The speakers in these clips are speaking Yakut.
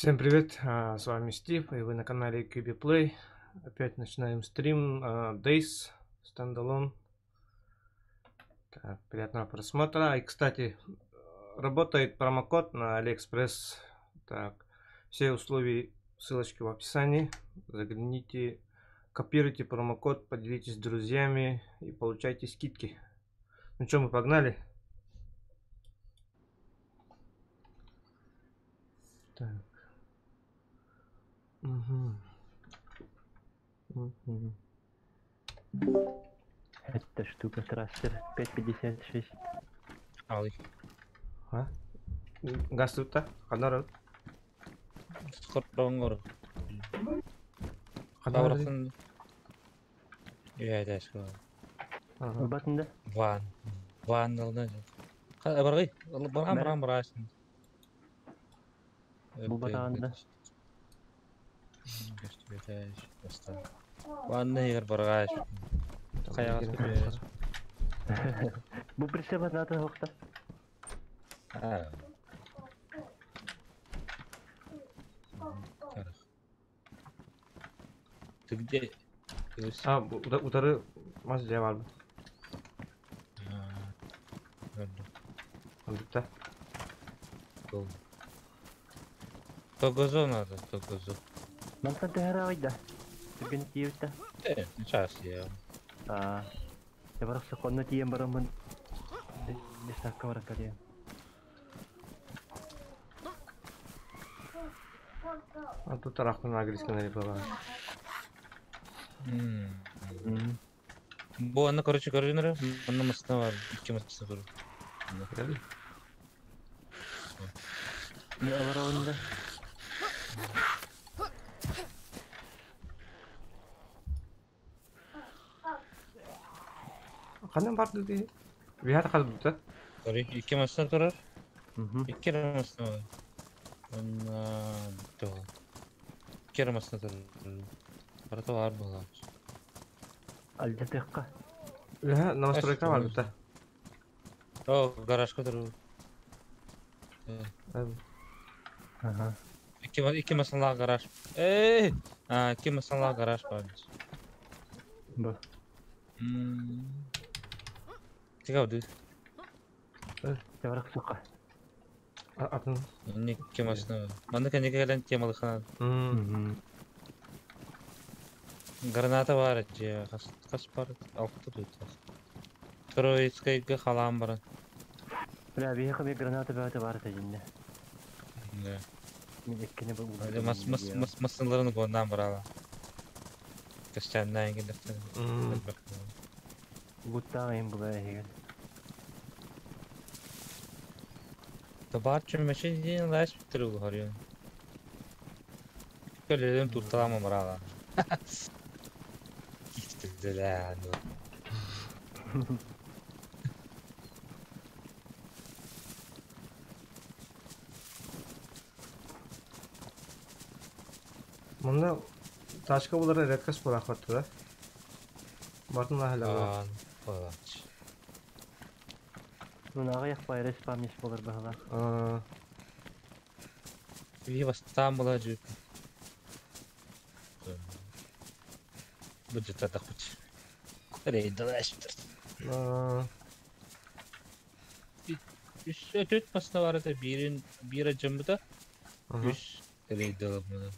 Всем привет, с вами Стив, и вы на канале QB Play. Опять начинаем стрим DayZ Standalone. Так, приятного просмотра. И, кстати, работает промокод на AliExpress. Так, все условия, ссылочки в описании. Загляните, копируйте промокод, поделитесь с друзьями и получайте скидки. Ну что, мы погнали? Так. Угу. Угу. Эта штука трассер 5.56. Алый. А? Газ тут-то? Ханара. Скорбонгор. Ханара. Бабрасын. Үйәдәш. Ага. Батында. Ван. Ван алды. Баргый. Барган барган барасың. Бу батаганда. Ванна егер баргаш. Каяга көтөс. Бу прицеп атната хокта. А. Ты где? А, утары мас дьэ бар. Андыкта. Тогозо надо, тогозо. Мантан төһөрө айда. Түгэн тиевте. Сейчас я. А. Я барак соконно тием барамын. Десакка барак калия. А тут тарахтан агрискан рибала. Бу аны короче көрүнөр, мында масына бар, икки масына бар. Не аларавында. Ханан барды ди. Виһат хадбыта. Короче, икки масына турар. Мгм. Икки масына бар. Онна то. Икки масына турар. Барата бар була. Алда тыкка. Виһат новостройка барбыта. О, гаражка турар. Ага. Икки масына гараж. Эй! А, икки масына гараж бар. Бу. Тига ды. Я барак сокка. Атын. Никки масына. Манда кенеге келен темалыхана. Мгм. Граната бар же, кас кас бар, алты тут. Троицкайга халам бар. Бля, бихе бе граната бәте бар та жинне. Да. Мин эккене бу. Мас мас мас масынларын гоннан барала. Кастяннан келдер. Буттаа им була еген. Табар чүмөчө дин лаш биттер харыйын. Көлөдөн турталама барала. Кистеле. Мында тачка булары редкость була хатты да. Батын ахла. Ан. Ну нага як байрас памеш болар бахала. А, Вива там была же. Будет это хоть. Рейдалаш. а, Үс өтөт масына бар это бирин бира жымбыта. ага. Үс рейдалап мына.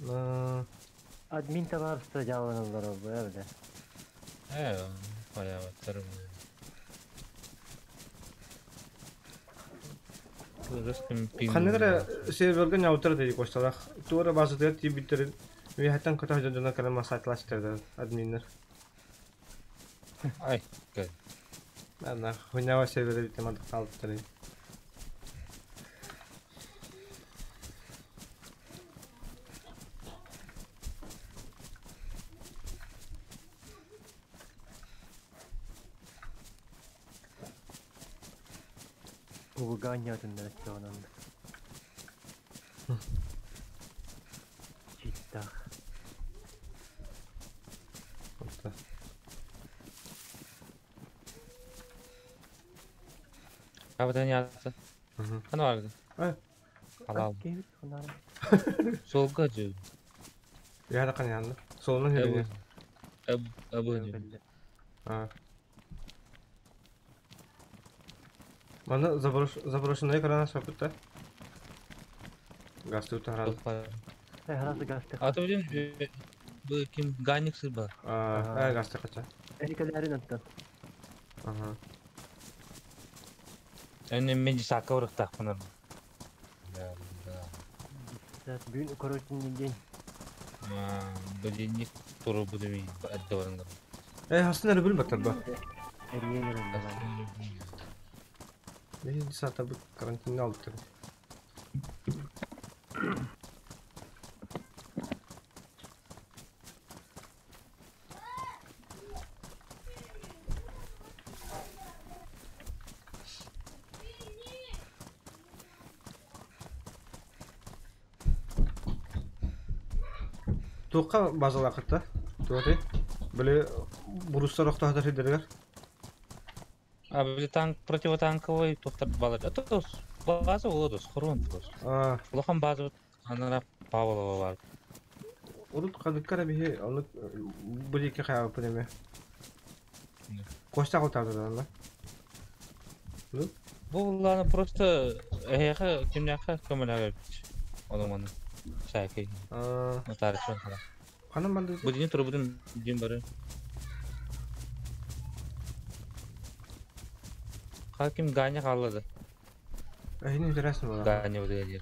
А, Админ табарста жаланалар бу эбде. Э, баягы Ханныгара серверге няутар деди кошталах. Туара базыдыр тибиттерин. Вихаттан көтө жона калама сатлаштырды админнер. Ай, кел. Ана хуйнява сервере битемадык калыптыр. Угanya туннар чонан. Читтах. Отта. Кабытан ятты. Мгм. Кана барды? Ай. Алал. Кейбит хунара. Суолга дьыл. Я да каньянды. Солонун Эбы хирини. эб эбы А. Маны заброшенный экрана сапыта. Газ тут харан. Харасы газ А то блин, бу ким ганик сырба. А, газ тахача. Эрикалерин аттан. Ага. Эне мен сака урыктакпын. Да, да. Бүгүн короче день. Блин, туру буду ми аддаварыңдар. Э, хасын эрэ билбэттэр ба. Эрийэлерин. Биһиги саатабыт карантинна алыптар. Туохха базалаахытта? Туоти? Били бурустар охтоохтор сирдэригэр. А, били танк противотанковый тохтар балар. Это база олодос, хорон тос. А, Улахан база анара Павлова бар. урут ханыкка биһи ону били хаалпын эме. Костя кылтаатыдан да. Бу улланы просто эһэхэ кимнээхэ көмөлөһө Ону маны саакей. А, Нотарчон хала. ханан банды? Бу дин турбудун дин бары. Хаким Ганя халлады. Эһини интересно була. Ганя бу дер.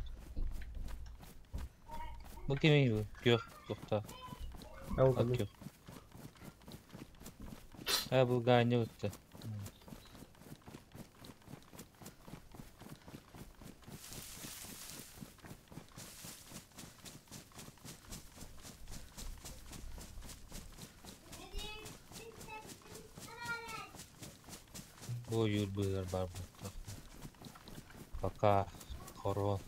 Бу кими бу? Көх тохта. Ол Ат көх. А бу Ганя утты. Бу юр бар бу. Пока хорон.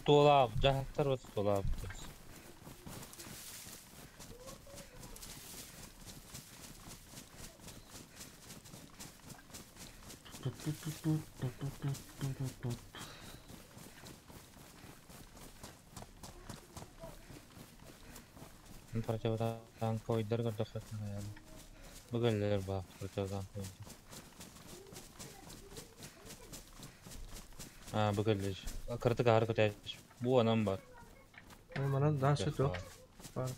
Туолаап, жаһаттар бат туолаап. Противотанковыйдар көрдөхөт. Бүгөллөр ба противотанковый. А, бүгөллөр. Кыртык ары көтәш. Бу анам бар. Манан да сөтө. Бар.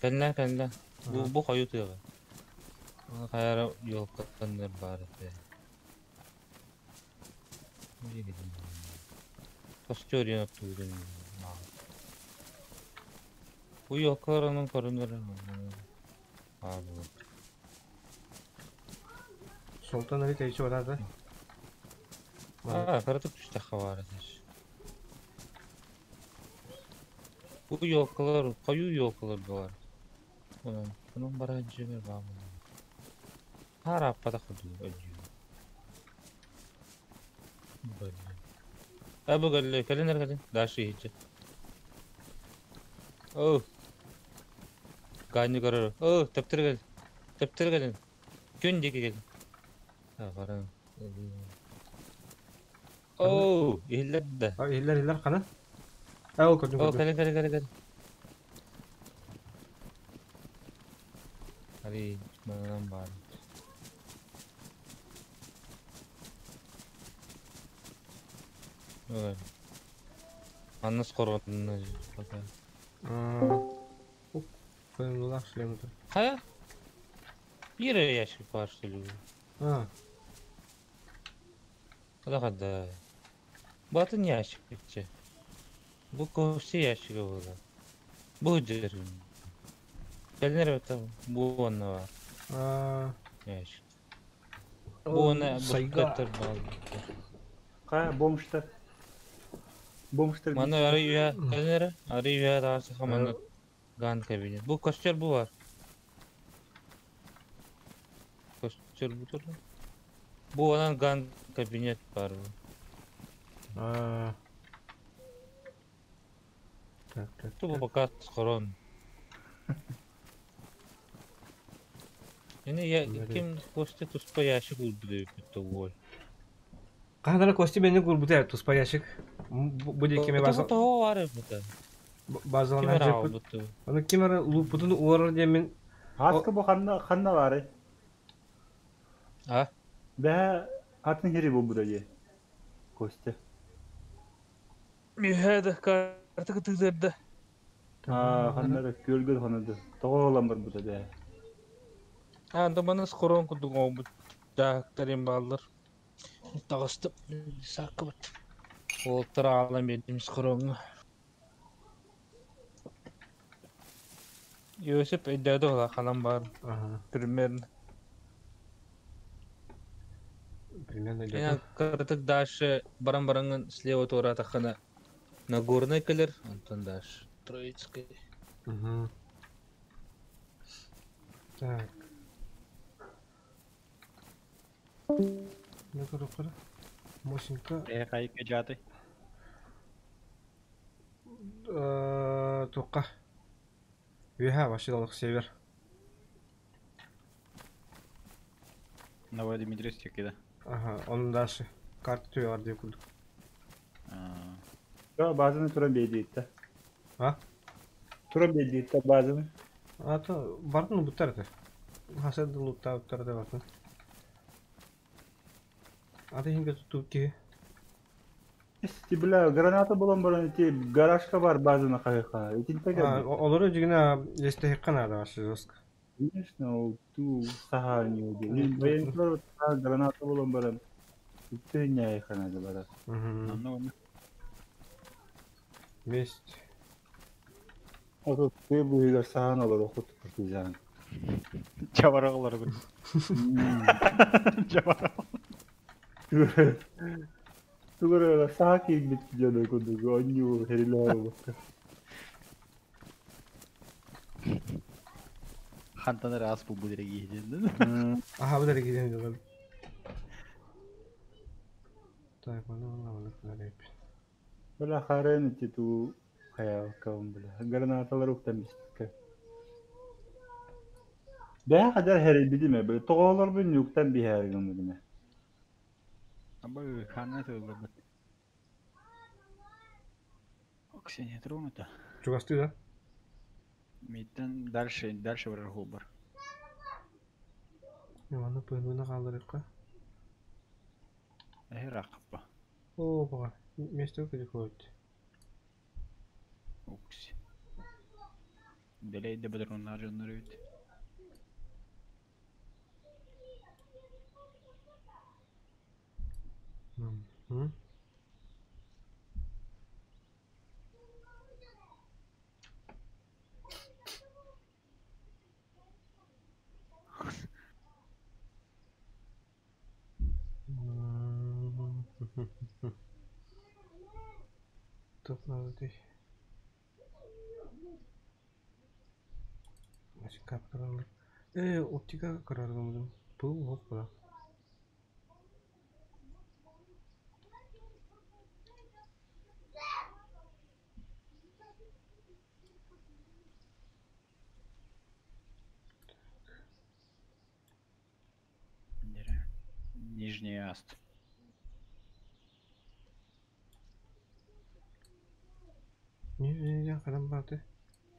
Кэллэ, кэллэ. Бу бу хою тыга. Хайара юлканнар бар эте. Костёрин оттугун. Бу юлкаларының көрүнөр. А бу. Султан Али тейчи барады. А, кыртык түштө хабар этеш. Бу юлкалар, кою юлкалар бар. Bunun, bunun barajı var var bunun. Harappada kudu ödüyor. Böyle. Abu galle kalender kalender. Daşı hiç. Oh. Ganyu kararı. Oh, teptir gel. Teptir gelin. Gün diki gel. Ha varan. Oh, iller de. Iller iller kana. Ay ол көрдүм Oh, көрдүм. kalın kalın kalın kalın. Hadi bana bari. Evet. Аннас коргонна пока. Көңүллах шлемді. Хая? Бир ящик бар что ли? А, Куда када? Батын ящик битче. Бу кофе ящиги була. Бу жер. Келнер бит бу онна бар а. ящик. Бу оны Сайга. бу бар. Кая бомжтар. Бомжтар. Мана ары үйә келнер, ары үйә дасы хаманы ган кабинет. Бу костер бу бар. Костер бу тур. Бу анан ган кабинет бар бу. А. Так, так. Ту бу пока скорон. Эне я ким косте туспа ящик улду деп битте ол. Кадара кости мени курбута туспа ящик. Бу диэки эмиэ Бу тоҕо баар эбитэ. Ким базаланан эрэ дьыппыт. аҕалбыт дуу? Ону ким эрэ лууппутун уорар диэммин Ааска бу ханна ханна баарый? А? Бэһэ атын сири булбута дии, Костя. Үһэ да карта кытыытырда. Аа, ханна эрэ күөлгэ ханна да тоҕо ылан барбыта бэһэ. А, да манас хорон курдук оҥорбут дьааһыктарым бааллар. Таҕыстым. Сааккабыт. Уолтар аҕалан биэрдим схороҥҥо. Йосип өйдөөдө буолла ханан баар Ага. примерно. Примерно Я идет. кыратык дальше баран бараҥҥын слева туораатаххына Нагорнай кэлэр, онтон дальше Троицкай. Угу. Так. Ну көрө Мосинка Э, хайка дьааты. туохха үөһэ вообще олох север. Новодмитриевский да. Ага, он дальше. Карта түһэр диye курдук. А, Yo, базаны туран биэрдииттэ. А? Туран биэрдииттэ базаны. А то бардын буттар это. Хасад луттаабыттар да бардын. Аты хинге туттубут киһи. Ити бля, граната булан баран ити гаражка бар базаны хайха. Итинтэ А, кэлбит. олору дьигинэ лестэһикка наада вообще жестко. Конечно, ол туу саха не убил. Военкор граната булан баран. Ити не ханады барар. Угу. ну, ну, Месть. Ото ты быһыгар сахан олор охот партизан. Чабаралар бу. Чабарал. Тугура саха киирбит дьоно курдук онньуу хэрилээ буолбакка. Хантан раз бу будет регион. Аха, bu da gidelim diyorlar. Так, оны оны оны оны Бля харен ити туу хайааккабын бля. Гранаталар уктан биспиккэ. Бэйэ хадар хэрийбитим ээ, бля тоҕолорбун ньуктан биһээри гыммытым ээ. Абы ханна тыллыбыт. Ксения тронута. Чугастыы да? Миттен дальше, дальше барар бар. Иваны пыһына хаалларыахха. Эхер акпа. О, баҕар. Место переходит. Укс. Делей де бадроннар жоннор үт. Мгм. Тут надо здесь. Каптыралар. Э, оптика караргамдым. Был хоппа. Нижний аст. Не, ханан бааты.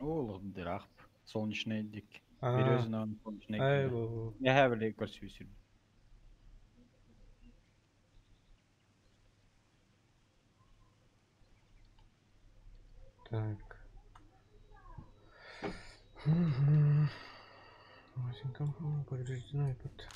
Ол дырахп. Солнечный дик. А, Березина солнечный. ай, бу. Я хавли көрсүсүр. Так. Мгм. Масенька, повреждено и тут.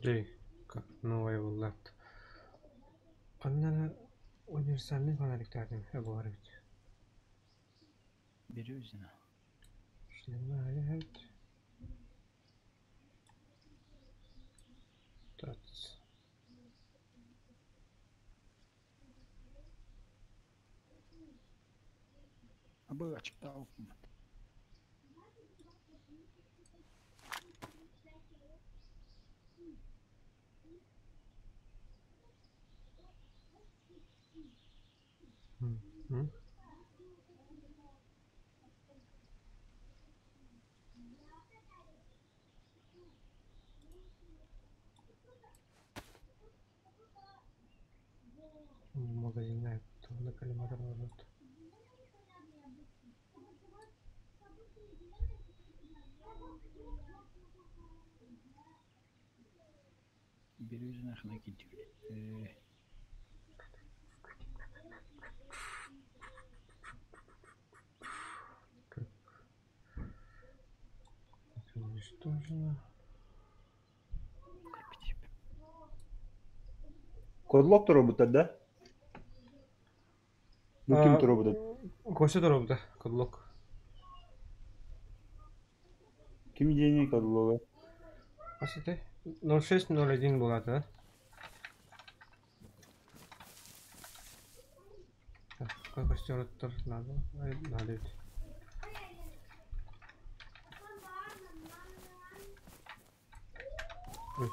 Эй, как новая буллат. Аннара универсальный фонарик говорит. Березина. Шлемает. Тац. Абы ачыктау. М? Магазинная на коллиматор ложат. Березина ханакити, блядь. Так. Это уничтожено. Кодлок робота, да? Ну ким робота? Костя робота, кодлок. Ким дени кодлога? А ты? 0601 была, да? Так, какой костер надо? Надо ведь. Ой.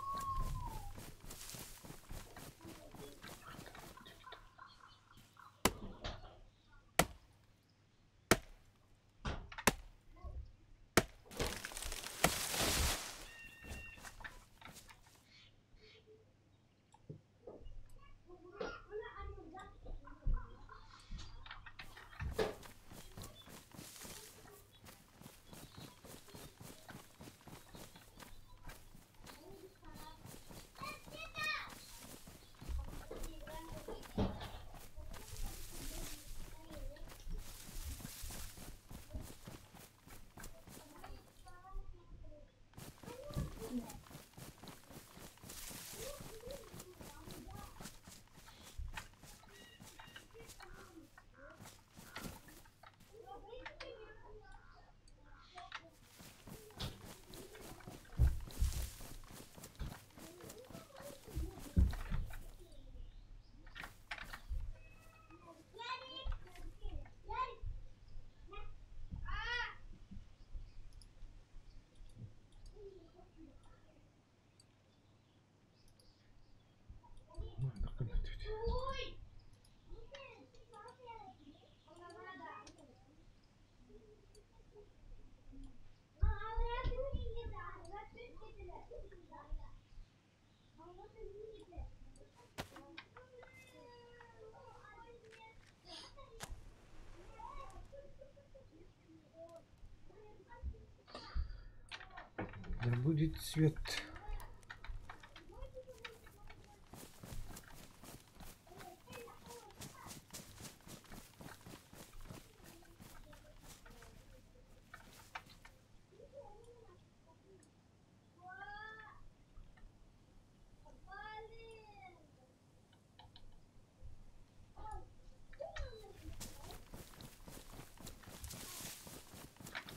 Да будет свет.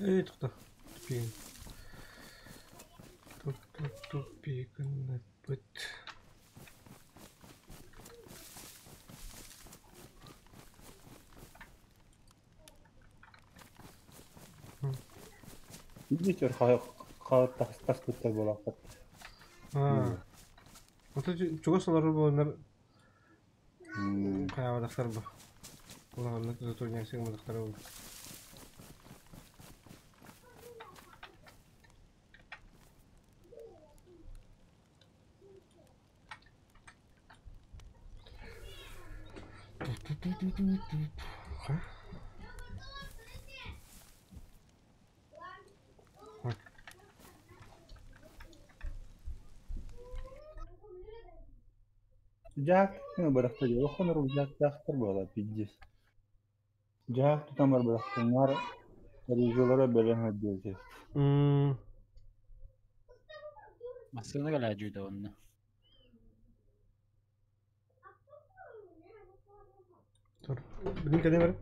Эй, кто? Тупик. Тупик. Видите, тас была. А. Вот эти чего солар было хайавадахтар бу. Улаганнык затрудняйся мадахтар бу. Жак, ну барахта дела, хонор жак жактар буола пиздец. Жак тутан бар барахтаннар режиссерлара бэлэн хаддиэти. Массыына кэлээдьүүтэ онно. Тур. Билин кэлэн бар.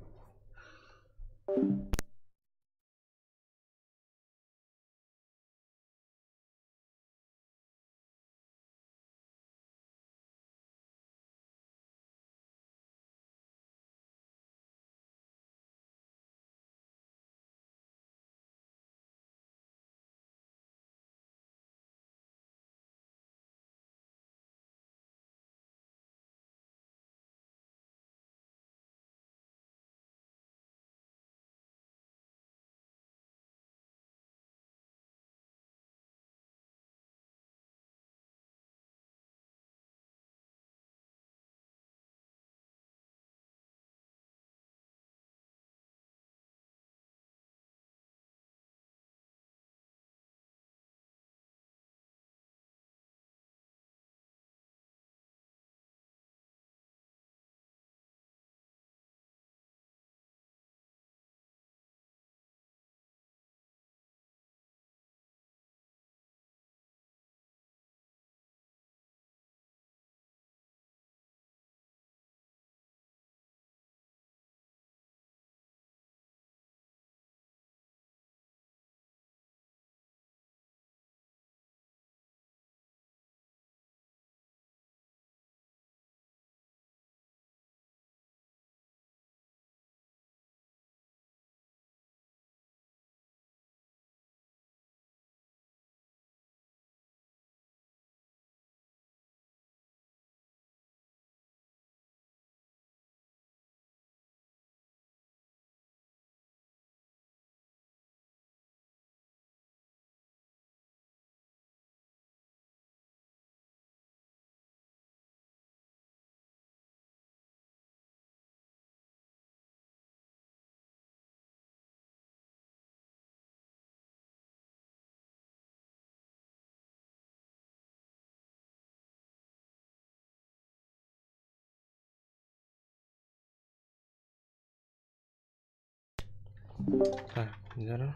Так, здорово.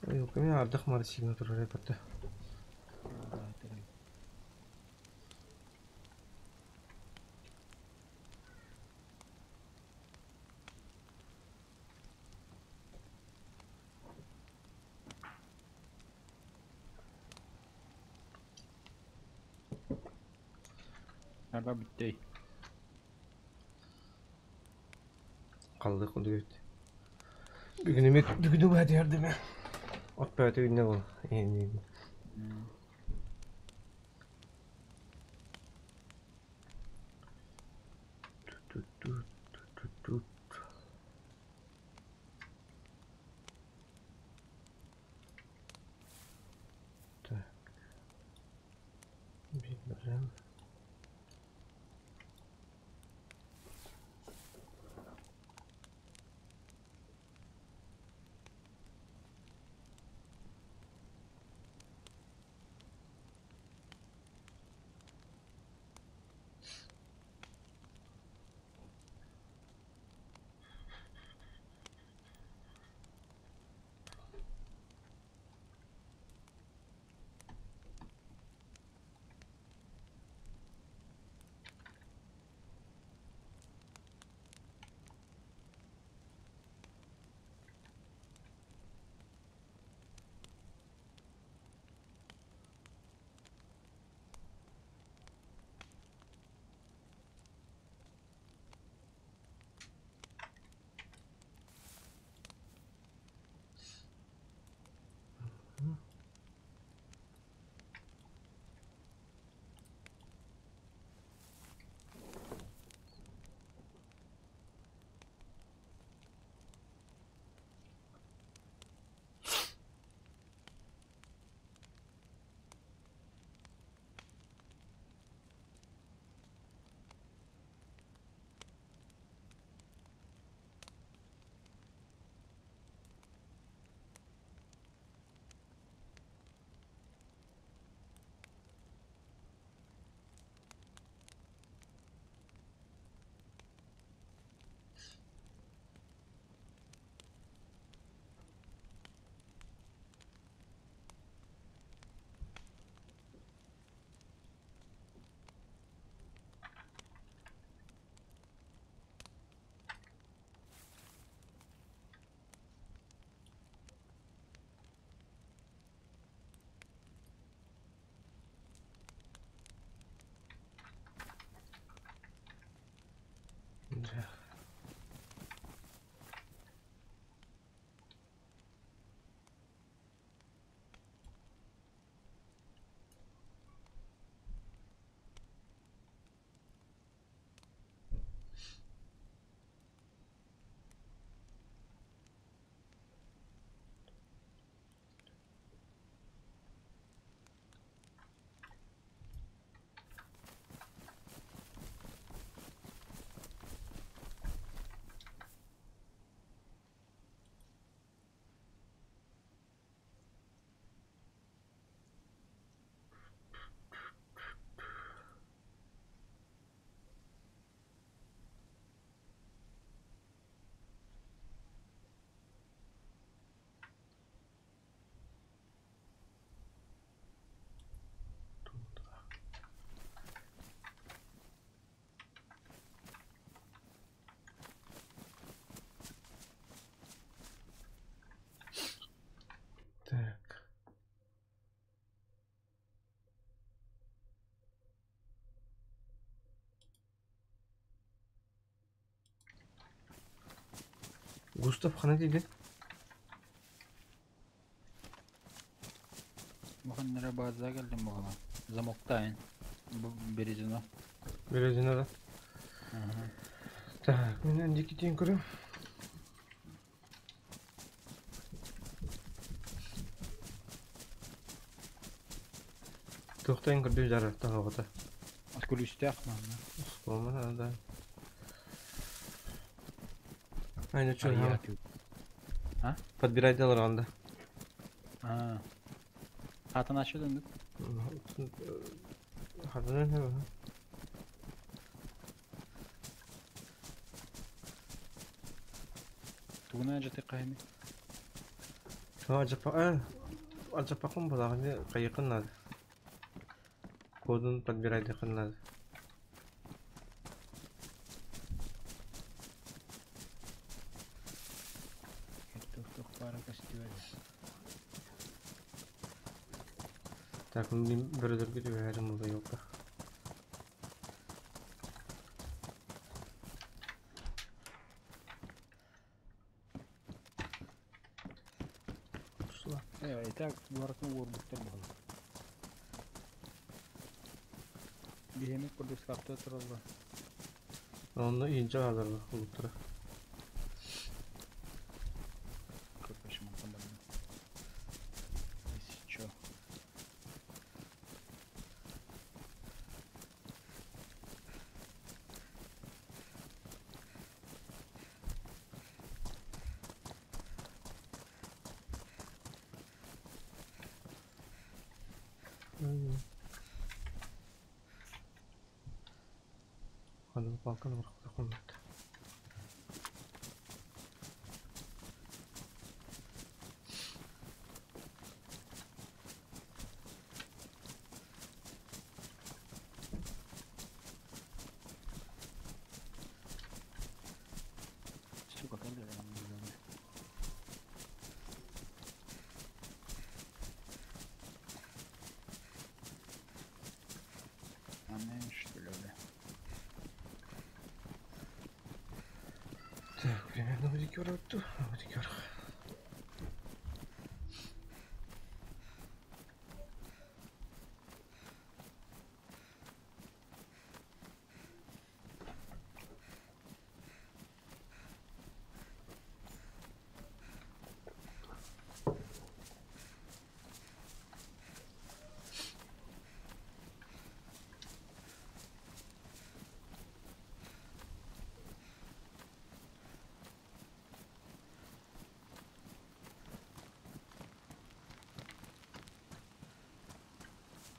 Ой, ардах мар сигна турар эпэтте. Арба бүттей. Қалды құды өт. Бүгін еме бүгін бәді ярдыме. От бәді үйіне бол. Тут. Так. Берем. Да. Так. Густав хана дейді. Бу база келдим бугала. Замоктайын. Бу Березино. Березино да. Так, мен дикитен көрем. Тоқтайын көрдім жарақта хавата. Откулүстәк манна. Болмаса да. Айна чё, Арыйа атыы. А? Подбирать дал ранда. Аа. Хатын ачы дöndük. Хатын Тугунан дьэ кайны. Ажапа, ажапакым булаганы кайыкын надо. Кодун подбирать надо. Так, мин бөрөлөргө түбэһэрим була ёлка. Э, и так барытын уорбуттар буолла. Биһиэми курдук скаптыы тураллар. Онно иинчэ хаалар улуттара. Короче, мантан барда. Если чё. Ханын палканы барахта. Сука, когда я не знаю. Она что ли, бля? Так, примерно будет кёрту, будет кёр.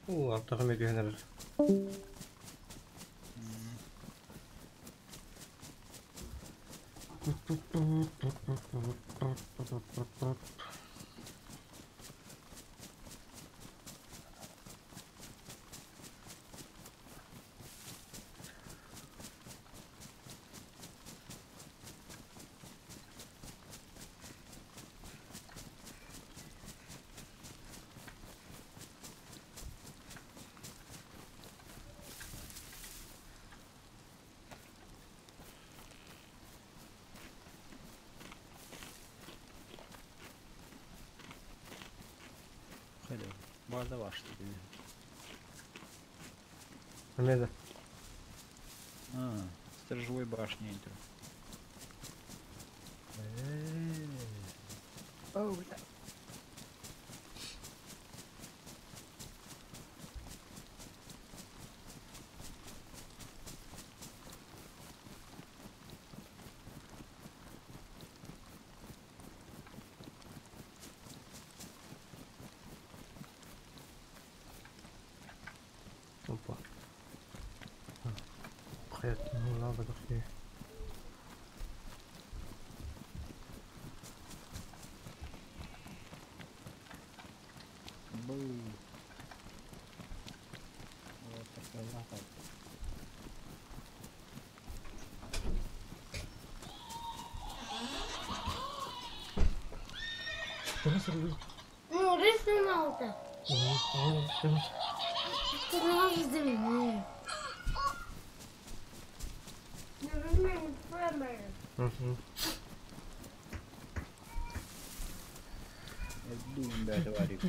Уу, артаҕым өтүһэн эрэр. Хайда. База башты. Амеда. А, сторожевой башни интро. О, бля. Опа. Хайаттан улаабатах дии. Бу. Вот такой лапа. Ну, рисунал-то. Думаю, да, товарищ.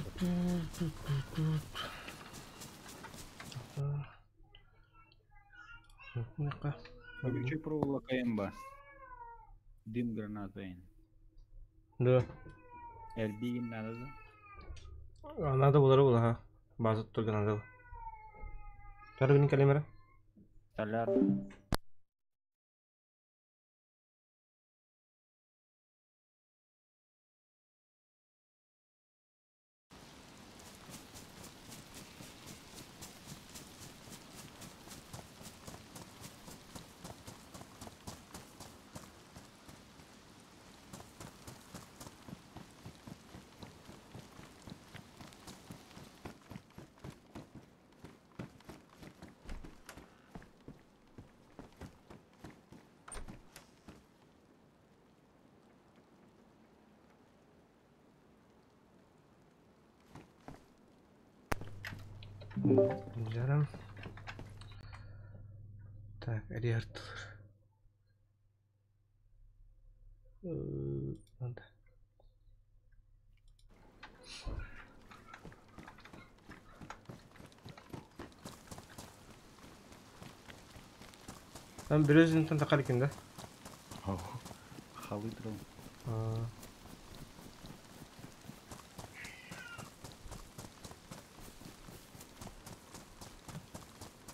Колючая проволока имба. Дым граната ин. Да. Эрбигин надо да? Надо было было, ха. База только надо. Первый калимера. Соляр. Жарым. Так, Риарт. Надо. Там Березинтан тақар да? Халы турам.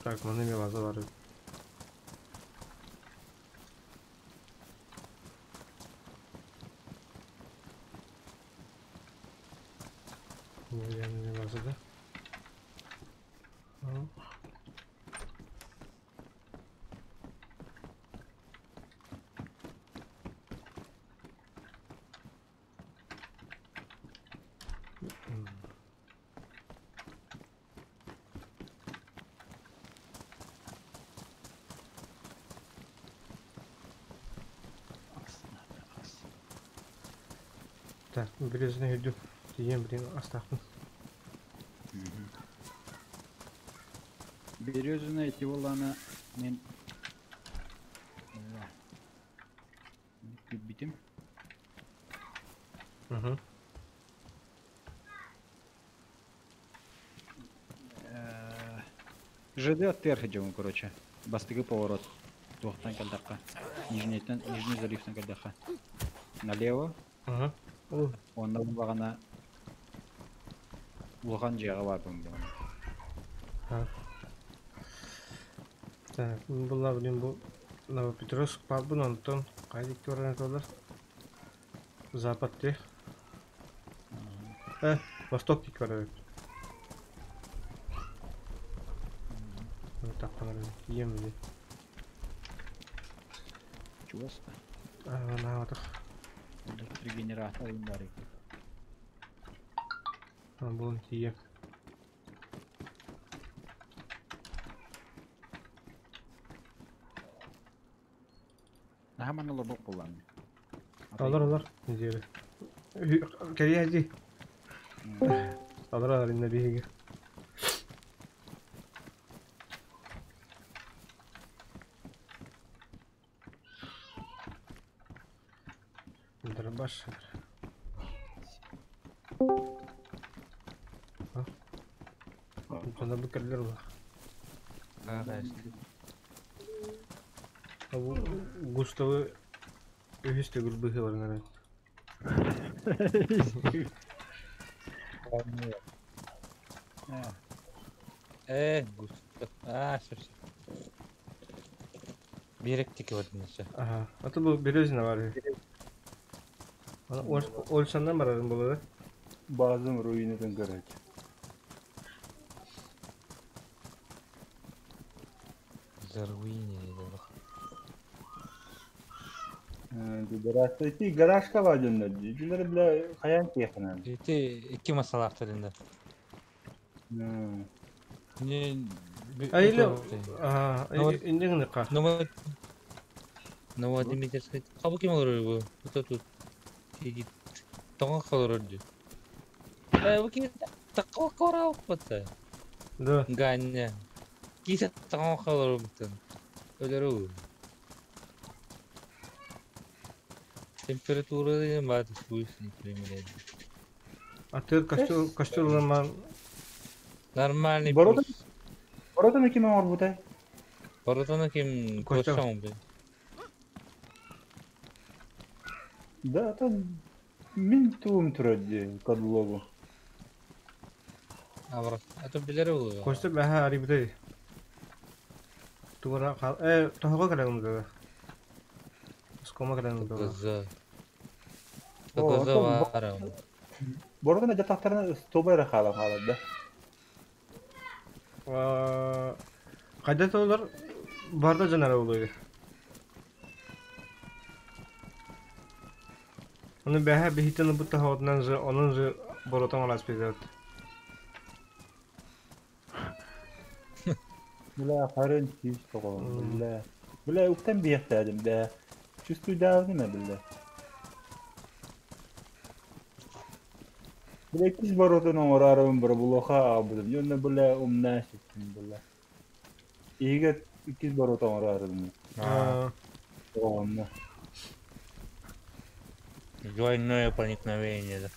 Так, маны мелаза бар. Мелаза, да? Так, Березина иду. Тием, блин, астахтын. Березина эти волана мен битим. Угу. ЖД от короче. Бастыгы поворот. Туохтан калдакка. Нижний Нижний заливтан калдакка. Налево. Ага. Онна багана улахан жига бар бун. Так, була блин бу Новопетровск пабын онтон кайдык көрөнөтөлөр. Запад те. Восток тик көрөт. Так, ем били. Чугаста. А, на вот. Электрогенератор им бар. А, булын тие. Нахаман олор боллан. Алар алар. Не дири. Кәрия Алар алар инде биһиге. Дробаш. Бу керлер бар. Бу Густавы үһүс төгүл быһыылар нары. Густав. А, все, все. Беректики вот все. Ага. А то бу Березина бар. Ана Ольшандан барарын болады. Базым руинатын короче. Заруинили. Гаражта ити гаражка бар дөннөр. Дилер бля хаян кехнан. Ити iki масалар түрінде. Не Айли, а, инде ка. Новодмитриевский. Кабы ким олор бу? Это тут. Иди. Тоңа колор ди. Бу ким такка корау бата. Да. Ганя. Кисе тоңа колор бутын. Өлөрү. Температура деген бар пусть не примеряет. А ты костюм костюм Нормальный. Боротан Боротан ким ор бутай? Боротан ким костюм бу. Да, там мин туум турады кадлогу. А а то билер бу. Костюм баха ари бутай. Тугара кал тохого калам да. Скома калам да. Кызы. Кызы бар. Боротан жатактарына стобайра хала хала да. Кайда толар барда жанара болду. Оны бәһә бихитен бутта һаватынан же, onun же боротан алас бизет. Бля, харын тиз того, бля. Бля, уктан бияқтадым, да. Чувствую давно, бля. Бля, иккис воротын оҥораарыбын боробулуоха аҕалбытым. Дьэ онно бля умнаа ситтим бля. Иһигэр иккис ворота оҥораарыбын. А, Оҕонно. Двойное проникновение, да.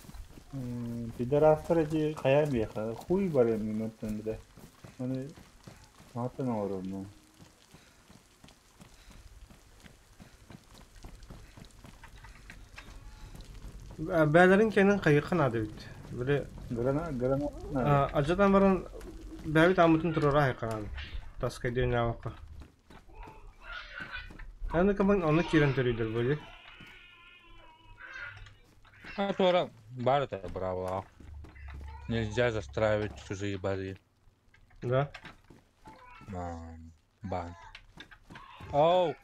Пидорастар эти хайаан биэхэ хуй барыам мин оттон бля. Аны саҥаттан оҥоруом. Бээлэрин кэнин хайыахха наада эбит. Били Грана граната наада. Алдьатан баран бэйэбит ааммытын туруора аһыахха наада. Таска диэн-ньаабакка. Аны кабын онно киирэн төрүйдэр буолуо. А туора баар этэ быраабылаҕа. Нельзя застраивать чужие бары. Да? Баан. Оу!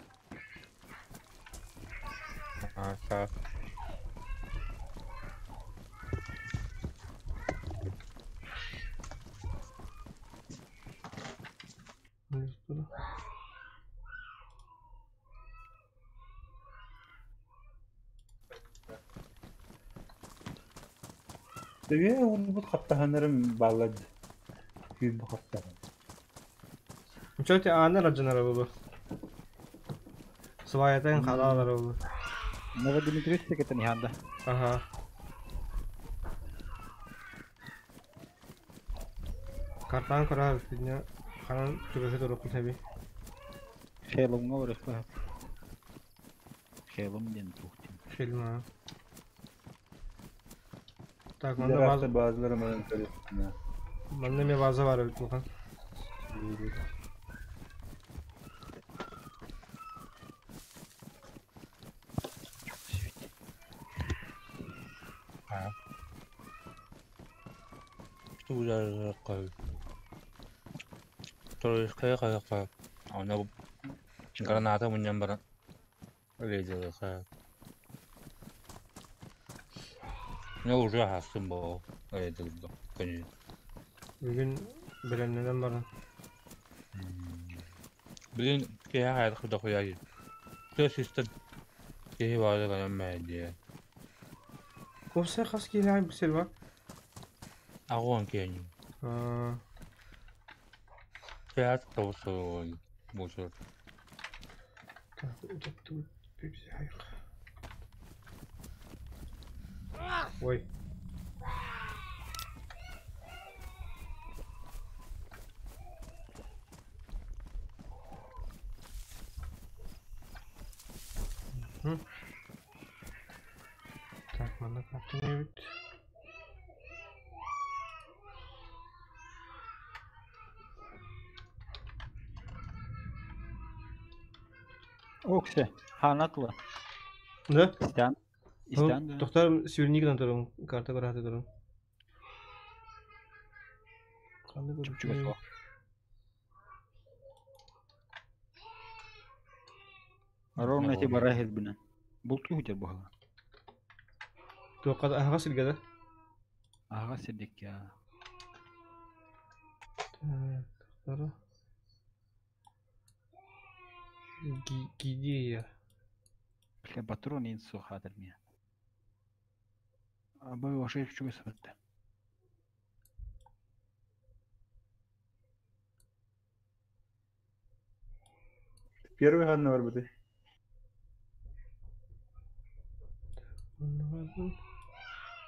А, так. Төбүө уурбут хаптаһыннарым бааллар дии. Күүрбү хаптаһын. Чё ааннар алдьанара буолуо. Сваятын халаалара буолуо. Новодмитриевскай кытын иһэн да. Аха. Картаан көрө бүтүнэ ханан чугаһы туруохпун сөбүй? Хелумҥа барыахха. Хелум диэн туох диэн. Фильм. Так, манна Пидорастар база, базалара манан көрүөхпүнэ. Манна эмиэ база баар эбит улахан. Тугу Троицкая Онно граната мунньан баран рейдилыха. Ну уже хасын боо рейдилда көнү. Бүгүн бэлэмнэнэн баран. Билин киһи хайдах дохуя Тö систем киһи баары гынан мээдиэ. Уопсай хас киилээх бу сервак? Агуан киһи. Аа, Киһи тобусуй бусур. Так, утаттыбыт Пепси хайх. Ой. Мгм. Так, манна картина эбит. Оксе, хаанатла. Да? Истэн. Истэн да. Тохтор сверни турун, карта көрө турун. Ханна Чуп-чугас көрүп. суох. Ровно эти бара хелбинен. Бултуу хутер буһала. Туохха аһаҕас сиргэ да? Аһаҕас сирдик я. Так, тохтор. Гидея. Бля, патрон ин суох хаатыр мия. Абы ошой чугас сырытта. Первый ханна барбыты.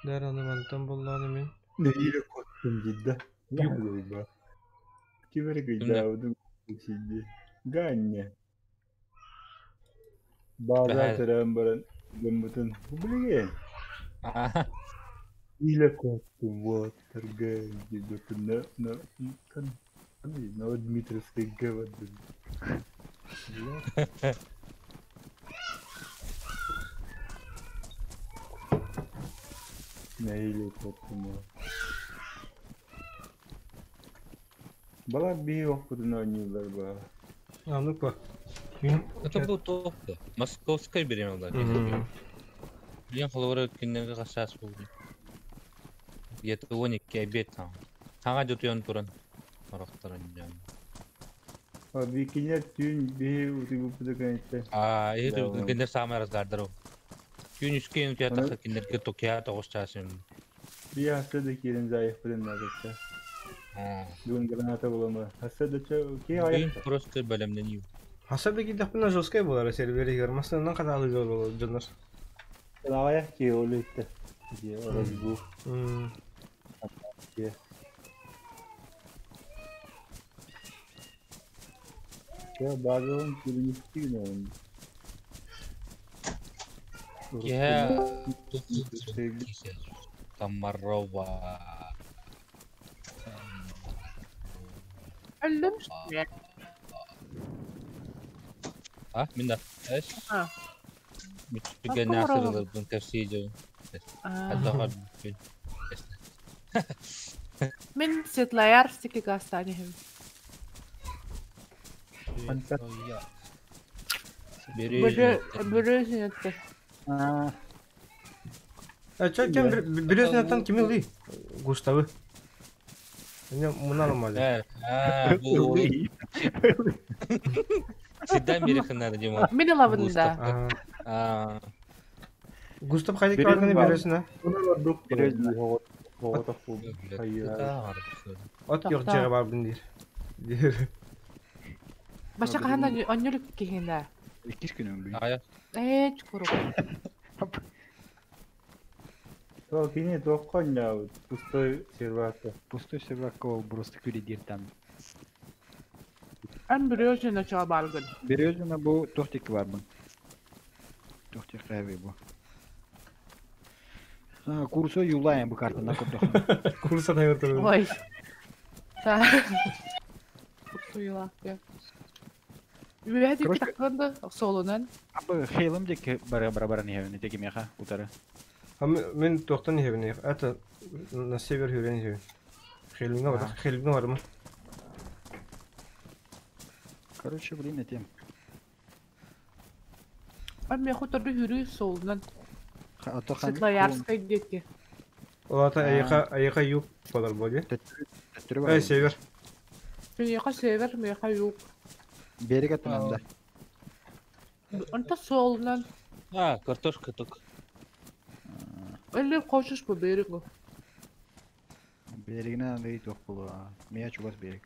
Дэр аны мантан буллааны мин. Нэһиилэ куоттум диир да. Лаһа Ким эрэ кыйдаабытын сиди. Гаанньа. Бааза Бэһэ. төрөөн баран гыммытын билигин. Аа. Илэ куоттум уоттарга диир на на кан на Дмитриевскайга бардым. Нэһиилэ куоттум. Балар биһи охпутун оонньууллар баа. А, ну-ка. Мин Это был топ. Московское беременна. Мгм. Билин холобура кинилэргэ хасаас буолбут. Где-то 12 обед там. Саҥа дьутуйан туран. Орохторун дьон. А бикинер түүн биһи утуйбуппут кэнниттэн. Аа, Да, это кинилэр саамай разгардар. Түүн үскэ Аны утуйатахха кинилэргэ токуйа тоҕус чаас. Bir hafta da киирэн заехпытын наадачча. Бүгүн граната буолама. Хасса ки Бүгүн аҕыйахта. просто бэлэмнэнии. Хаса да киирдэхпинэ жесткай буолара серверигэр массыынанан хатаалыыр буолар дьоннор. Аҕыйах киһи ол иһиттэ. Дии оросбу. Дии. Я базовым перенести гномом. Я Комарова. Өллүм. А, мин да. Эш. А. Бүтүгэн Комарова. асырылырбын кэпсии А. Хаддаҕар Мин Светлоярский гастанихим. Бүрүсүнэтте. Аа, Чё, кем Березинаттан кими ылый? Густавы. Мне муна нормально. Аа, бу Всегда мерехынар Дима. Мин ылабын да. А, Аа, Густав хайдык Березин барганы бар. Березина. От Тоқта. yok жеге бардын дир. Дир. Баша кахана онньолук киһинэ. иккис күнүм бүгүн. Ая. Ээ, чукурук. Кини тоққан пустой сервакка. Пустой сервакка ол просто күле там. Эн бүрүсүнэ чоо баргын. Березина бу тохтик бар бун. Тохтик кайбы бу. А, курсо юлайын бу картана көрдөх. Курса тайыр Ой. Та. Суйлак. Үөһэ Короче- таххында солунан. Абы хейлым дек бара бара бара не теки меха утары. А мен тоқтан ебін. Это на север хүрен ебін. Хелинге бар, хелинге бар ма? Короче, блин, этим. Эн меху турду хүрүү солунан. А то хан. Светлоярскай диэки. Олата аяка аяка юг болар боди. Төттөрү Эй, север. Меха север, меха юг. Берег аттананда. Онта солунан. А, картошка только. Элли хочешь по берегу. Берегине андай тох болу. Мия чугас берег.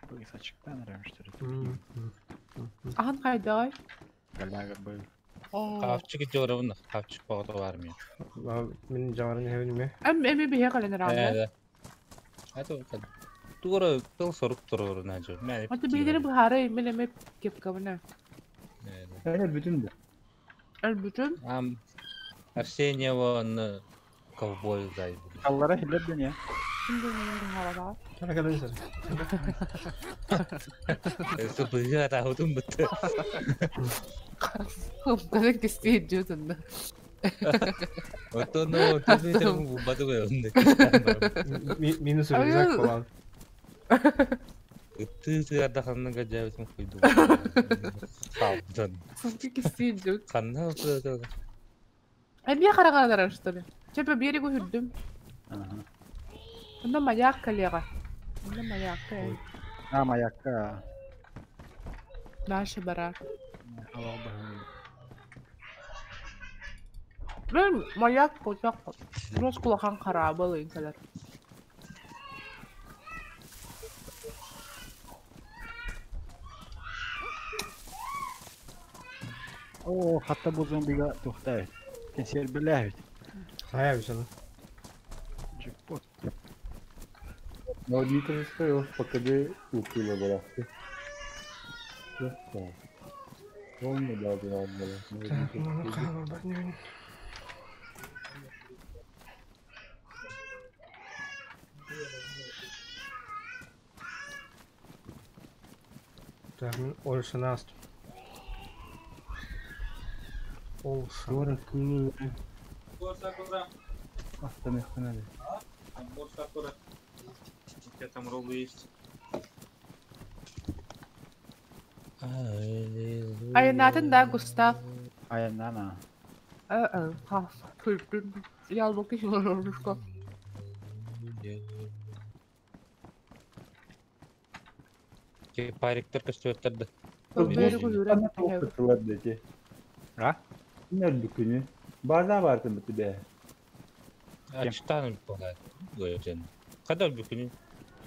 Быгыс ачыктан арамыштыр. Ахан кайдай. Галага был. Кавчик жорабын, кавчик багыты бар мен. Мен жаңарын ебін ме? Эм эми бихе кален раме. Это тура пыл сорук турur нажы. Мен. Ата бейдери бухары мен эми кепкабына. Әне бүтін де. Эл бүтүн. Ам Арсеньева на ковбой зай. Аллара хилеп дөнья. Şimdi мен бухара. Кара кара сер. Это быга таутум бит. Кадын кести жутунда. Отоно төбөтөр бу баты онда. Минус рюкзак болан. Ты ты адаханнага жабытым койду. Салдан. Кадын кести жут. Канна отурат. Эми карагандар что ли? Чепе берегу хүрдүм. Ага. Онда маяк коллега. Онда маяк. А, маякка. Наша бара. Алла бахы. Мен маяк кочак. Рос кулахан карабыл инсалар. О, хатта бу зомбига тохтай. Кенсер биләһит. Хая бисаны. Джекпот. Но Дмитровская ПКД укрыла барахты. Он да, да, да. Так, ну хама бар не. Так, мен Ольшана астым. Олша. Тура кылы. Астана У тебя там роллы есть. Айнатын да Густав. Аянана. Э, ха, хүрдүм. Ялбык кишилер Париктер көстөттөрдү. Берегу хүрэн. дети. А? Нер бүкүнү. База бар тым бит бе. Ачтан буолар. Ыалдьан. Хада бүкүнү.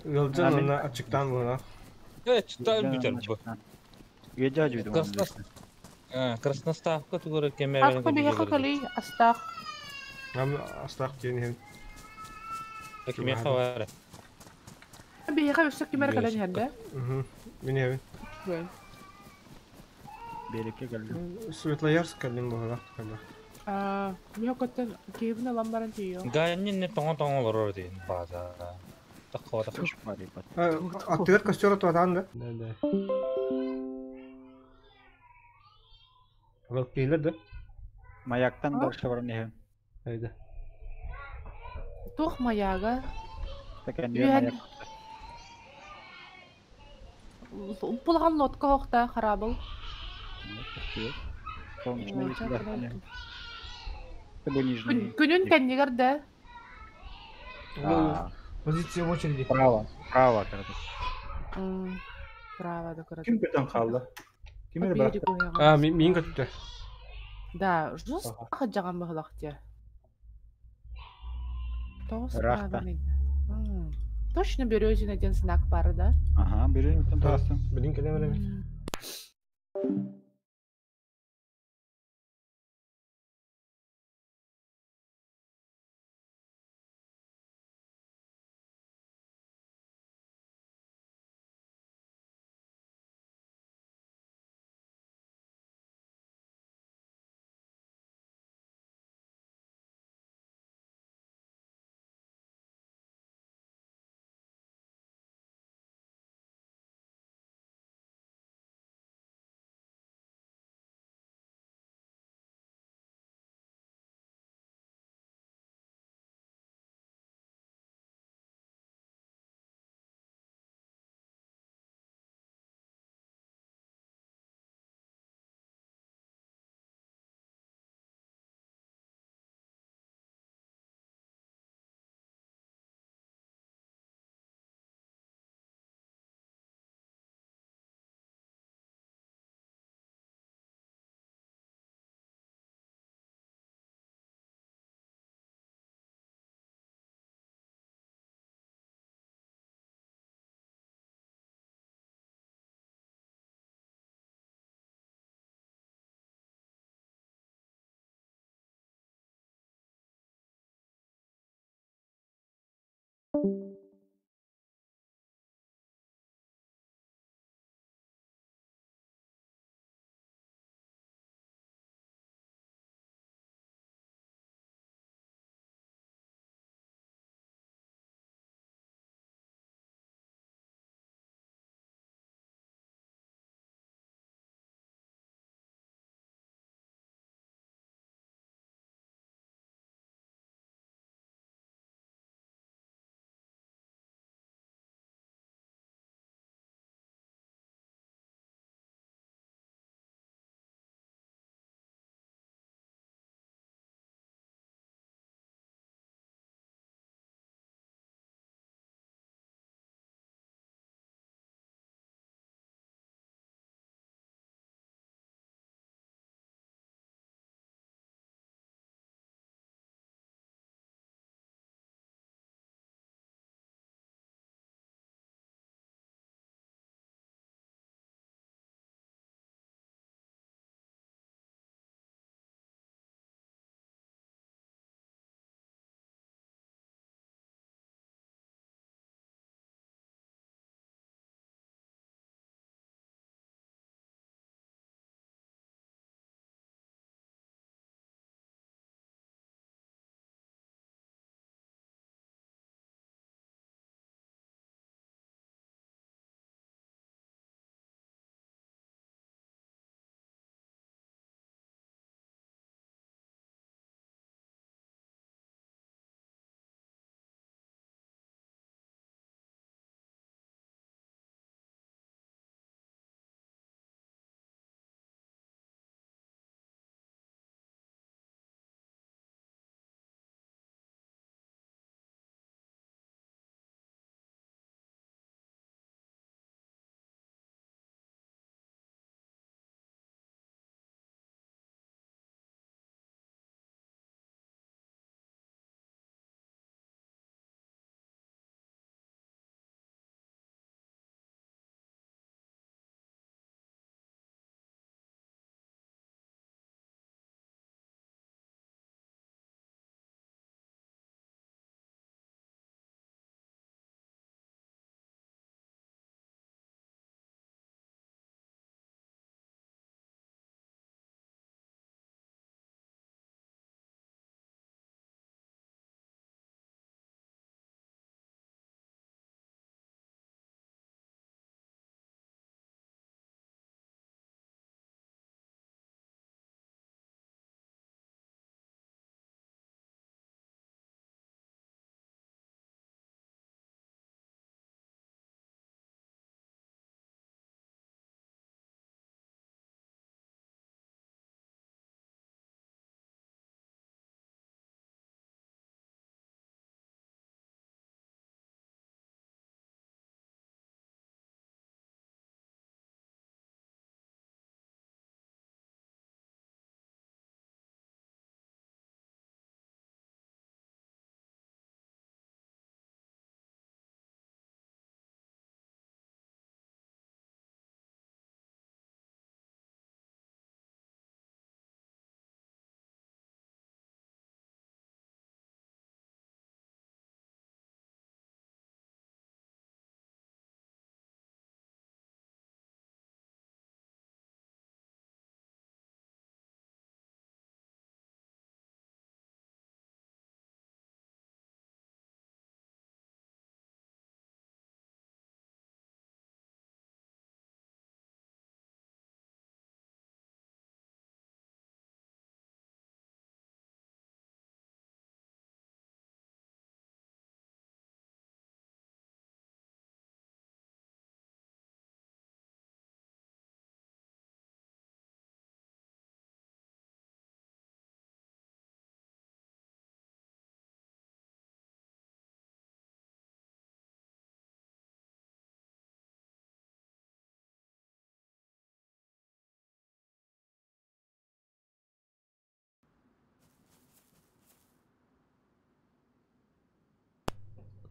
Ыалдьан А, мин- уонна аччыктаан буолар. Ачтан бүтэр бу. Уезжай жүйді. Красноставка тугура кеме Аска биһиэхэ кэлий, астаах. Нам астаах диэн иһин. Кимиэхэ баар. Биһиэхэ өссө ким эрэ кэлэн иһэр да? Мгм. Мин иһэбин. Үчүгэй. Берекке келдим. Светлоярск кэллим буолар. Кэллим. Аа, миэхэ көттөн киһибин ылан баран тиийиэм. Ганнин не тоҥо-тоҥо олорор диэн бааза. Таккова такка. Бар ебать. Аттыгар костер туотаан да? Да, да. Ол киһилэр да? Маяктан А? дальше баран иһин. Айда. Туох маяга? Тэкэн Үһэн. маяк. Булган лодка хоқта харабыл. Солнечный О, вид ча, да. кыдай. Это нижний. Күнүн кэннигэр да. А, Позиция в очереди. Право, право, короче. М, Право да көрөт. Ким көтөн хаалла? Ким эрэ Берег бырахта? А, уйаҕас. мин көттө. Да, жестко жаган быһылах те. Тоғыз Рахта. правильный. Точно Березина один знак бар, да? Ага, бери, там тастым. Билин кэлем элеме. М.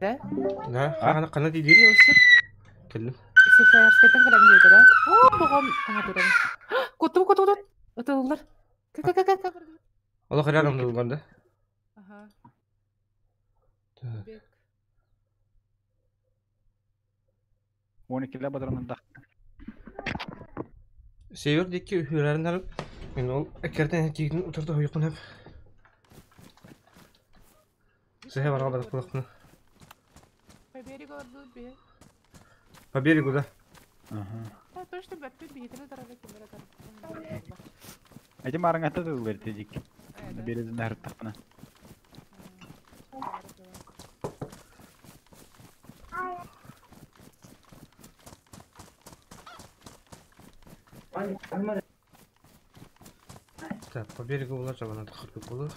Да? Да, А? хана хана дии Йосип. Кэллим. Светлоярскайтан кэлэн диэтэ да? Оо, боҕом аһатырым. Куттум, куттум, куттум. Ытыллар. К-к-к-к. Олох рядом дылган да? Ага. Так. Бек. 12 бадранында. Север диэки үһүөрэрин мин ол эккэртэн тиитин утарда хойуккун хөп. Сыһа барга барып кулакпына. По берегу ордут бе. По берегу, да? Ага. Да, точно бәппет биһитini тарада кимер атар. Эти мараңатта тыллар дедик. Березин харыттахпына. Так, по берегу была жабана тахыргы болу.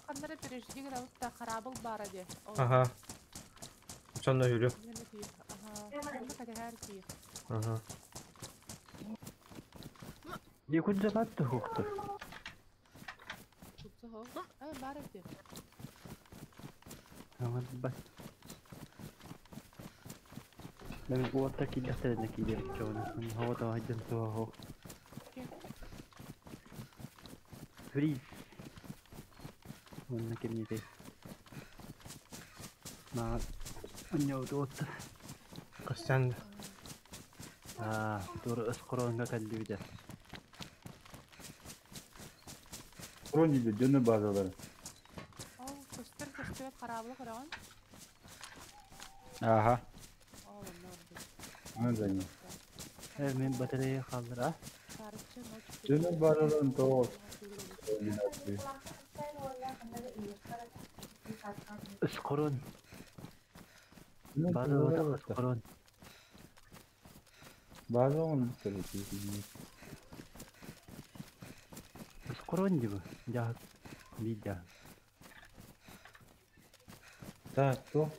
Ханнара пережди граутта харабыл бара де. Ага. Сонно жүрү. Ага. Ага. Якут жабатты хуқты. Бар де. Бас. Мен уотта киллэхтэринэ киирэр чоҕуна. Хова таһайдан туһа хо. Фриз. Онна кемнете. Ма онньоуту уотта. Костян. Аа, тур ыскоронга каллибите. Брони де дьону базалары. Ол көстөр көстөр харабыл көрөҕүн. Ага. Ол онно ордук. Аны да не. Э, мен батарея хааллар, а? Сарыччы ночь. Дьону базаларын тоҕус. Ыскорон. База ыскорон. База он битер. Ыскорон диби. Жа видя. Так, то.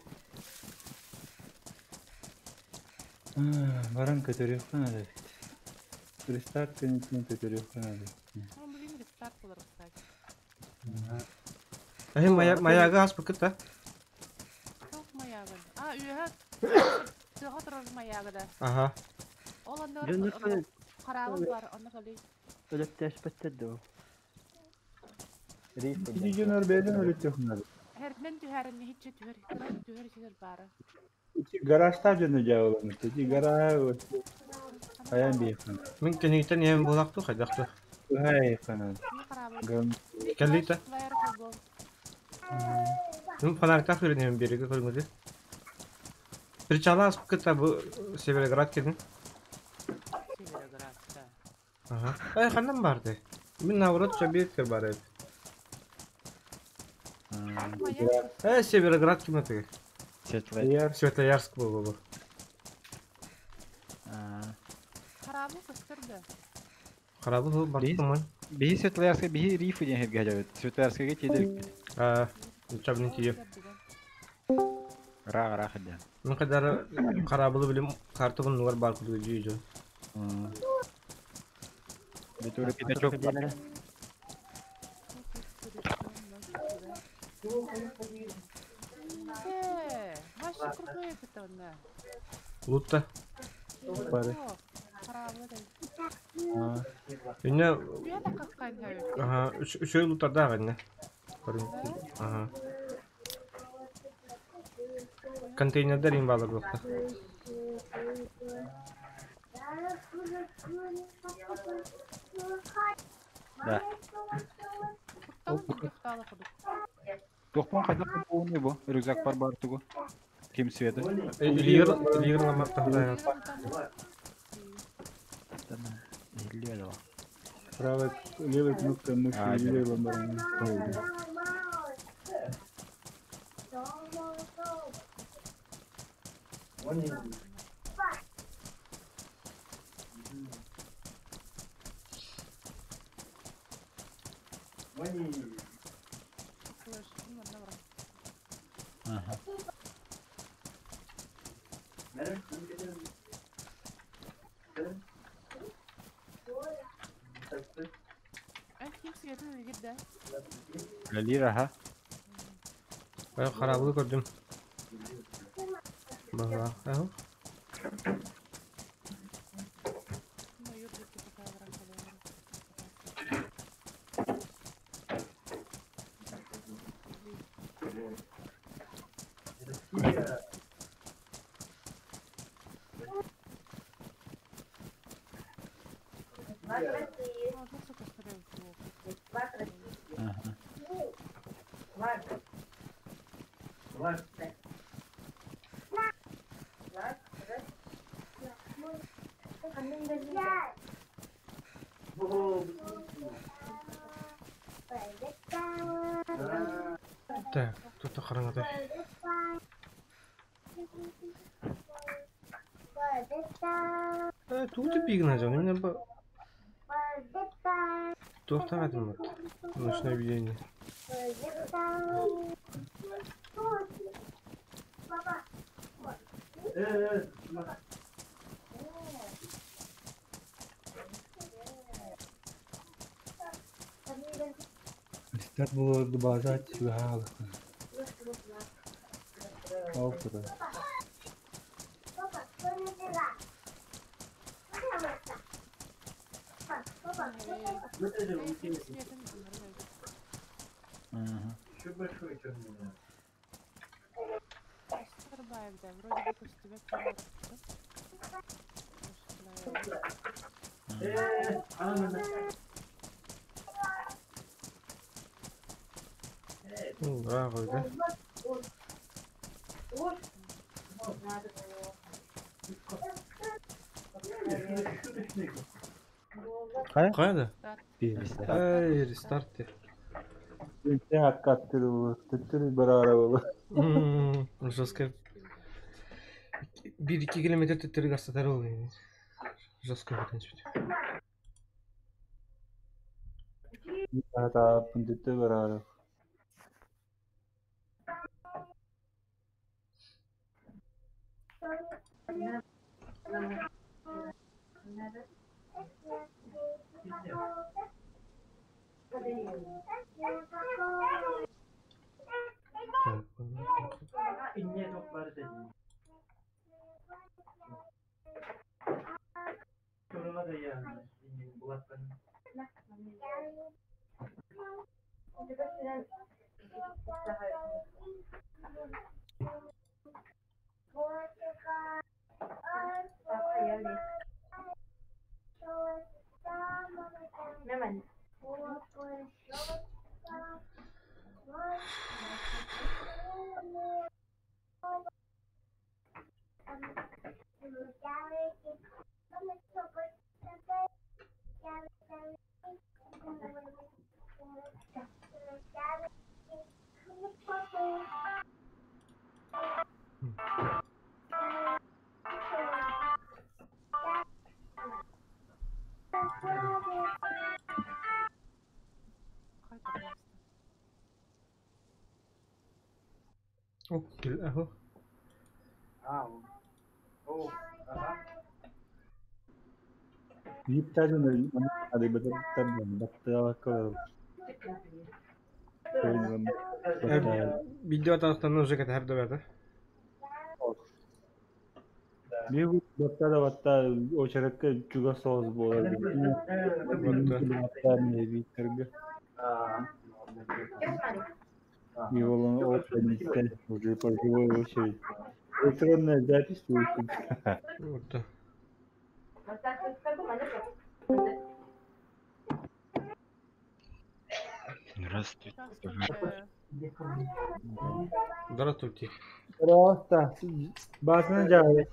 Баран көтөрүөххэ надо. Рестарт кэнниттэн көтөрүөххэ надо. Ну, блин, рестарт болар, кстати. Эһи маяга аспыкыт да? Туох маягын? А, үөһэ тыаҕа турар маягы да. Ага. Ол онно Дьоннор харабыл бар, онно кали. өлөктөөспөттөр доо. Ити дьонор бэйдэн өлөттөххө надо. Херден түһәрин хитче түһэр, кыра түһэр ситер бары. Ити гаражта дьону дьааланыр. Ити гараж хайан биэххэ. Мин кэнигиттэн иһэн буолаахту хайдахту. Хайхэ надо. Харабыл. Кэллиитэ. Мин фонарьтаах үрүнүм береге көрүҥүтү. Причала аспыкыт бу Североград кэлин. Североград, да. Ага. Эй, ханнан барды? Мин наоборот чабиеттер бар эбит. Э, Североград ким этиги? Светлый. Светлоярск был бу. Харабыл көстөр да. Харабыл бартымын. Биһи Светлоярска биһи риф диэн хиргэ жабыт. Светлоярскага тиедер. А, чабын тиеп. Ра ра хадя. Мин кадар харабылы билим картыбын нугар бар куду жүйжү. Битуры пятачок. Маша крутой это онна. Лутта. Бары. Харабыл да. Үнне Үө да каккан хабы. ага, үчөө луттарда агынна. Ага. Контейнердер им балар бакта. Да. Тохпон хайдах буолуй бу? Рюкзак бар бар тугу. Ким светы? Илигер илигер ламар тахта. Правая, левая кнопка мыши, А, да. левая баран. Ага. Ким светы да? Үлэлиир аха. Харабылы көрдүм. Баҕа. Аһы. Майор диэки пока баран халыҥ. А, сука, Аха. Так, тут охрана. Тут и пигна жон, именно бы. Туохтаах вот. Ночное видение. Старт было базать чугал. Опра. Ага. Вроде бы көстүбэт Да, да. Хайа? Хайда? Рестарт. Эй, рестарт. Откаттыр төттөр барара болу. Жестко. 1-2 километр төттөрү гастатар ол. Жестко в принципе. Ата төттөр барара. Так, О, аһы. Бип тажын ады бетер батталакка. Видео таахтан уже кэтэр да. Бу баттада батта очерекке чуга соос болар. Батта не виттерге. И он уже по живой очередь. Электронная запись будет. Вот. Здравствуйте. Здравствуйте. Просто базаны жабы.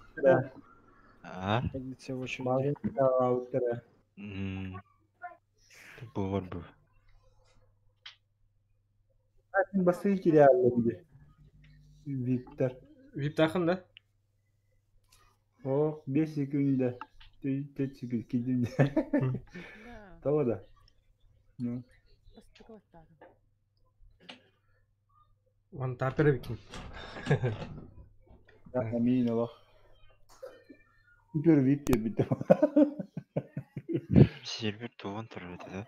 А? Позиция в очереди. Базаны жабы. Повар был. Басы кирялы. Виктор. Вип тахын да? О, 5 секунда. 4 секунд кидим. Того да. Ну. Ван тапер викин. Амин Аллах. Супер вип деп битти. Сервер туган турар да?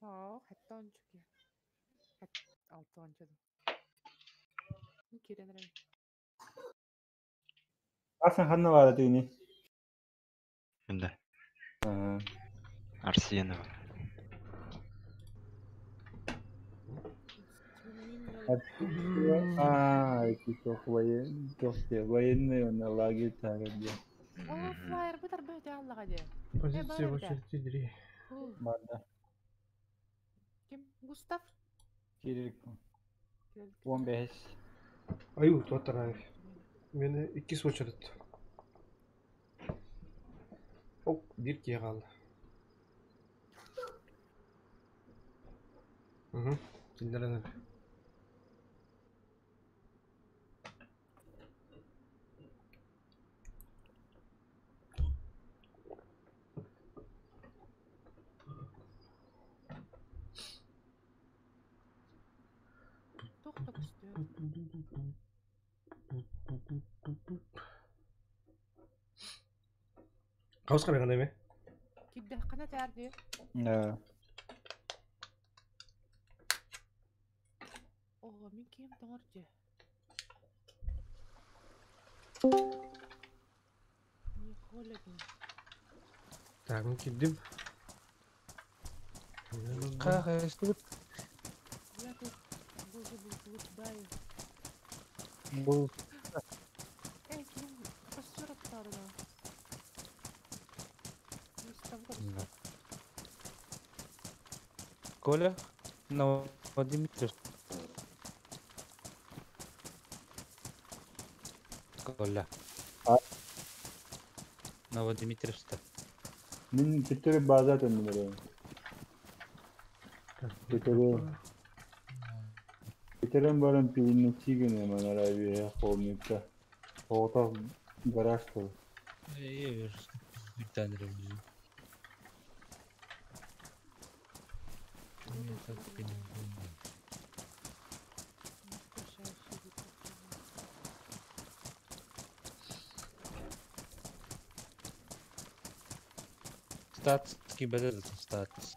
Аа. О, хатта ончуки. Хат алты ончу. Кирен эрэ. Арсен ханна баара тыгыни? Да. Арсенова. А, эти военный он лагерь тагы. О, флайер бытар бөтө аллага де. Позиция в очереди дри. Барда. Ким? Густав? Кирилл. 15. Аю, туатарай. Мени иккис очередь. Ок, бир кие қалды. Угу, киллерен Тохто көстө. Каус караган эме? Кидде кана тәрди. Да. О, мин кем тоңор же. Не холодно. Так, мен киддим. Кахайстыбыт. Я тут боже блуждаю. Бул Эй, ким костер аттарына. Густав Густав. Коля Новодимитров. Коля. А? Новодимитровста. Мин питер база төннөрө. Питер. Питерен баран пилинне чигене манара бие холмикта. Ота гараж тур. Эй, бүтән революция. Статский бедер статс.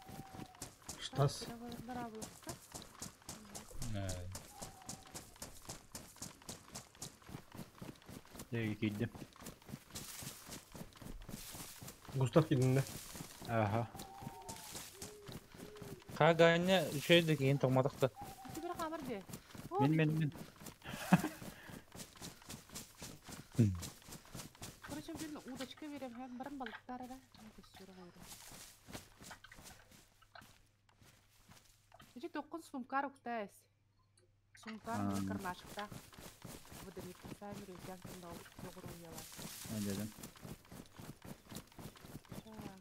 Штас. Дәге киддим. Густав кидинде. Ага. Каганя үшөйдө кийин тоңмадыкта. Бир камыр де. Мен. Короче, бир удочка берем, һәм барым балыктар ара. Ичи токкун сумкар уктайс. Сумкар кармашыкта. Водометр рюкзак доғру яла. Дедим. Так.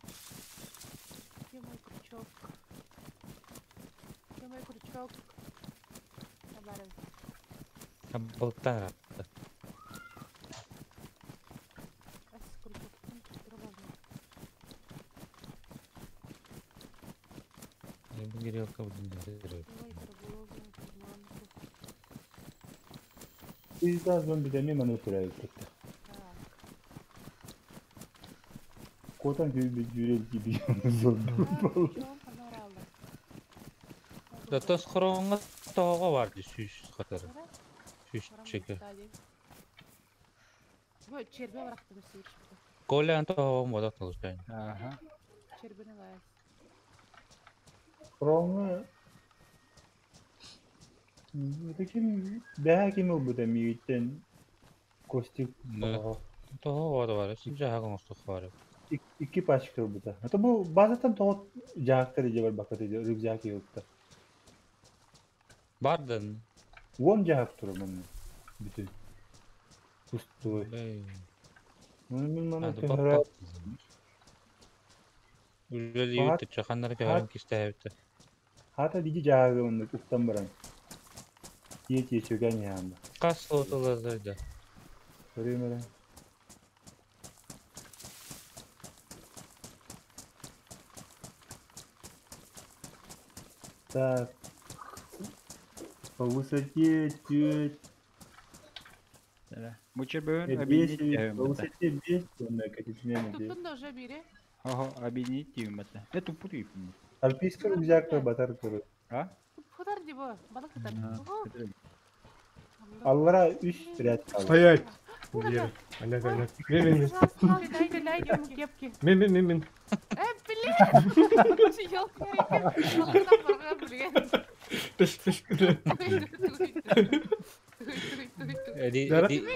Где мой крючок? Где мой крючок? Табарым. Балыктан ратты. Эс крючоктун туруп Грелка будем. Ой, рыболовную приманку. Пизда зомби да мимо натурает. Так. Котан любит дюрель тебе зомби. Крючок панорала. Да тос хоронга тоого бар сүүс катар. Сүүс чеке. Бу чербе барактым сүүс. Коля тоого модак толушпайм. Ага. Чербени лайс. Роңы Таким бэһэ ким ылбыта миигиттен Костик Тоого бар, жаагын остук бар. Икки пачка ылбыта. Это бу базаттан тоҕо жаактар иже бар бакаты рюкзак ылбыта. Бардын. Уон жаак турар манна. Бүтүн. Пустой. Муну мин мана көһөрө Үлелиүтэ чаханнар көһөрөн кистээбитэ. Хата диги жаагы оннук уктан баран. Тие чөгөн яанда. Кас отулазайда. Көрөмөрө. Так. По высоте чуть. Бу чербөөн объединить По высоте 5, онна катитинен. Туттун да уже бири. Ага, объединить тиюм бата. Это тупую. Альпийский рюкзак батар көрө. А? Хутар ди бу, балык хутар. Аллара 3 ряд kaldı. Стоять! Где? Понятно, понятно. Мин, мин, мин. Дай, дай, ему кепки. Мин, мин, мин, мин. Блин! Ёлка, Пеш, пеш.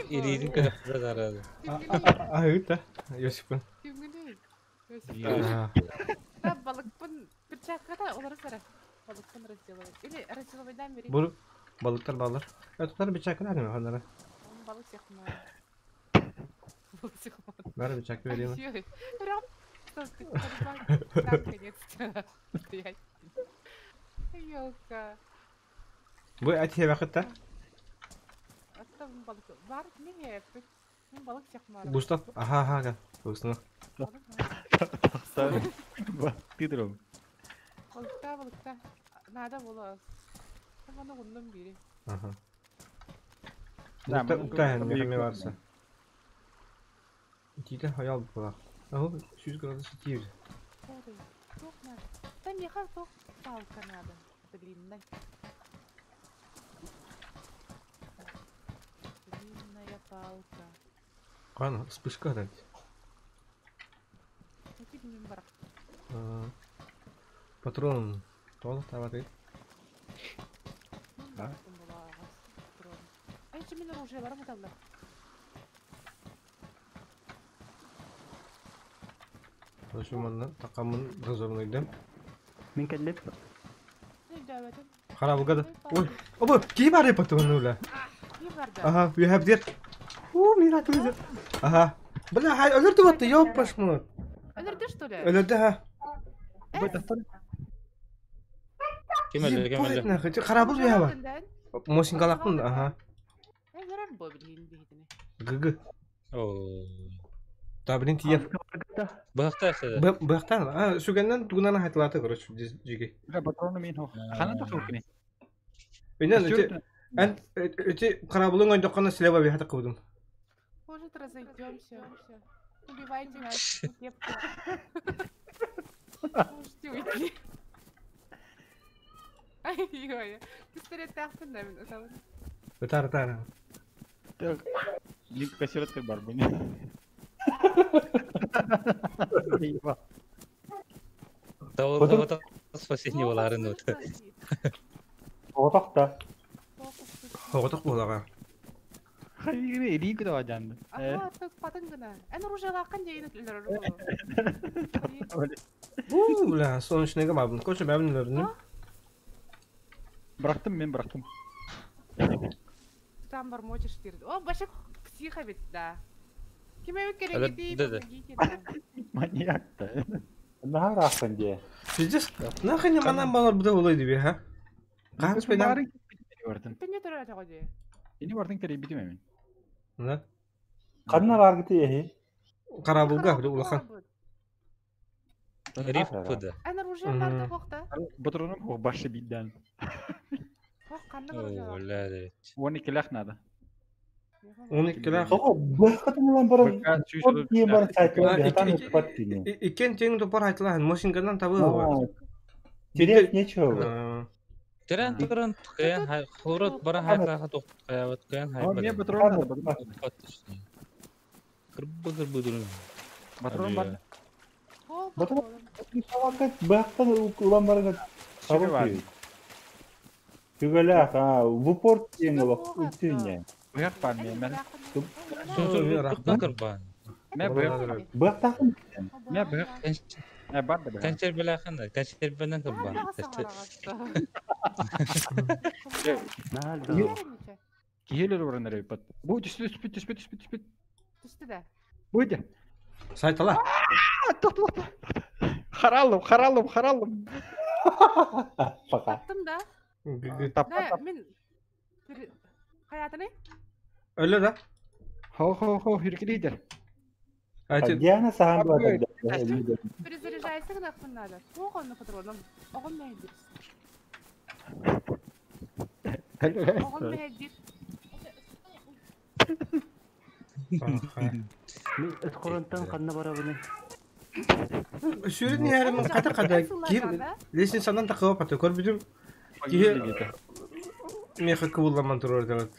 Илиитин көтөхтө тарады. А, это? Йосиппын. Да, балыкпын перчаткада олар сара. Балыкпын разделывать. Или разделывать да, бери. Бу балыктар балар. Эталар бичакы да ханара. Балык сехман. Балык сехман. Бары бичакы берейин. Прям, что ты, наконец-то. Стоять. Ёлка. Бу әти вакытта. Аттам балык. Бар, не, мен балык сехман. Густав, ага, ага, Густав. Тыдрым. Балыкта, балыкта. Надо было. Маны оннан бири. Ага. Укта, мехаме барса. Тиде хаял була. Ага, 100 градус тиер. Тох надо. Да меха тох палка надо. Длинная. Длинная палка. Кан, вспышка да. Патрон. Тола табаты. Да? А еще мен оружие бар мыталла. Ошо манна такамын дозорныйдым. Мен келлеп. Харабыга да. Ой, оба, ки бар патроны ула. Ага, we have there. У, мира туйды. Ага. Бля, хай өлөрдү батты, ёппаш мун. Өлөрдү что ли? Өлөрдү ха. Ким өлдү, ким өлдү? Харабыл бия бар. Мосингалакпын, ага. Өлөрөр бо билин бихитини. ГГ. О. Да, блин, тиен. Быхта сада. Быхтан, а, сүгеннен тугунан хайтылаты, короче, жиги. Бля, патроны мен хох. Хана та хох кини. Менен эти эн эти карабылың ойдоккана слева бихата кылдым. Может, разойдемся. Убивайте нас, кепку. Можете уйти. Ай-ой, пистолет тахтын да мен утабын. Тар тар. Так. Лик кассираты бар бу. Тавыл спасение боларын вот. Отақта. Отақ болаға. Хайгы лик да жанды. Ага, так патын гына. Эн оружие лакын дейин өлөр. У, бля, солнечныйга бабын. Коча бабын өлөрдү. Бырактым мен, бырактым. Там бормочешь дирди. О, баша психа бит да. Киме керек ди, помогите. Маньяк та. Нахар ахын де. Пиздец, нахрен манан балар буда болой диби, ха? Кагыз пайда. Ты не турар атага ди. Эни бардың терей битим эми. Да. Канна бар гити эхи. Карабылга, улахан. Риф пыды. Эн оружие бар да бокта. Батроным хох башы бидден. Хох канны оружие. Оля да. 12 лях надо. 12 лях. Ого, быхатын улан баран. От бар сайт. Икен тең топар айтылан, мошингадан табы. Терять нечего. Терен туран кыян хурот бара хайта тоқ каябат кыян хай. Мне патрон надо. Кырбы кырбы дурун. Патрон бар. Патрон. Быхтан улан баран. Табы. Түгелях, а, в упор тең олох үтүнне. Быхак бар мен. Кырбан. Мен быхак. Быхтахын. Мен быхак. Бар да быхак. Канчер белахан да, канчер белен кырбан. Киһилер баран эрэ бат. Бу түстү түспүт түспүт түспүт түспүт. Түстү да. Буйда. Сайтала. Тоқтла. Харалым, харалым, харалым. Пока. Таптым да. Тап. Мен хаятыны? Өлө да. Хо хо хо, хүркелейдер. Диана сахан бар. Перезаряжайся нахуй надо. Ох, он на патроном. Огонь мәйдир. Огонь мәйдир. Мен эт хоронтан канна барабыны. Сүүрэн иһэрим хата-хата киһи лестницанан тахыба паты көрбүтүм киһи миэхэ кыбылламан турар этэ.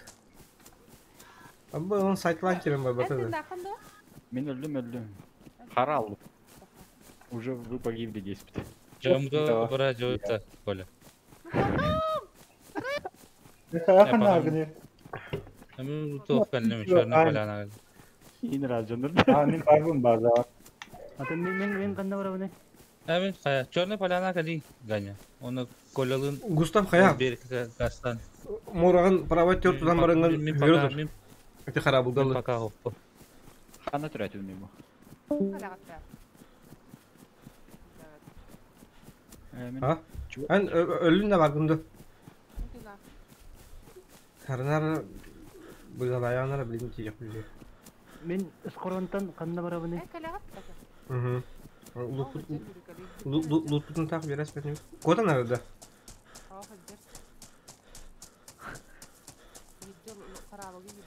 Абы он сайтлаан кирен барбата да. Мин өлдүм өлдүм. Харал. Уже вы погибли деспит. Жамга бара жойта, Коля. Ин разжаныр. А, мин барбын базар. Ата мен мен мен канда барабын? Мен хая, Черная поляна кали Ганя. Оны Колялын Густав хая. Беркте гастан. Мурагын правай төрт тудан барыңын. Мен пока мен Эти харабылдалы. Пока хоппу. Хана түрәтүм мен бу. А? Эн өлүн да баргынды. Харнар быгалаянар билин тиек биле. Мен скоронтан канна барабын? Угу. Лутпутун так берес бетим. Кодан арада.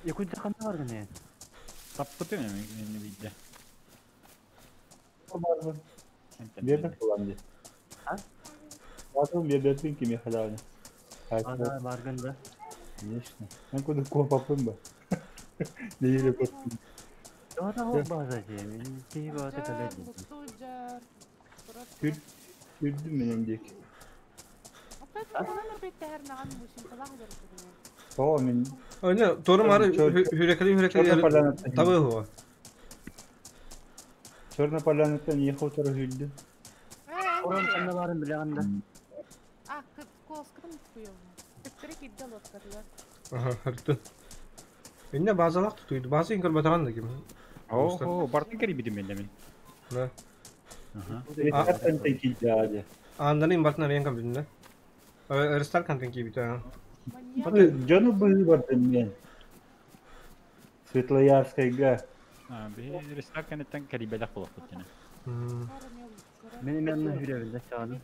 Якунта канна баргын? Таппытым мен видде. Барбын. Бердик булам ди. А? Батым бердетин кими халаны. Ана баргын да. Конечно. Мен куда копапым ба. Неyle koptum. Ата хо база же. Мен тиги бата кале. Күрдүм менен дек. О, мен Öyle doğru mары hürekeli hürekeli табы хуа. Черная поляната не хотора хүлдү. Орон канна барын билеган да. А, коскырым туйым. Тептере кидде лоткатыга. Аха, хырты. Инне базалак тутуйду. Базы ингер батаган да ким. О, бартын кери бидим мен мен. Да. Аха. Рестарт килди ади. Андан ин бартын арыян кам да. Рестарт контент ки бита. Жону быһы бардым мен. Светлоярскайга. А, би рестарт контент кери белек болуп кеткен. Мен мен хүребин да чаганы.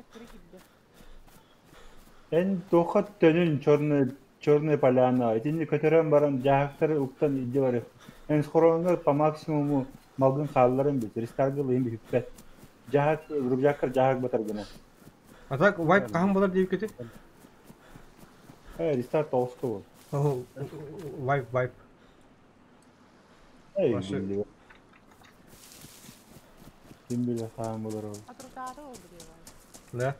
Эн тохот төнүн черная Черная поляна. Итини көтөрөн баран жаактары уктан иди бар. Эн скоронга по максимуму малгын хаалларын бит. Рестаргыл им бит. Жаак рубжаккар жаак батар гына. А так вайп кахан болар деп кети? Э, рестарт толсто бол. О, вайп вайп. Эй, билди. Ким биле хаан болар ол. Да.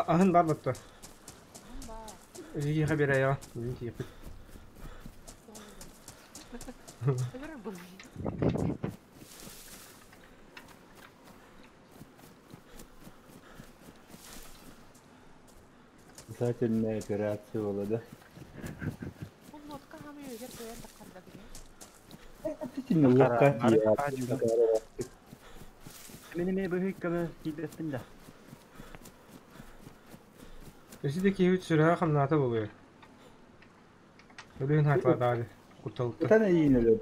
Ахын бар батта. Жиги хабер ая. Блин, тиеп. Спасательная операция была, да? Действительно, ловко. Мен эме бөһүй көмө кийбеспин да. Өсүдө кийбит сүрөҕө хамнаата буолуо. Өлүгүн хайтладаады кутталытта. Тана иинелер.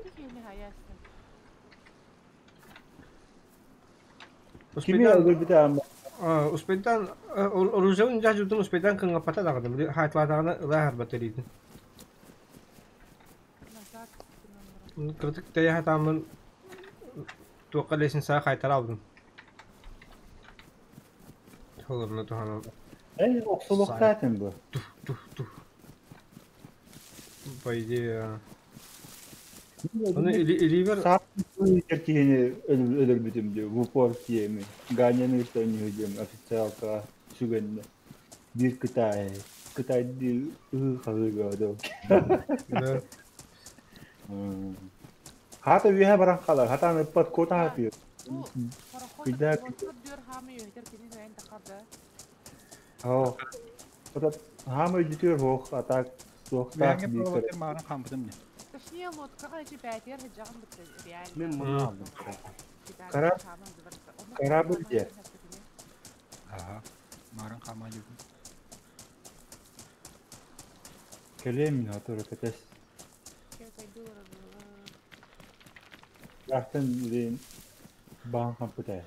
Кими өлгөрбүтэ ама? Успейдан оружиен жажудун успейдан кыңгаппата даҕаны хайтладаҕына ылаа харбат эритин. Кырдык тэйэ хатааммын туохха лестницаҕа хайтара алдым. Холорно туханан. Эй, оксулуктаатын бу. Тух тух тух. По идее. Оны иливер киһини өлөрбүтүм диye, в упор киеми. Ганяны что не хүдем официалка сүгенне. Бир Кытай, Кытайды хагыга да. Да. Хата виха баран калар, хата ыппат кота хапы. Кыда О. Ота хама үдүтөр хох атак туохта биир. Марын хампытым не. Точнее, лодкаға эти пятер жагын бітті, реально. Мен мұны алдым. Корабль де. Ага. Марын хама жүгін. Келем атыры кетес. Рахтан лин баан хампыта.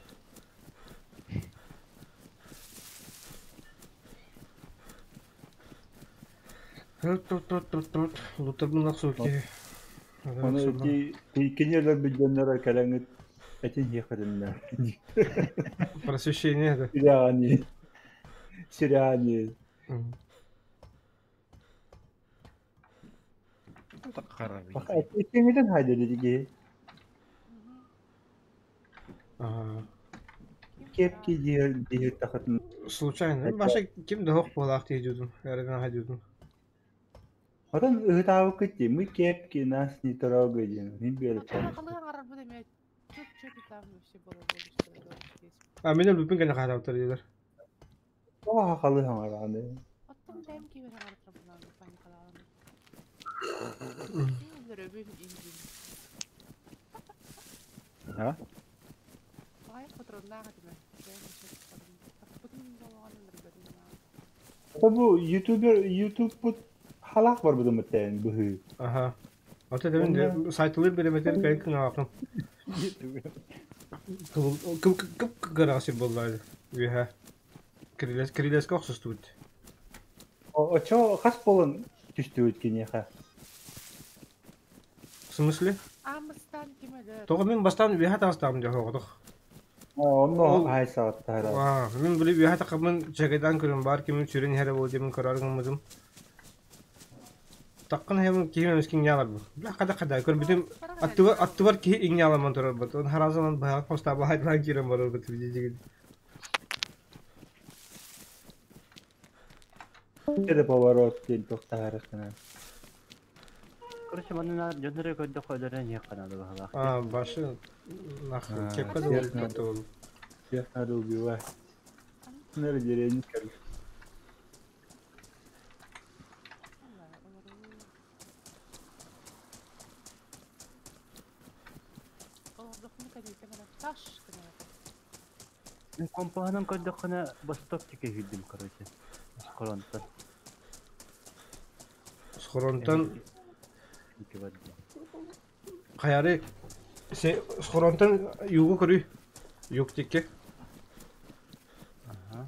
Лутарбын охсубут киһи. Ону ити кинилэр бүддьөннөрө кэлэҥҥит этин иһиэххитиннэ. Просвещение да. Сиряни. Сиряни. Итиҥитин хайда диги. Кепки диир диир тахатын. Случайно. Баша ким да хох буолаах дии дьудун. Эрэнэ хайдудун. Отон ыһытаабыккыт дии, мы кепки нас не трогай диэн. Мин биэрэ А мен өлбүппүн кэнэ хаалаабыттар диилэр. Тоҕо хахалы хаҥарааны. А? Бу ютубер ютубпут халаах барбытым ыттаан быһыы. Аха. Ата дебин сайтылыр береметер кайын кыңаакым. Кып кып кыгара сир боллайды. Үһә. Кирилес кирилеске охсустубут. Очо хас болон түстүбүт киниэхэ. В смысле? Тоҕо мин бастаан үөһэ таҕыстаҕым дьэ хоҕотох. Онно хайсааттара. Мин били үөһэ тахаммын чэгэдэн көрүм баар кимин сүрүн иһэрэ буол диэмин көрөр гыммытым. Таххан иһэмин киһи эмискин иҥньаалар бу. Бля хада хада көрбүтүм аттыбар аттыбар киһи иҥньааламан турар бут. Он харазанан быһаҕа хостаабы хайдалаан киирэн барар бут видео. Это поворот диэн тохтаарыкына. Короче, манна дьоннору көрдөххө өлөрөн иһиэххэ наада баһылаах. А, башы нах кепка да Всех болду ол. Всех надо убивать. Надо деревню короче. Компаһынан көрдөххүнэ восток диэки сүүрдүм, короче. Хоронтон. Схоронтон хайары схоронтон югу көрүй. Юг тикке. Ага.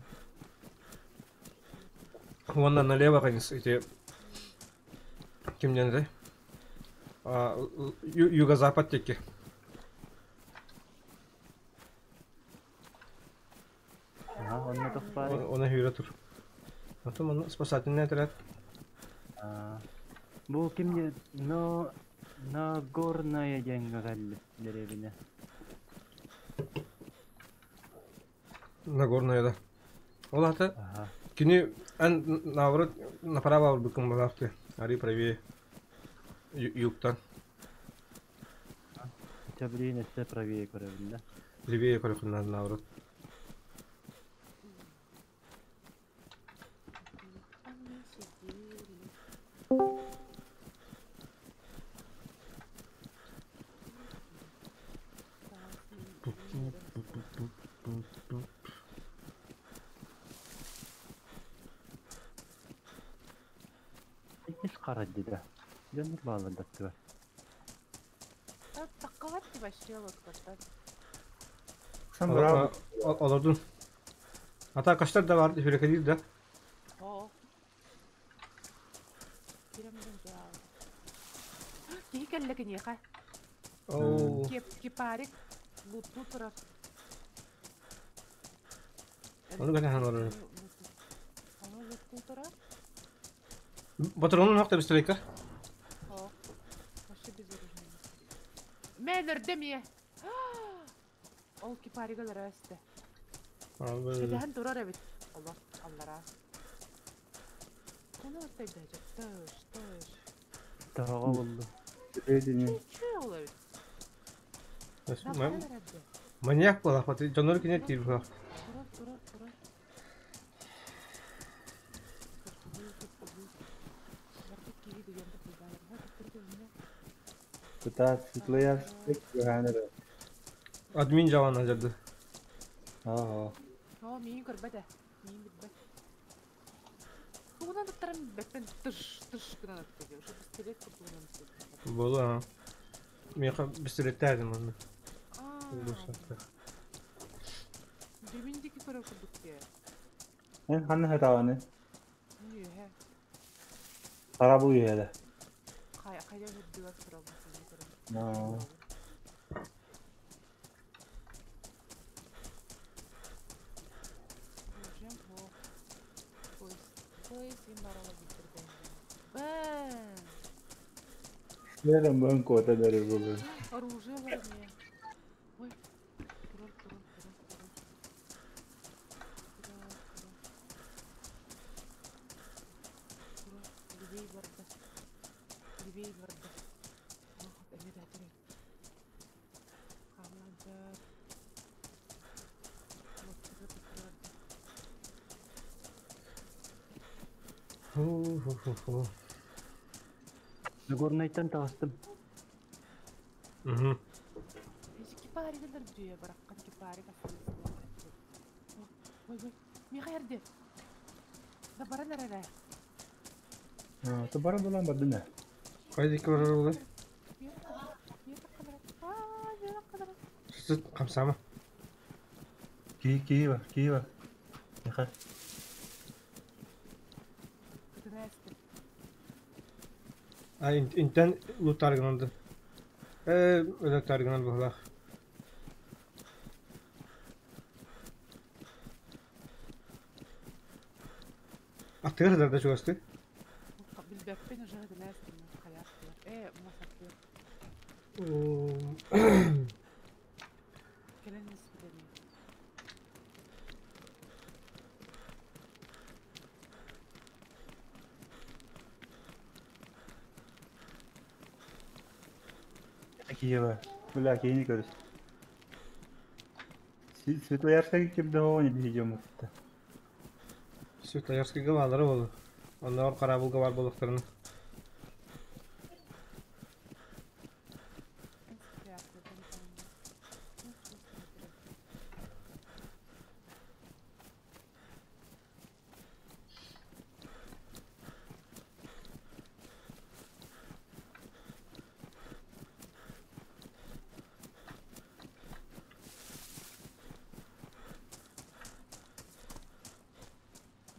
Вон налево конец эти кимнен да? Юго-запад тикке. Ага, онно туох баарый? Она хүйрэ тур. Потом он спасательный отряд. Бу ким но Нагорная диэҥҥэ кэллим дэриэбинэ. Нагорная да. Ол ата Ага. кини эн наоборот направо барбыккын балаахты. Ари правее. Югтан. Хотя блин, өссө правее көрөбүн да. Левее көрөхүн наоборот. Иккис хара да. Дьоннор бааллар даттыгар. Сам браво. Олордун. Ата каштар да бар, хүрекелир да. Оо. Ону гана ханорун. Батронун хакта бистрейка. Ол кипаригалар өстө. Кэтэһэн турар эбит. Олох аллара. Кону оттайда тыш, тыш. Тоҕо булду. Чү ол эбит. Маньяк буолах, дьоннору кине тиир буолах. Турар, турар, турар. Кытаат Светлоярск Юханера. Админ жаван ажарды. Аа. Оо, миин көрбөт ээ. Миин билбэт. Тугунан ыттаран билбэппин тыш, тыш гынан ытта диye. Уже пистолет курдугунан ытта. Болу а. Меха пистолеттээдим онну. Дебин диэки көрөр курдук диye. Эн ханна хатааны? Үөһэ. Харабыл үһэлэ. Хайа хайа үрдүгэр турабын Аа. Оружием суох. Поезд, поезд барала биттирбен. Бэ! Нерем бön куота дэрэр буолуо. Оружие бар эмиэ. Ой, турар, турар, турар, турар. Турар, турар. Турар, левей барда. Левей барда. Ох, эмиэ да турар. Хаалланчар. Лоптуга туттарар. Фу-фу-фу-фу. Нагорнайтан таҕыстым. Угу. Эти кипаригылар дьүө бараххан кипарик астыгысына. Ой, ой, миэхэ эрде. Да баран эрэрэ. Аа, то бара булан бардын ээ. Хайа диэки барар буолуой? Миэхэ кадара. Аа, миэхэ кадара. Сыт, хамсаама. Киһи киһи бар, киһи бар. Миха. Кытына эстим. А, интен лутаргынанды. Э, өлө таргынан быһылаах. Аттыгар сыдарда чугасты. Билбэппин уже кытына эстим. Хайааттылар. Э, масаттыр. Кэлэн испитеми. Киһи бар. Бля, киһини көрүс. Светлоярскай ким да не биһиги мутта. Светлоярскайга баалара буолу. Онноор карабылга бар болуктарына.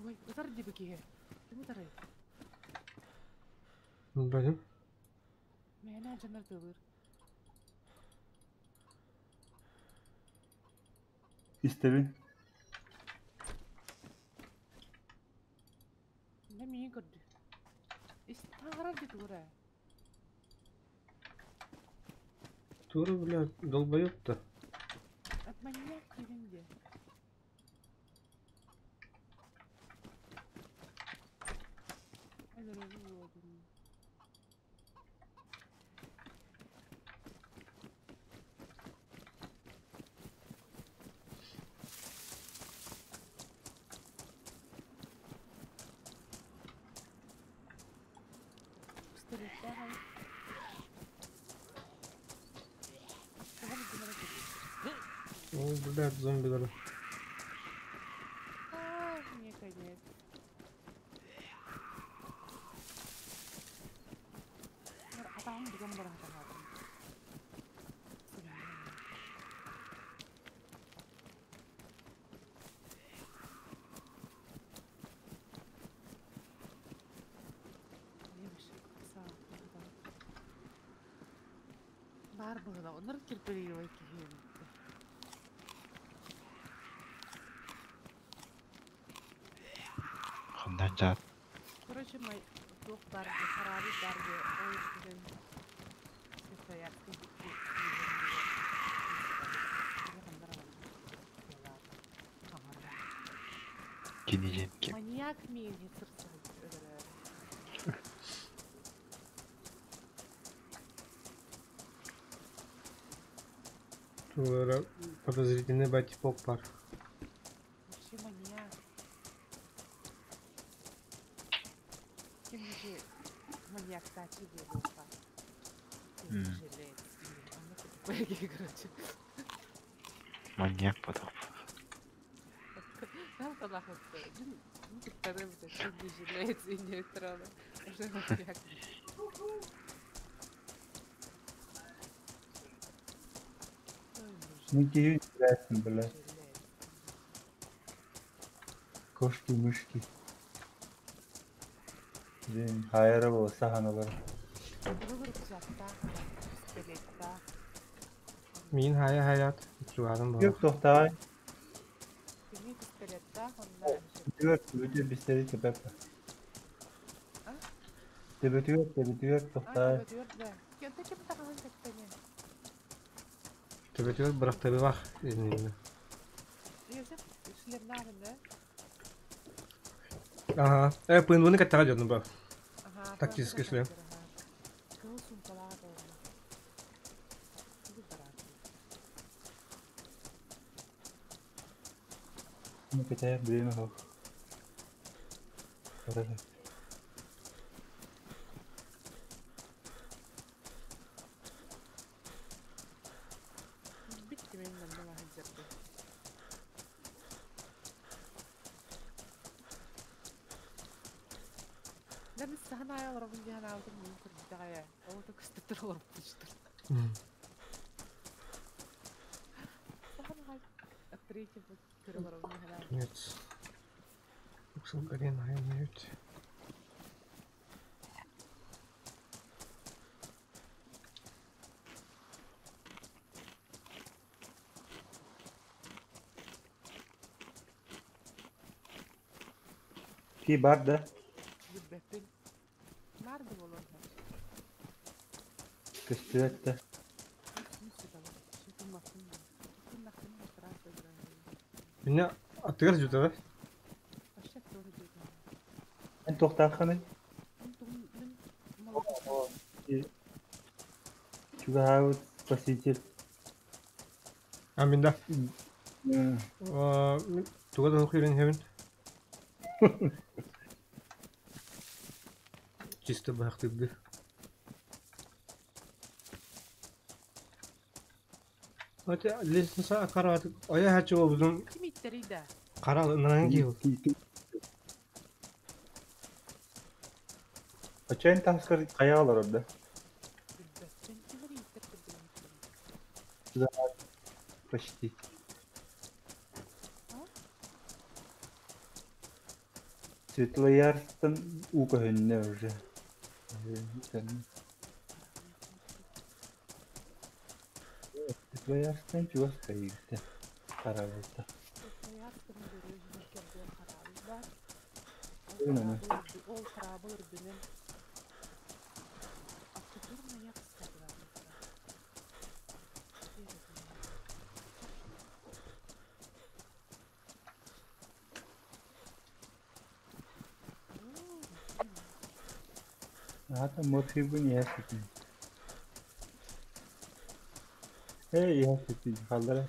Ой, ытар диби киһи. Ким ытарый? Блин. Мээнэ дьоннор тылыр. Истэбин. Нэ миин көрдү. Истаҕарар ди тугура. Тура, бля, долбоёб-то. От маньяк дигин ди. Өлөрөбү буолдум. Пистолеттээх ай. Тоҕо бүдүмэрэ О, блядь, зомбилары. Ай, мне конец. Атаҕым бүгэн баран атаҕаатым. Бар быһыла, оннор терпеливый киһи. Ханна жаат. Короче, май туох бар ди, хараби бар ди, ол үрдүнэн Светлоярский Кини диэн ким? Маньяк миин сырсыр өлөрөр. Тура подозрительный батипок бар. Вообще маньяк. Ким же маньяк тачи буолуохха. Жилец. Короче. Маньяк потом. Там талахытты. Ну, кыттары бит, ким жилец и нейтралы. Уже маньяк. Ой, мужик, Ну киһи интересен, бля. жилец. Кошки, мышки. Дин хайара бу саһаналар. Кыһыл рюкзактаах, пистолеттаах. Мин хая хаят чугаһым Yok буолар. тохтай. Кини пистолеттаах онно Бүтүгэр бүтү бистери көпөп. А? Төбөтүгэр төбөтүгэр А, тохтай. төбөтүгэр да. Кентэ ким таҕаһын кэптэни? Төбөтүгэр бырахтарылаах иннинэ. Йосеп шлемнаах да? Ага. Пынвыны каттаға дьону ба. Аха. Тактический шлем. Кыһыл сумкалаах буолла. Тугу бараат. Не кетер биреме хок. Барар. Бит кимин манна сылдьарбын. Да мин саһан аайы олоробун диэн аабытым мин көрбүтэҕэ. Ол да көстөтөр олорбуттар. Саһан аайы третий көрө олоробун диэн аабытым. Нет. Уксалгарен хайнают. Ки бар да. Билбэппин. Наар да буолуон сөп. Көстүөт да. Меня аттыгар жүтөбө. Эн тохтааххыный? Чугаһаабыт спаситель. А мин да. М, Туга да хирин хебин. Чисто бахтырды. Ате лестница акарат. Оя хачы обузун Ким иттэрий да? карал ыныран кийил. Очоин таскар каягалар орда. Билбэппин. Ким эрэ иттэр курдук. Почти. А? Светлоярстан уу көһүннэ уже. Светлоярстан чугас кайыгыта. Карабылта. Именно. Ол хараабыл үрдүнэн автотур маяк статуя. Ата морфибун ясытын. Эй, ясытын. Халдара.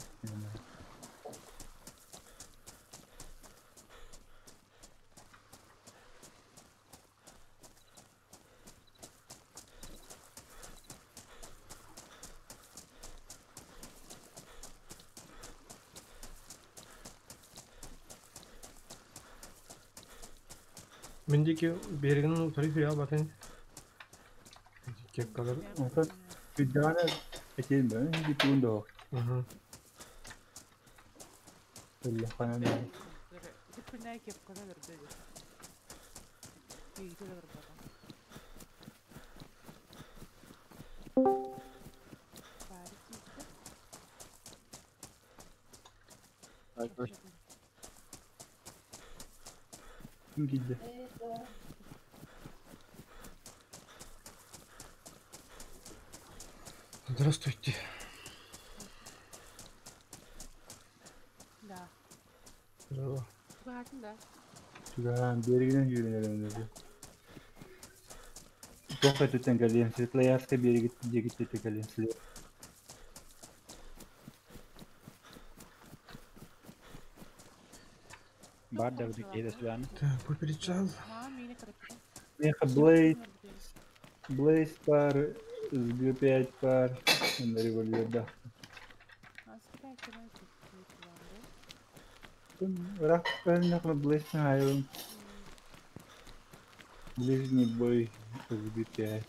Мендики берегин утары фиал батын. Кепкалар. Ата күддәгәнә этен бе, битүн дох. Угу. Әллә ханан. Күнәй кепканы өрдө. Кийте өрбөтө. Бары кийте. Ким килде? Здравствуйте. Да. Здорово. Тугаатын да. Чугаһаан берегинен жүрүнөрөмнөрдү. Тох өтүттен кэлиэм, Светлоярска берегит диэкиттете кэлиэм силе. Бар да бу киһи сүбэни. Так, поперечал. Маа миини кырыппын. Меха Блейд, Блейз пар, СГ5 пар, на револьвер да. Рах правильно Блейз хайрон. Ближний бой СГ5.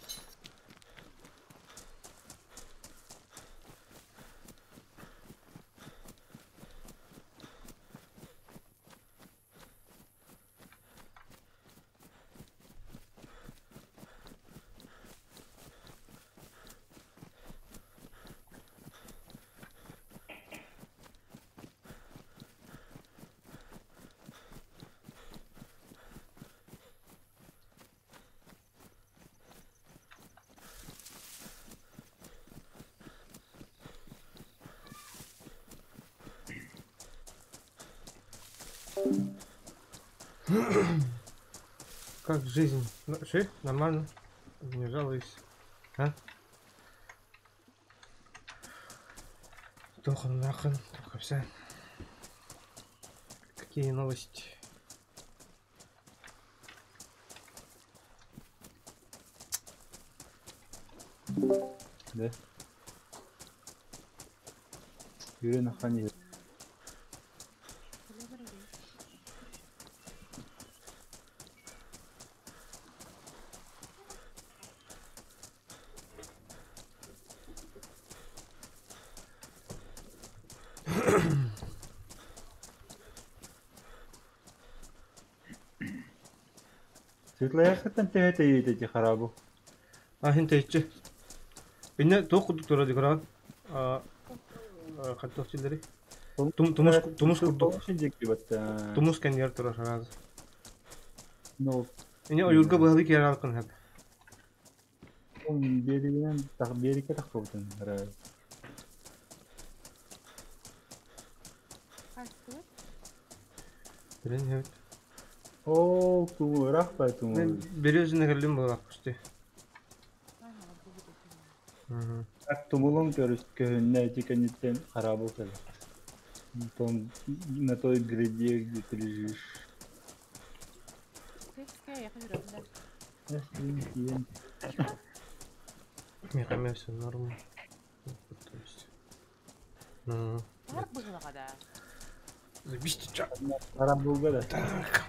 Как жизнь? Ну, ши, нормально. Не жалуюсь. А? Туох нахрен, только вся. Какие новости? Да. Юрий Нахани. Светлоярскаттан төһө тэйиитэ ити харабы? А хин тэйиччи. Инне туох курдук турар дикоран? А хаттох силлери. Тумус тумус курдук. Тумус кэннигэр турар сразу. Ну, Инне ойуурга быһалыы киирэн алкын хэп. Биэригинэн биэриккэ тахсыбытын эрэ. Хайсыбыт? Билин хэбит. Ол туму ыраах бай туму. Мен березіне кэллим буолаах почти. Так тумулун көрүс көһүннэ ити кэнниттэн харабыл кэлэр. Потом на той гряде, где ты лежишь. Михамя все норм. То есть. Ну. Забисти ча. Харабылга да. Так.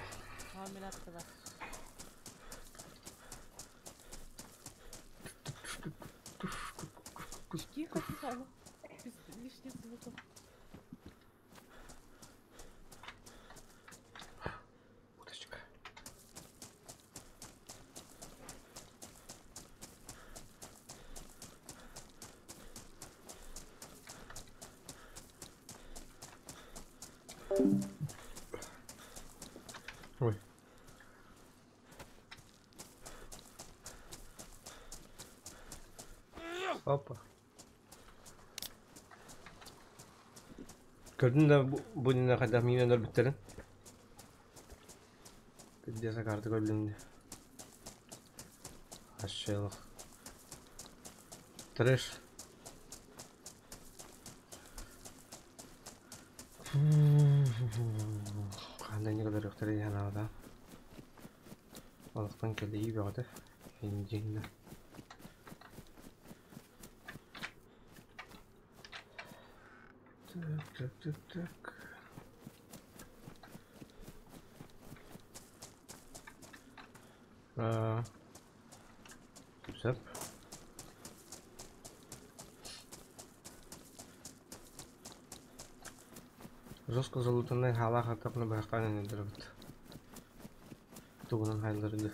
Тихо, тихо. Без лишних звуков. Уточка. Ой. Опа. Көрдүн да бу нина хайдах миинэн өлбүттэрин? Пиздец карты көрдүм. Ащелах. Трэш. Ханда не көрөр янаада. Олохтон кэлии бөҕөтө. Индиинна. Так, так, так, так. А, Сөп. Жестко залутанный халах атапны бахтан недербит. Тугунан хайларды.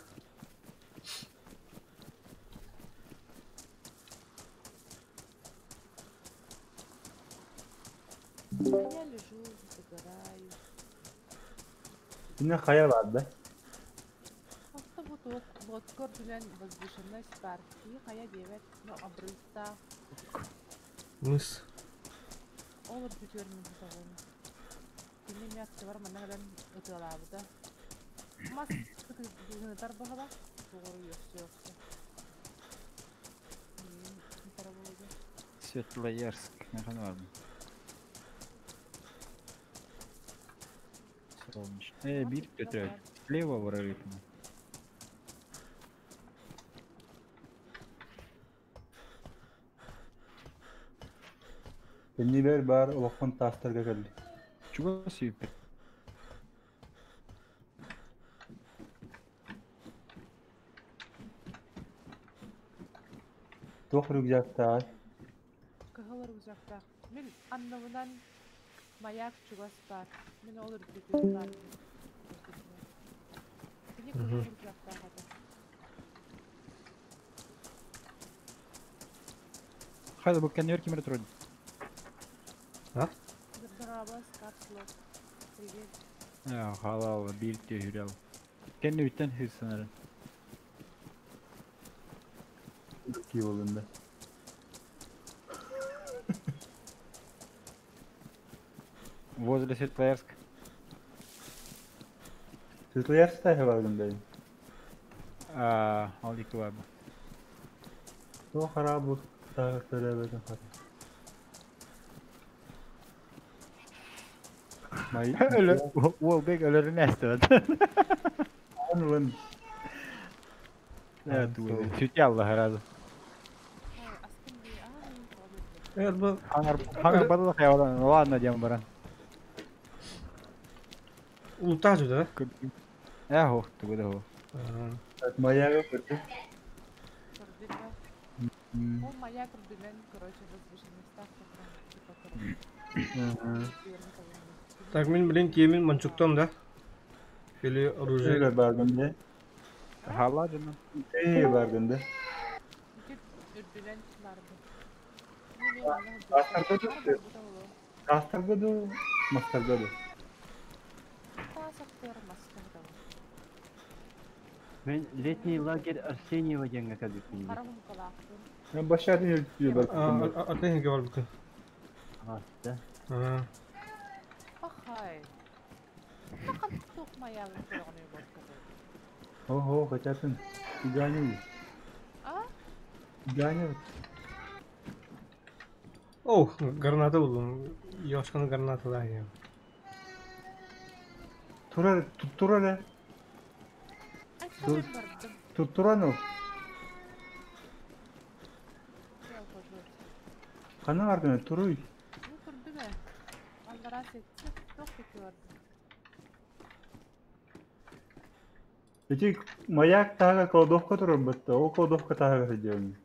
Я лежу, загораю. Кине хайа бар да? Автобуток, лодка үрдүнэн возвышенность бар. Киһи хайа диэбэт, но обрывтаах. Мыс. Ол үрдүтүгэр мин сытабын. Кини эмиэ аттыбар манна кэлэн ытыалаабыта. Мас кытыытар баһала, тугу үөхсэ-үөхсэ. Миигин ытара буолуо. Светлоярск. Нахана бар Солнечный. Бир Петр. Слева прорыв. Кэннибэр баар улахан таастарга кэлли. Чего себе? Туох рюкзактаах? Кыһыл рюкзактаах. Мин анныбынан маяк чугас баар. Мин ол үрдүтүгэр баар. Кини кыһыл рюкзактаах этэ. Хайда бу кэннибэр ким эрэ турар. А? Дорообо, капслок. Привет. Халал, биир түһүрэл. Кэннибиттэн хырсанарын. Ки болында. Возле Светлоярска. Светлоярская баргын да. Аа, ол икки бар. Тоҕо хараабыл тааҕар төрөөбөтүн хата. Май Өлө уол бек өлөрүн эстебет. ылын. Э, тугу. Сүтэ Аллах разы. Эр бу Хаңар хаңар бадылы хаявадан. Ладно диэн баран. улутаах да? Э, хо, тугу да хо. Маяга көрдүм. Ол маяк үрдүнэн, короче, возвышенностях типа, короче. Так, мин блин тиэмин мончуктом да? Или оружие. Şöyle баргын да. Хала жаным. Эй баргын да. Үрдүнэн барды. Астарга да. Астарга да, мастарга да. Мен летний лагерь Арсеньева диэҥҥэ кэлбиппин дии. Мен башатын өлтү баргын. Атын хинге бар бүкін. Аҕаста. Пахай. Ого, хотятын. Иганю. А? Иганю. О, граната булдум. Ёшканы граната да я. Турар, туттурар. Туттуран Ханна бардын туруй. Эти маяк тага кладовка турар бытта. Ол кладовка тага сидем.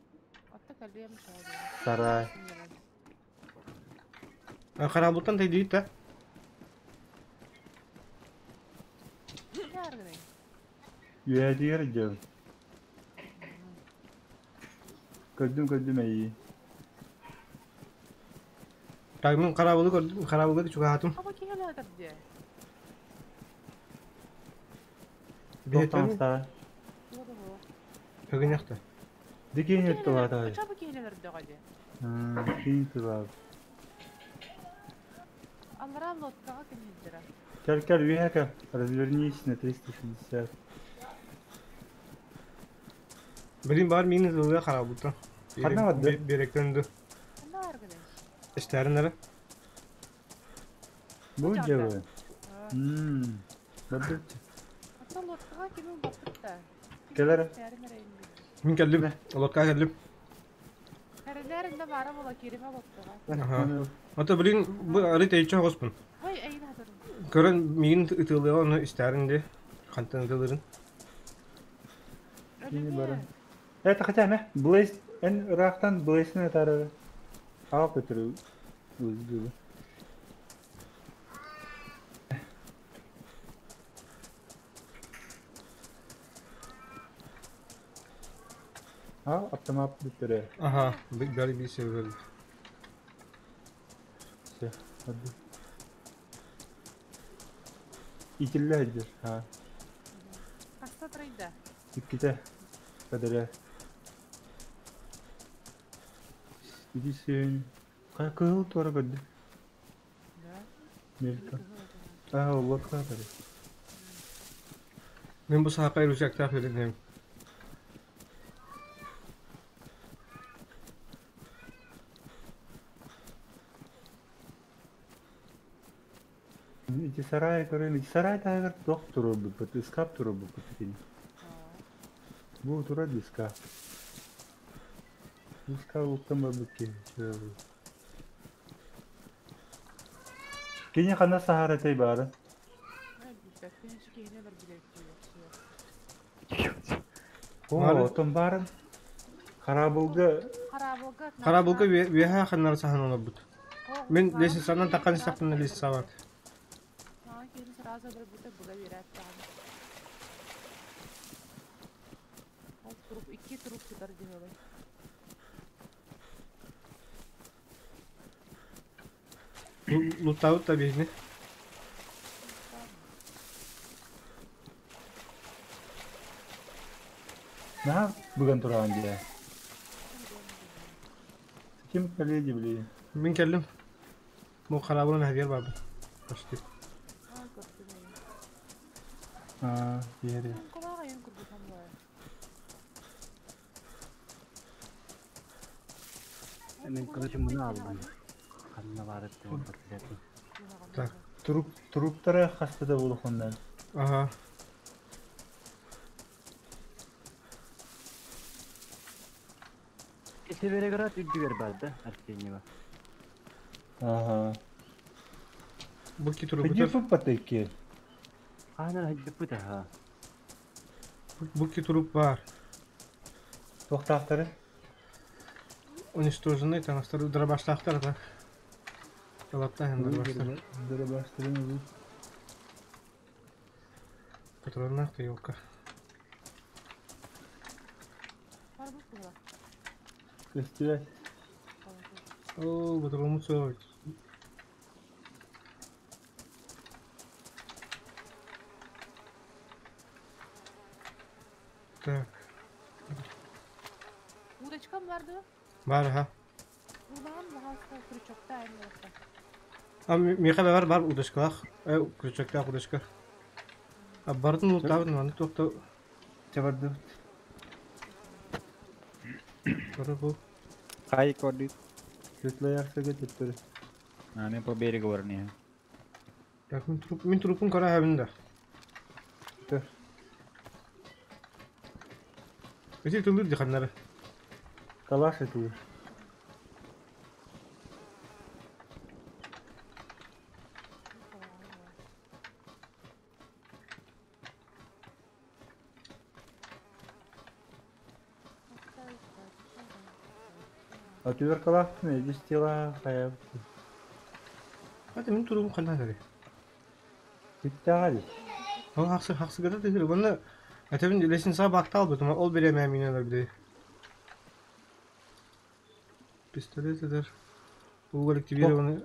Сарай. Карабылтан тайдыйт да? Үәдигер дьэ. Көрдүм көрдүм эйи. Так, мен карабылы көрдүм, карабылга чугаатым. Тоқтан сарай. Хөгөнөктө. Дикин өттү бата. Кин тулаа. Кел кел үһәкә. Развернись на 360. Блин бар мин зылга карабылтан. Ханна барды? Беректенди. Иштерин Бу дьэ. Мм. Барды. Келер. Мин келдим. Лодка келдим. Ага. Ата блин бу ары тейче хоспун. Көрөн мигин ытылыга оны истерин де. Кантан ытылырын. Кини бара. Это хотя ме Блейз эн ырахтан Блейзне тары. Ал көтөрү. Өзү. А, автомат бүтүрө. Ага, бери бир себеп. Все, hadi. Итилле хәдер. Ха. Икките. Кадере. Иди сен. Кай кыл туара көрдү. Мелка. Аа, лотка тари. Мен бу саакка рюкзактаах бердим. Ити сарай көрөм. Ити сарай тагыр тох туру бу, искап туру бу кутин. Бу тура диска. Диска уктан бар бу Кини хана сахара тэй бары. О, отон барын. Харабылга Карабылга веха ханнар сахан олорбут. Мен лесисанан таккан истактын лесиса бар. Лутабыт да бизни. На бүгін тураган дия. Ким коллеги били? Мен келдим. Бу карабылын хәбер бар. Почти. Аа, диэри. Сумкалаах айан курдук буолар. Мен короче муну алдым. Ханна баар эттим. Так. Труп, труптара хаста да буолуохунан. Ага. Североград үрдүгэр бар да Арсеньева. Ага. Бу ки трубы. Иди патыки. Хаанар хajjыппыт аха. Бу ки труп бар. Туохтаахтары? Уничтоженный таҥастары дробаштаахтар да. Талаптаах дробаштар. Дробаштарын ылыы. Патроннаах да елка. Бар бу була. Көстүбэт. О, патронмут суох. Так. Удочкам барды. Бар ха. Улаан баҕаста крючокта айан барахта. А миэхэ бар бар удочкалаах. Э, крючоктаах удочка. А бардын ултаабын маны туохта Чабардыбыт. көрө бу. Хай кордит. Светлоярскага төттөрү. А, мен по берегу баран иһэ. Так, мин труп мин трупун көрө хабын да. Көр. Эти тылыр диханнары. Калаш этилер. А түбэр калаахтын эдис тела хайа. Hadi мин трупун ханна дары. Бүттәҕэ дии. Ол хаксы хаксы гада тыгыр. Бұны әтебин лесин са бактал бутума ол бере мәмине бile. Пистолет эдер. Угол активированный.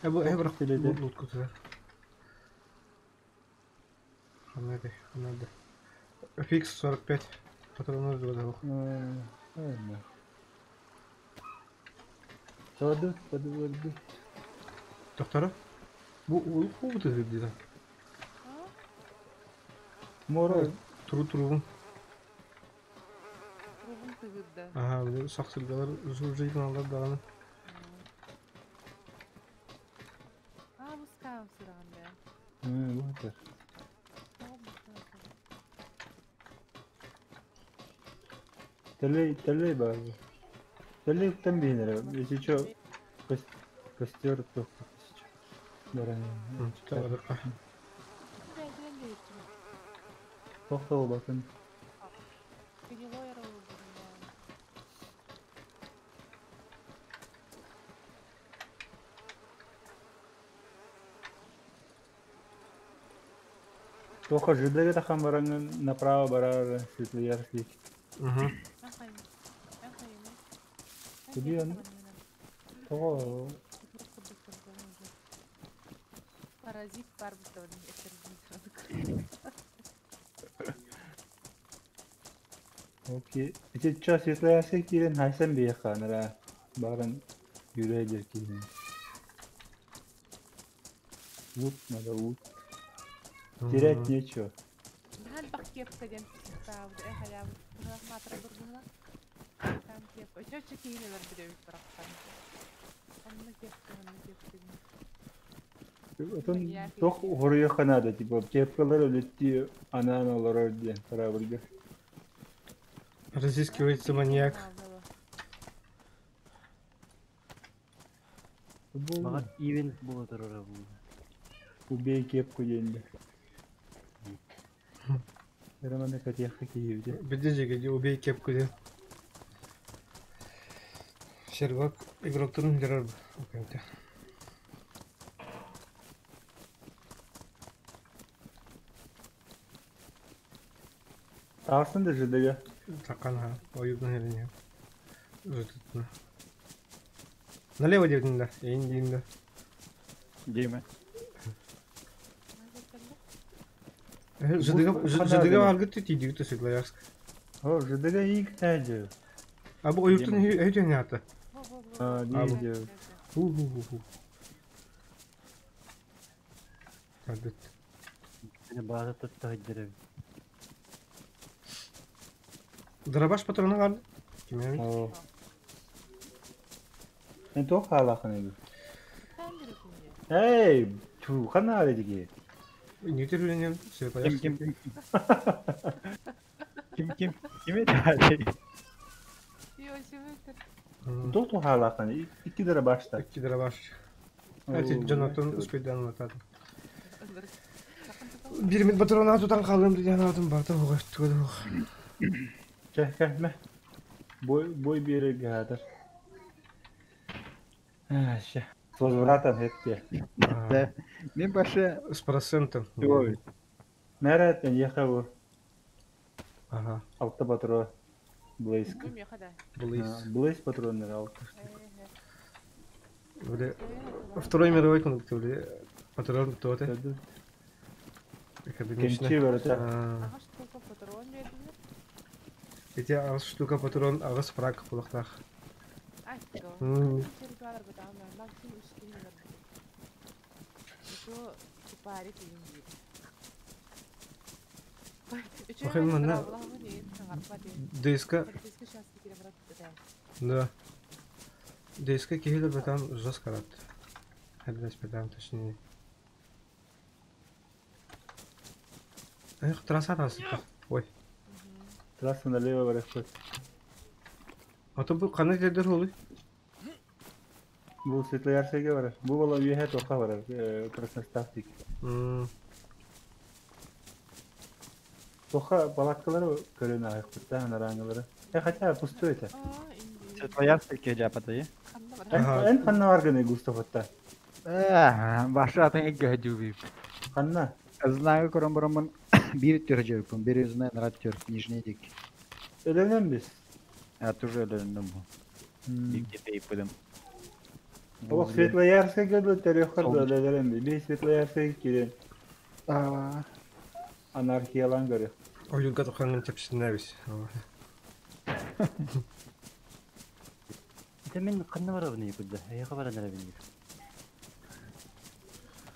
Э бу э бірақ Пистолет. лут кутулар. Ханады, ханады. Фикс 45. Патронов два Чабардыбыт, барды. Доктора? Бу ул ху тыгыр диде. Моро. Тру трубун. Трубун тыгырда. Ага, бу саксылгалар жыл алар дагы. А, бу скам сыраган бе. Бу Телей, телей бар. Телей там бинер. Если чё, костер то Баран. Табадырка. Тохтол батын. Гнилой оружие. Тоха жидеге тахан барангын направо барар Светлоярский. Угу. Куди аны? Того Паразит бар бит Окей. Ити чё Светлоярский кирен хайсан бияханара. Баран юрэ кирен. Лут надо лут. Терять нечего. Нахал бак кепка ден психтаабыт э хаябыт быһылах маатара бурбуһула. Там кепка. Өчөччө киһини өлөрбүт эбит барахсан. Онно кепка, онно кепка. Отон тох хоруйа типа кепкалар өлөттүү анан олорор диэн корабльга. Разыскивается маньяк. Мага ивент була турара бу. Убей кепку диэнде. Романы катьяхка киһибите. Бедежиге де убей кепку де. Сервак игроктарын дерар. Окей. Таарсын да жидеге. Такан ха. Оюбна херине. Жытытна. Налево дедин да. Эйин дейин да. Диме. Жыдыга жыдыга аргыт тиди гүтө Светлоярск. О, жидеге ик тәжи. А бу оюптун өйтөн аты. А, диде. Ху ху ху ху. Адыт. Бааза тутта сылдьар эбит. Дробаш патрона бар. Ким эбит? Оо. Эн туох хаалааххын эбит? Эй, туу, ханна аара дики? Ньүтүр үлэнем, Ким ким ким ким ким ким это? Туох туох хаалааххын? Икки дробашта. Икки дробаш. Эти дьонотон успейдан латады. Биримит патрона тутан қалым деген атым барта оғаш түгеді оқ. Чэ, кэлмэ. Бой, бой биэрэргэ хаатар. Аа, ща. С возвратом хепте. Да. Мен башы С процентом. Ой. Мәрәт, эйиэхэ бу. Ага. Алта патрон. Блейз. Блейз. Блейз патроннар алта штук. Бля, Второй мировой конфликт, бля, патрон то это. Кемчи барыта. Эти аҕыс штука патрон, аҕыс фраг буолуохтаах. Охай манна ДСК. Да. ДСК киһилер бэтам жестко рад. Хәбәс бэтам точнее. Эх, трасса тасыппа. Ой. Трасса налево барыхпыт. А то бу ханна жердер олуй? Бу Светлоярскайга барар. Бу була үөһэ туохха барар, Красноставтик. Туохха палаткалары көрөн ааһыахпыт да анарааҥҥылары. Э, хотя пустой это. Светлоярскай киһи Эн, эн ханна баргыный Густаватта? Башы атын эгге хөдүбү. Ханна? Знаю, көрөн бараммын биир төр жөпүн, бир знаю нарат төр нижний дик. Өлөнөн биз. А тоже өлөннөм бу. Бик тепейпидим. Олох Светлоярскайга да төрүөххөр да өлөлөрөн би. Би Светлоярскайга киирэн. Анархиялаан көрүөх. Ойуга тухаңын чапсынабис. Ити мин ханна барабын кудда. Эйиэхэ баран эрэбин.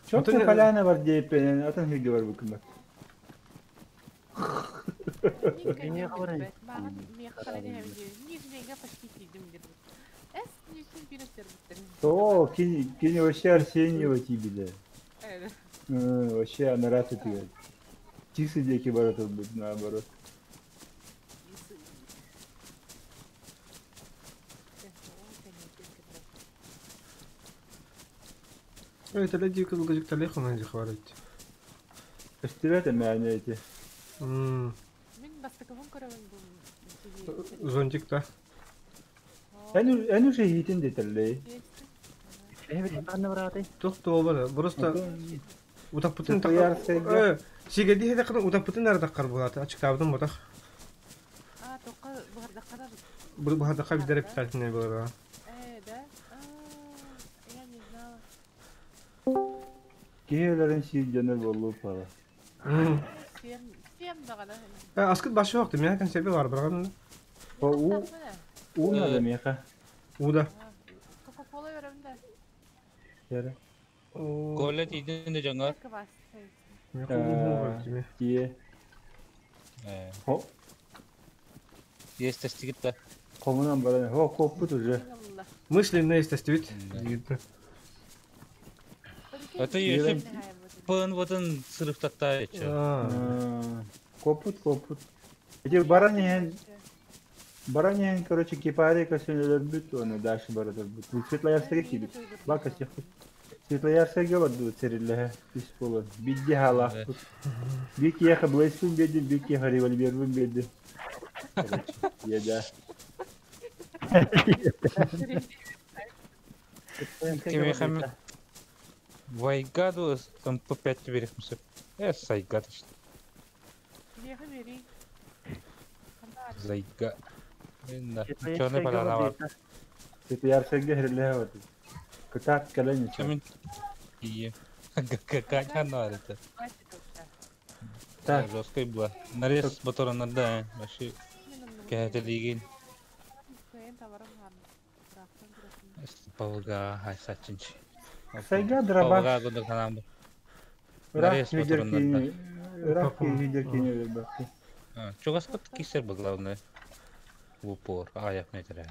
Чёрная поляна бар диэппинэн атын сиргэ барбыккын бар. Эйиэхэ баран. О, кини, кини вообще Арсеньева тиийбитэ. Вообще анараа түгэн. Тисы диэки бара турбут наоборот. Ой, тале дии кылгыжык тале хонан жихварит. Көстүбэт эмээнэ ити. Зонтик та. Эн, эн уже иһитин дэтэллэй. Ханна баратай? Туох туоба просто утаппытын Светлоярскайга. Сигэди хедакын утаппытын ардаккар булаты ачыктаабытын ботах. Бу бахардакка бидер питательный было. Киһи өлөрөн сиир дьоно буоллуу пала. Аскыт башы вакты, мен консерве бар барган. О, уу, уу надо миэхэ. Уда. Яры. Коля тиийдин да дьоҥҥор. Тиэ. Хо. Есть тестигит да. Хомунан баран. Хо, куоппут уже. Мысленно есть тестибит. Это если пын вотын сырыктатта эче. Куоппут, куоппут. Эти баран иһэн баран иһэн, короче, кипари көсөнөлөрбүт, оны дальше баратарбыт. Светлоярскайга киирбит. Бака сехпит. Светлоярскайга бардыбыт сэриллэһэ үс буолан. Бидди хаалаахпыт. Биир киһиэхэ Блейспин биэрдим, биир киһиэхэ револьвербин биэрдим. Короче, еда. Кимиэхэ Вайгаду там по 5 берехмсеп. Э, сайга точно. Зайга. Да. Черный поляна бар. Светлоярскайга сэриллэһэ бардыбыт. Кытаат кэлэн ичэ. Кимин Ие. Какая она это? Так. Жесткой была. Нарез батора да, вообще. Кәһәтелигин. Павга хайсачынч. Сайга дробаш. Павга гудыр канам. Ыраах Нарез кимигэр батора киини Ыраах киһи кини өлөрбөккө. Чугаскат кисер бы главное. В упор. Аяк метре.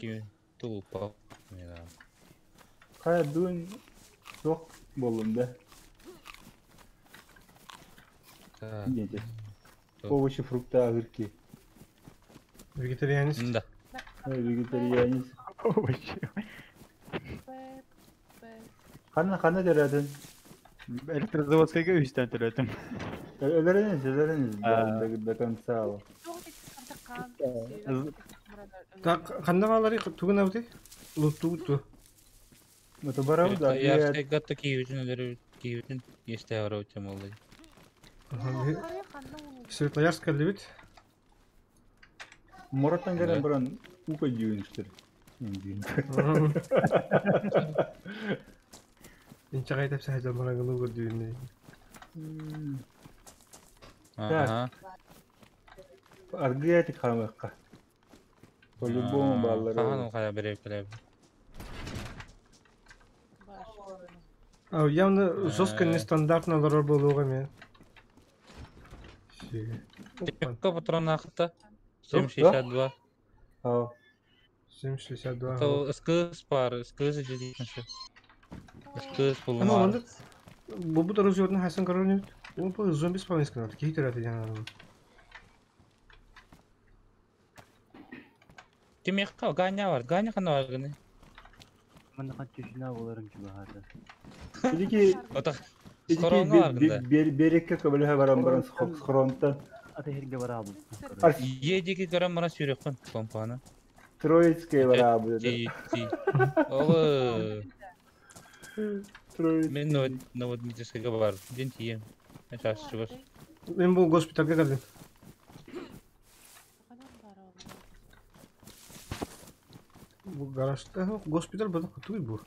Ким тулупа. Не знаю. Хайа бүгүн суох буоллум да. Так. Диэтэ. Овощи, фрукты, огурки. Вегетарианец. Да. Вегетарианец. Овощи. П, П. Ханна ханна төрөтүн? Электрозаводскайга үстэн төрөтүм. Өлөрөнүз, өлөрөнүз А. до конца. Туох ити кырдьык хаан З- Так, ханна баалары тугун абыты? Лутту. Это барабы да. Ярскайга та киевитин өлөрү киевитин есте арау моллай. Светлоярск любит. Мураттан кэлэн баран ука дьүүнүстэр. Инчагай тепсе хажар марагылы көрдүүнү. Ага. Аргыятик хамыкка. По-любому Хаан баллары. ол кая береп келе. А явно жестко нестандартно лорор болуга мен. Тепка патрон ахта. 7.62. А, 7.62. То СКС пар, СКС жетинши. СКС Ана булмар. онда бу бу оружиятын хасан көрөнү. Бу бу зомби спавн сканат. Кийи төрөтү жана. Ким якка Ганя бар. Ганя кана бар гыны. Манна хан түшүнә буларым чугаһата. Илики Ота Схороҥҥо баргын да. Берекке көбөлөһө баран баран схоронтан. Ата хирге барабы. Едики көрөн мара сүйрөккөн компаны. Троицкая барабы. Ти ти. Олы. Троицкая. Мен Новодмитриевскийге бар. Ден тием. Сейчас чугас. Мен бу госпитальга келдим. Бу гаражда госпиталь бу кутуй бу.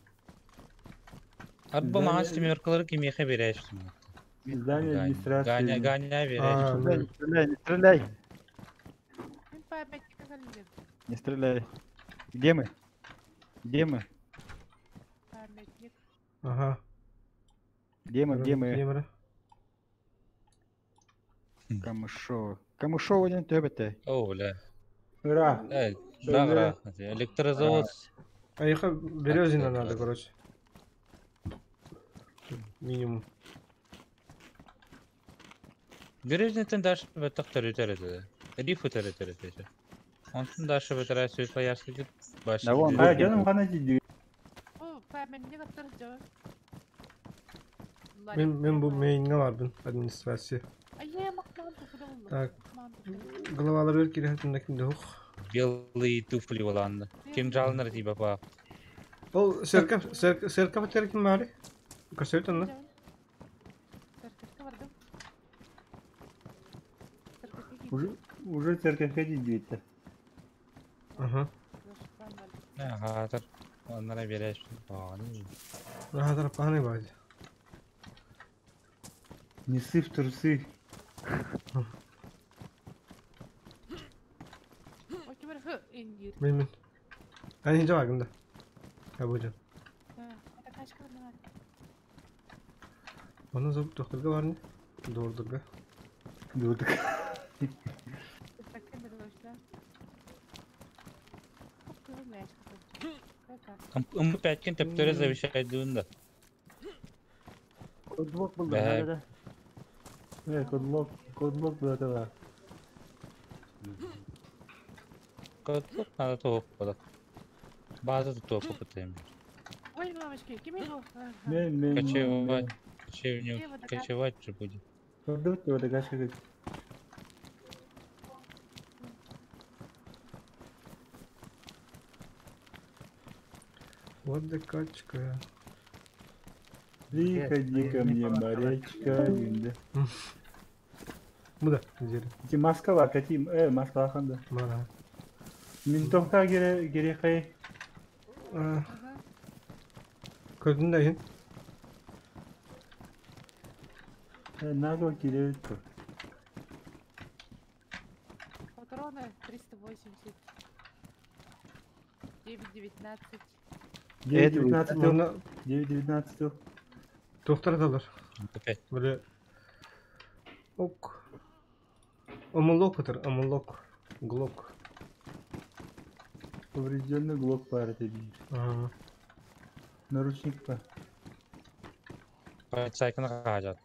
Арба мага семеркалары кимиэхэ берээчтим. Здание администрации. Ганя Ганя А, берээчтим. ну, Не стреляй, не стреляй. Мин памятникка кэллим. Не стреляй. Где мы? Где мы? Памятник. Ага. Где мы? Где мы? Где Камышово. Камышово один төбөтө. О, бля. Ура. Э, да, Электрозавод. А их Березина надо, короче. Минимум. Березнеттен дальше бөтөх төрүтөр этэ. Риф өтөр этэ. Онтун дальше бөтөрө Светлоярскийге баш. Да вон, А, жаным кана жиди. О, памятник аттар жо. Мен бу мейинге бардым администрация. Айе, мактан туфли болду. Так. Главалар бер кире хатында кимде хук. Белые туфли боланды. Ким жалыныр тип апа. Ол церковь церковь терким бары. Көрсөт онны. Церковька бардым. Церковька Уже уже церковька жиди. Ага. Ага, Оннара берээчтим. Ага, тарапаны бар. Не ссы в трусы. Ой, ким хы индир. Мен мен. Ани жабагым да. Я буду. Это кашка на. Оны зовут докторга бар не? Дордурга. Дурдук. Так кем дошла? М5 төптөрө завещать да. Кодлок булды, Бә. да, да. Э, кодлок, кодлок было Кодлок надо топ болот. База топ попытаем. Ой, мамочки, ким его? Мен мен. Кочевать, кочевник, кочевать же будет. Дурдук вот кашка. Вот да качка. Приходи ко мне, морячка. Динде. Бу да, жери. Ити Москва, кати, Москва ханда. Мара. Ментовка гере гере хай. Көрдүн да ин. Наго кире. Патроны 380. 9.19. 9.19. Онна 9.19. доктор далар. Опять. Бile Ок. Омолок этэр, омолок. Глок. Поврежденный глок баар этэ биир. Ага. Наручник па. Полицайканы хаажат.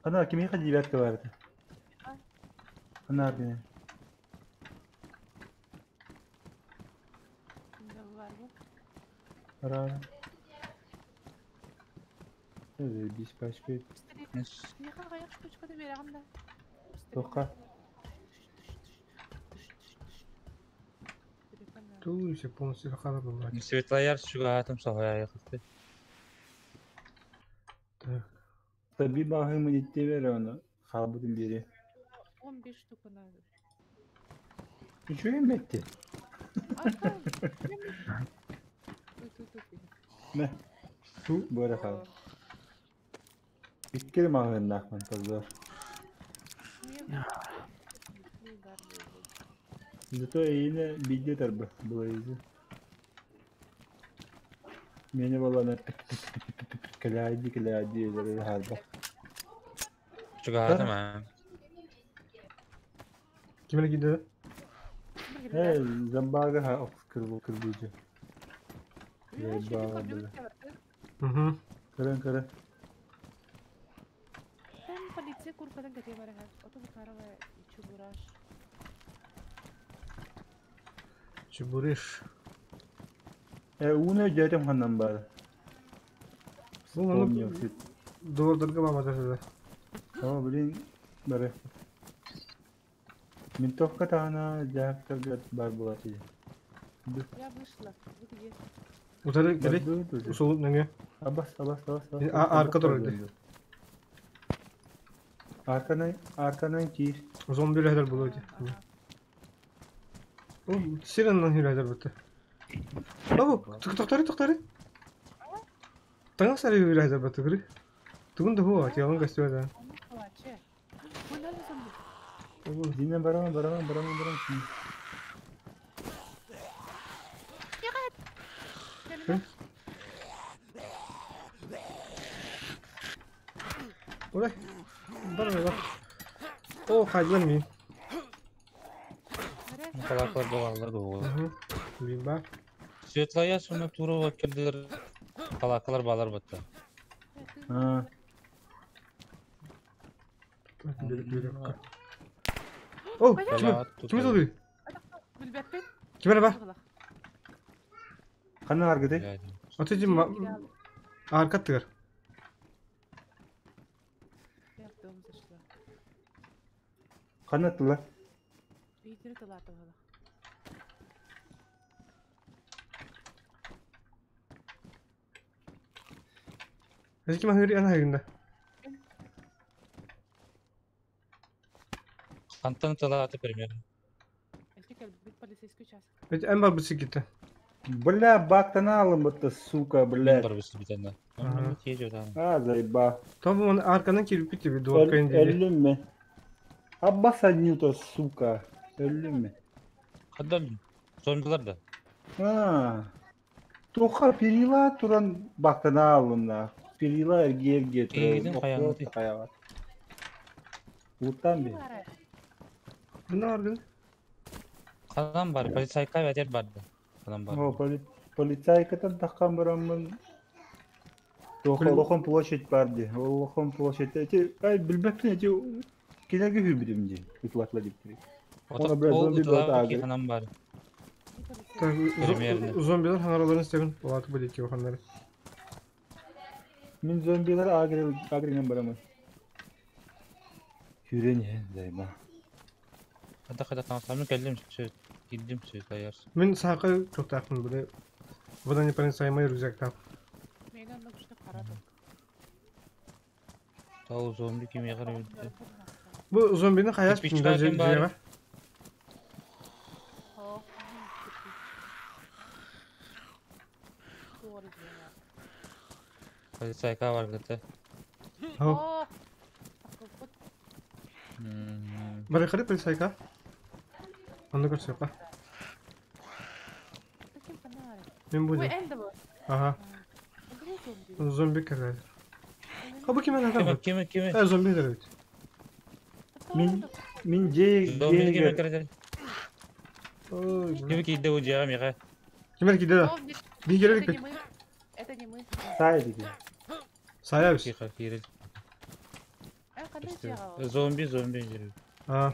Ана кимиэхэ девятка баар этэ? Ана аргыны. Ара. Бис пачка. Тоха. Туй, полностью хана была. Светлояр чугаатым соһояйыкты. Так. Таби баһымы диттебер оны. Халбытын бири. 15 штука надо. Үчүгэй бетти. Мэ. Ту. Бу хал. Иккери маһыннаахмын позор. Зато эйине бидде тарба булайызы. Мени баланы кэляди кэляди элери харба. Чугаатым аа. Кимine gidiyor? Э, замбага ха окс кырбу кырбыжы. Угу. Кырын кырын. Там полиция куркадан кете бар ха. Ото букарова чубураш. Чебуриш. Э, уна жерим ханнан бар. Ну, Помню. Дуордурга бамата О, блин, бары. Ментовка тахана жаактар бар була тиде. Я вышла. Вы где? Утары кели. Усулуп неңе. Абас, абас, абас, абас. Арка турар Арканан, арканан киир. Зомби ләһәдәр булу ди. О, сиреннан хиләдәр бит. Бабу, токтары, токтары. Таңа сари хиләдәр бит гри. Тугун да хуа, тиалын гостю да. Динен бараман, бараман, бараман, бараман. Ой, бар бар. О, хайдан мин. Калаклар болалар да. Либо. Светлояр суна тура келдилер. Калаклар балар батта. А. О, ким зови? Ким бар? Ханна аргыды? Аты дим арка тыгар. Ханна тыла. Эзи ким ахыр ана хагында? Хантан тыла аты примерно. Эти эм бар бisi gitti. Бля, бактан алым бытты, сука, блядь. Бар бisi битенде. А, заеба. Там он арканан кирип битти bir duvar kayın dedi. Өллүм ме? Аббас однюто, сука. Өллүм ме? Каддан зомбилар да. А. Тоха перила туран бактан алым на. Перила эрге Эйдин каяңы туран. Утан би. Бuna аргын. Кадан бар, полицайка ветер бар. Кадан бар. О, полицайкатан таккан барамын. Тоха Лохон площадь бар ди. Лохон площадь. Эти, ай, билбеппин эти кинеге хүрбүдүм ди. Үтүлатла дип. Она, бля, зомби болот Канан бар. Так, зомбилар ханараларын истеген. Олаты бу деки ханары. Мин зомбилар агринен барамын. Хүрен займа. Када када тамам келдим сөт. Килдим сөт аярс. Мин сака токтакмын буны. Вода не проницаемый рюкзак тап. Тау зомби ким ягар өлдү. Бу зомбини хаяс Кирпичка ким бар? Полицайка бар гыты. О. Бары кары полицайка. Аны көрсөк па. Мен Бу бу. эн да бу. Ага. Бу зомби. Зомби кэлэр. А бу ким Кими ана? кими кими? Э, зомби кэлэр. Мин мин же Зомби кими же кэлэр? Ой, Кими кийде бу дьиэҕэ миэхэ? Кимер киде да? О, нет, Би келер Это не бит. мы. Это не мы. сай деген. Саябыз. Тихо, киирил. Э, қандай дьиэҕэ ол? Зомби, зомби дьиэ. А.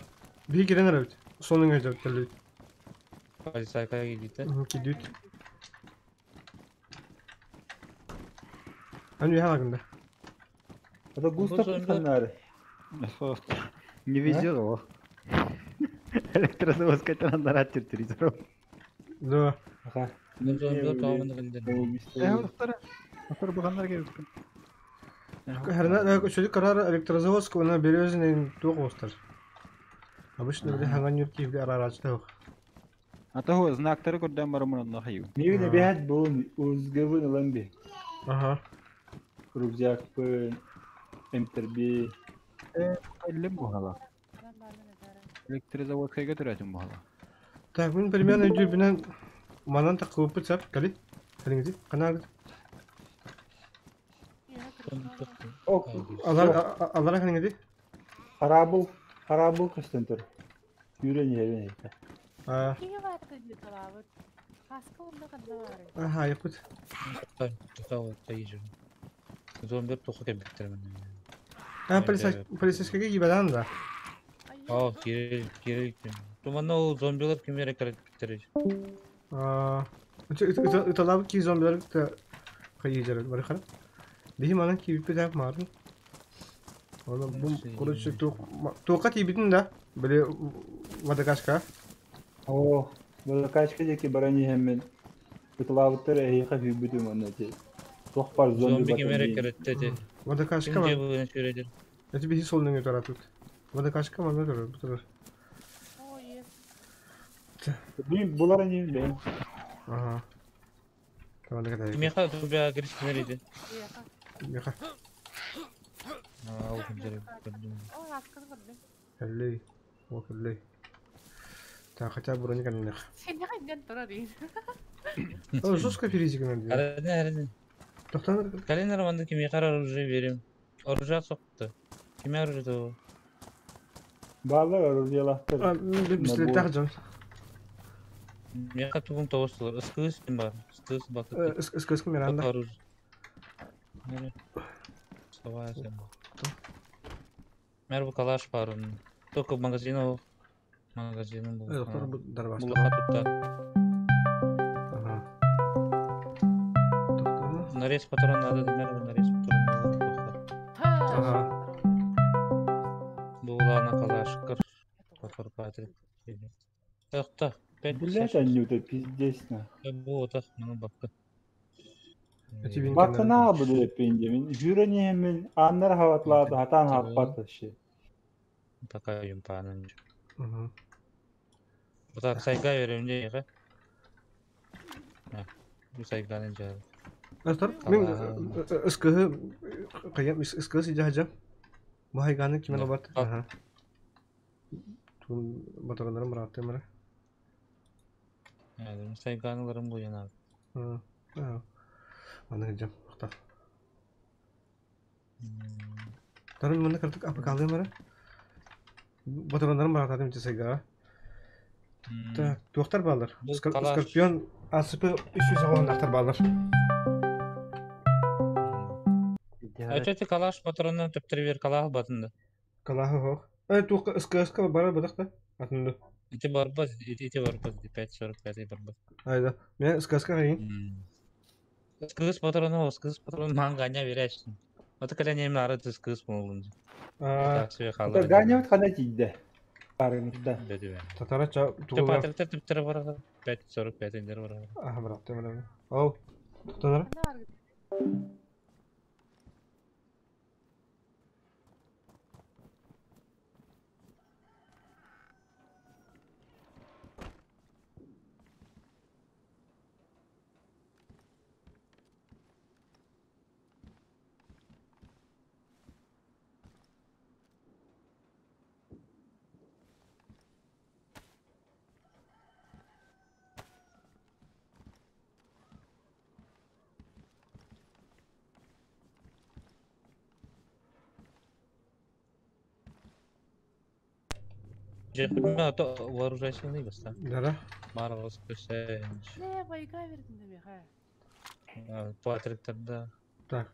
Би келен бит. Сонун өйдөп келбит. Полицайка кийдите. Кидүт. Аны халагында. Это Густав зомби- Ханнары. Не везет его. Электрозаводская тарандарат территорию. Да. Ага. Бу зомби тоҕун кэлдин. Автор бұғандар керек. Херна чөдү карар электрозаводск она березный туох остар. Обычно били ханган юрки били арарачта. А того знактары көрден барымын онна хаю. Мивне бэхат буун узгыбын ылан би. Ага. Рюкзак пын, МТРБ. Әлі бұғала. Мен бардым, это. Электрозаводская көтөрөтүн бұғала. Так, мен примерно үйдү бинен манан такып сап кали. Калиңизи канаг. Ок, Алар алар калиңизи. харабыл, харабыл көстөн тур. Юрен ерен ете. А, Киһи баары дии талаабыт. Хаска онно ханна баары? аха, япыт. Зомби тоқы кебектер мен. А, полицейскийге кийбедан да. Aa, geri geri gittim. Туманна ол зомбилар кимере киреттер. А, ыталабыт ки зомбилар та хайы бар хара. Бихи манан кийбит бит марын. Оны бу короче туока тибитин да. Били водокачка. О, водокачка деки барани хеммен. Ытылабыттар эйха хүбүтүм онна те. Тох бар зомби Зомби кимере батыр. киреттер. Водокачка Ким ма. же сүрөдер. Эти бихи сол нөңө таратыт. Водокачка манна турар, бу турар. Ой, Блин, булар не билем. Ага. Tamam ne kadar. Меха тубя киришкенер иди. Меха. Меха. Аа, ол кимдер. О, хасканы көрдүм. Элли. О, элли. Так, хотя бы броника не Сен хайдан турар иин. О, жестко перейти надо. Араны араны. Токтан. Калинер манды ким меха оружие берем. Оружие соқты. Ким оружие то? Баалар оружиялахтар. Бистер тахжан. Меха тугум тоғыстылар. Ыскыз ким бар? Ыскыз бакыт. Ыскыз ким Миранда. Оружие. Савая сен. Мэр бу калаш бар. Только магазин магазин бу. Доктор бу дарбас. Бу хатутта. Ага. Доктор. Нарез патрон надо, мэр бу нарез патрон надо. Ага. Бу лана калаш кыр. Патр патр. Тохта. Блять, они это пиздец на. Бу отах маны бакы. Эти вин Бакына буду пинде. Мен жүрөне мен аннар хаватлады, хатан хаппат ши. Пока юмпанын. Угу. Так, сайга берем же. Бу сайганын жары. Доктор, мен ыскыһы кайям ыскыһы сидя Бу хайганы кимен обат. Ага. Тун батаранарым бараты мара. Мен сайганыларым бу яна. Аны жам, тохта. Тарым мында кыртык апы калды мара. Батаранарым бараты мите сайга. Так, туохтар балар. Бу калаш. Скорпион АСП 300 нахтар балар. Өтөтө калаш патронун төптөр бер калах батында. Калахы хох. Э, туох СКСК бара бадакта. Атынды. Ити барбаз, ити барбаз, 5.45 барбаз. Айда. Мен СКСК хайын. Скыз патрону, скыз патрон ман ганя бересин. Ото каля неме ары скыз болун. А, Так, себе Это халар. ганят хана тиде. Барыңызда. татара ча Төп тугула. патронтар төптөр бар. 5.45 индер бар. Аха, баракты мына. Ау. Токтонар. Ханна баар. Же, вооружайся баста. Да-да. Марвел спасаешь. Не, байга вердин демеха. Патрик тогда. Так.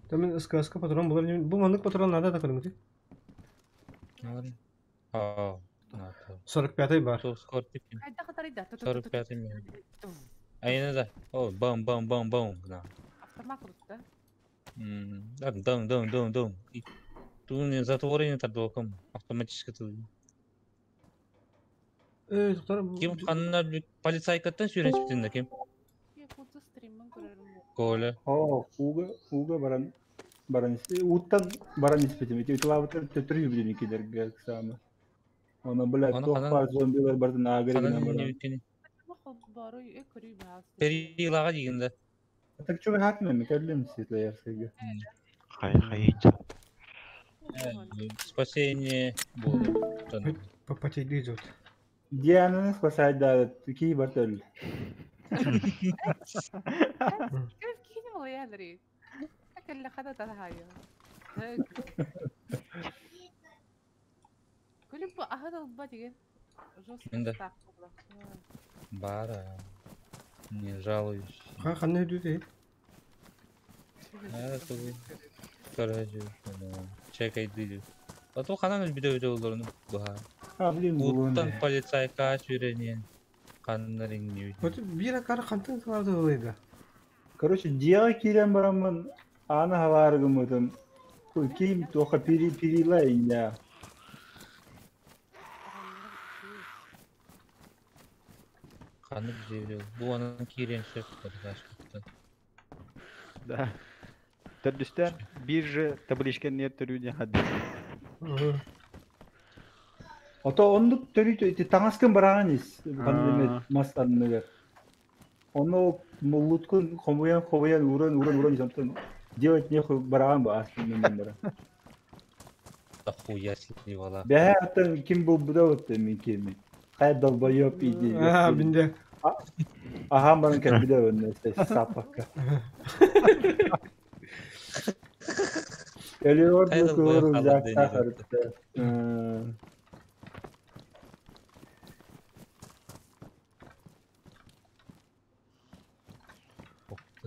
Там сказка патрон был. Бу маннык патрон надо так көрүҥүтүй. А, 45-й бар. То скоро пикин. Хайда катарыйда. 45 минут. А не надо. О, бам бам бам бам. На. Автомат да? Дам дам дам дам. Тут не затворение тогда автоматически тут. Ким ханна полицайкаттан сүйренчиптин да ким? Коля. О, уга, уга баран баран уттан баран испетим. Эти утылабытыр төтөр юбилейни кидерге самы. Она, блядь, Оны тоқ ханан- бар зомбилар бардын агырына Ханан баран. не Бару көрүй баас. Перилага дигенде. Так чуга хатмы, кәллем Светлоярскайга. Хай хай жат. Спасение будет. Попотели идет. Диананы спасать да, такие бартөл. Ким кини болоялары? Акелле хада талхайо. Күлүп бу ахад алба деген. Жестко Инде. так болду. Бара. Не жалуюсь. Ха, ханна өдүт Это вы. Короче, чекай дыдю. А то ханан өз бидө олорну буха. А, блин, Уттан полицайка сүйренен. Ханнарын не. Вот бир акар хантын кыларды олайда. Короче, дияга кирен барамын, аны халарыгым өтім. Ким тоха пири пирила инда. Ханны биде Бу анын кирен сөп Да. Төрдүстен биржа табличка не төрүнө хад. Ото оннук төрүт ити таңаскын бараган ис. Ханны мастанныгар. Оно мулуткун хомуян хомуян уран уран уран замтан делать нехуй бараган ба аслында мен бара. Ахуя сливала. Бәһә аттан ким бу буда отты мен кеми. Кай долбоёб иди. А, бинде. Аха баран кәбидә өнне сапакка. Элеор Кай долбоёб көрүм халат жакта дени харытты.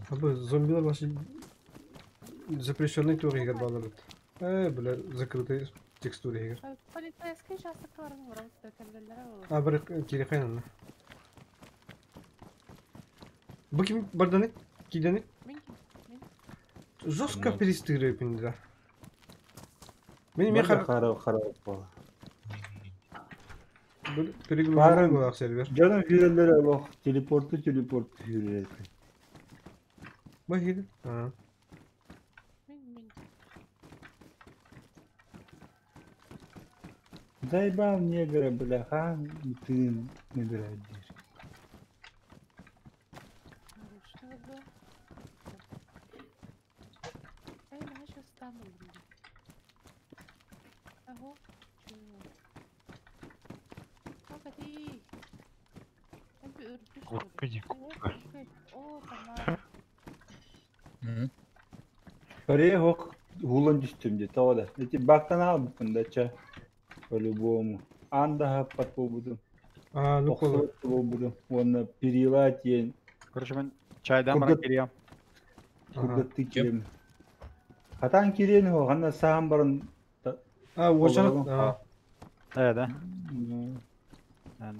Абы зомбилар ваши запрещенный тур игр балар. Бля, закрытые текстуры игр. Полицейский участоктарын урабыт кәлгәлләре болот. А, бір кире кайнан. Бу ким барданы? Кидени? Мен ким? Мен. Жестко Ну. перестырып инде. Мен мен Мен харап харап бол. перегруженный булак сервер. Жаным хүрелер алох телепорту телепорт хүрелер. Бахир. А. Мен мен. Заебал негра, бля, хан ты набирает дверь. Ручка Эй, наша стану. Аго. Погоди. Курка не курка. О, тамам. Корея хок хулан түстүм де тода. Эти бактан албыппын да ча. По-любому. Анда хаппат болбудум. А, ну кола. Оксот болбудум. Онна перила тиен. Короче, мен чайдан баран кириям. Кургатты кирем. Хатан кирен хо, ханна саам баран. А, очарат. А. Да, да.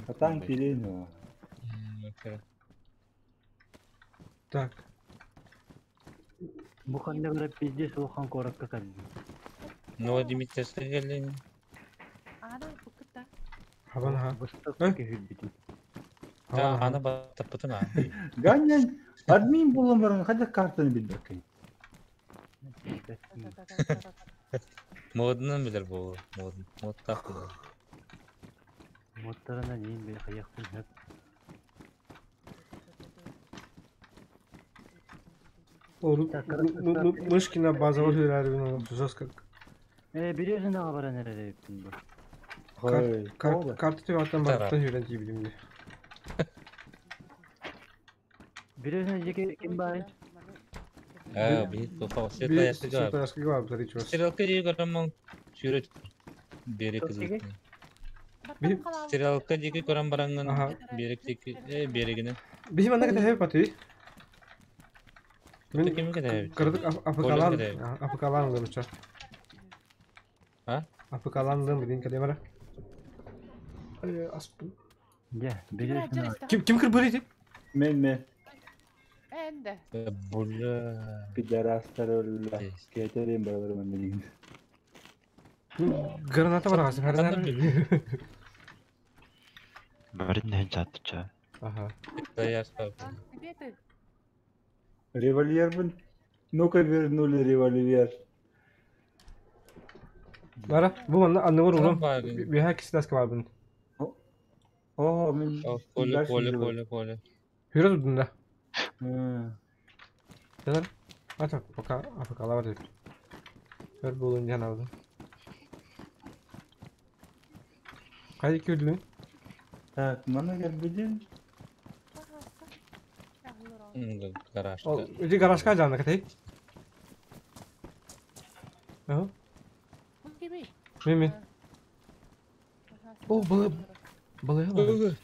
Хатан кирен хо. Так. Бу ханна бара пиздец улахан коракка калды. Ну, Дмитрий келдин. Ана букта. Хабан ха. Быстык кehүлбүтүм. Да, аны баттаппытын а. Ганнен админ болон баран хада картаны билбеккен. Модунан билер бу. Мод, мод так билер. Моттарына дейин бе хаяктын хөп. Мышкина базовый хүрәрбин жестко. Билесин дагы баран эребиптин бу. Карта төп аттан барыптан хүрен тийбидим. Билесин жеке ким бар? А, бит тофа Светлоярскийга. Светлоярскийга барып таричу. Стрелка дии көрөмөн сүрөт бере кызык. Биһи Стрелка диэки көрөн бараҥҥын биэрэк диэки биэрэгинэн. Биһи манна кэтэһэбит батый. Мин кими кэтэһэбит? Кыратык АФК-лаан АФК-лаан ылыам А? АФК-лаан ылыам билин кэлиэм эрэ. Аспын. Дьэ, били Ким ким кырбыр ити? Мен мен. Энде. Бля. Пидорастар өллө. Кетерин бараларым мен. Граната бар ағасы. Барын нен чаттыча. Ага. Где ты? Револьвер бун. Ну-ка вернули револьвер. Бара, бу манна анны бар урум. Биһа киситас кабабын. О, мен Коля, Коля, Коля, Коля. Хүрө тудун да. Дәлер. Ата, пока АФК-ла бар деп. Бер булун жан алдым. Кайда кирдин? Так, мана келбидин. Гаражка. Ол, иди гаражка жана катай. Ага. Мен мен. О, было было.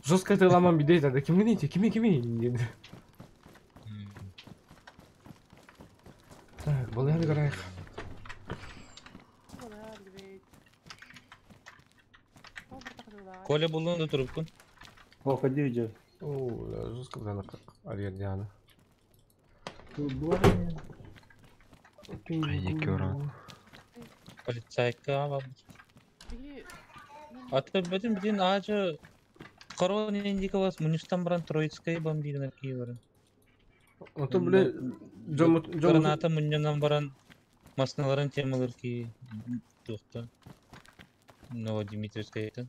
Жестко ты ламан бидей да кимге нейте? Киме киме? Так, было гараж. Коля булуун да турупкун. О, ходи же. О, жестко бляна арьердяна. Кайда Полицайка баб. Аты бөтен бүтүн аачы Корон индика вас мунистан баран Троицкай бомбигнер кийбарын. Ото биле жом Граната муннанан баран масналарын темалар ки тухта. Новодимитровскайтан.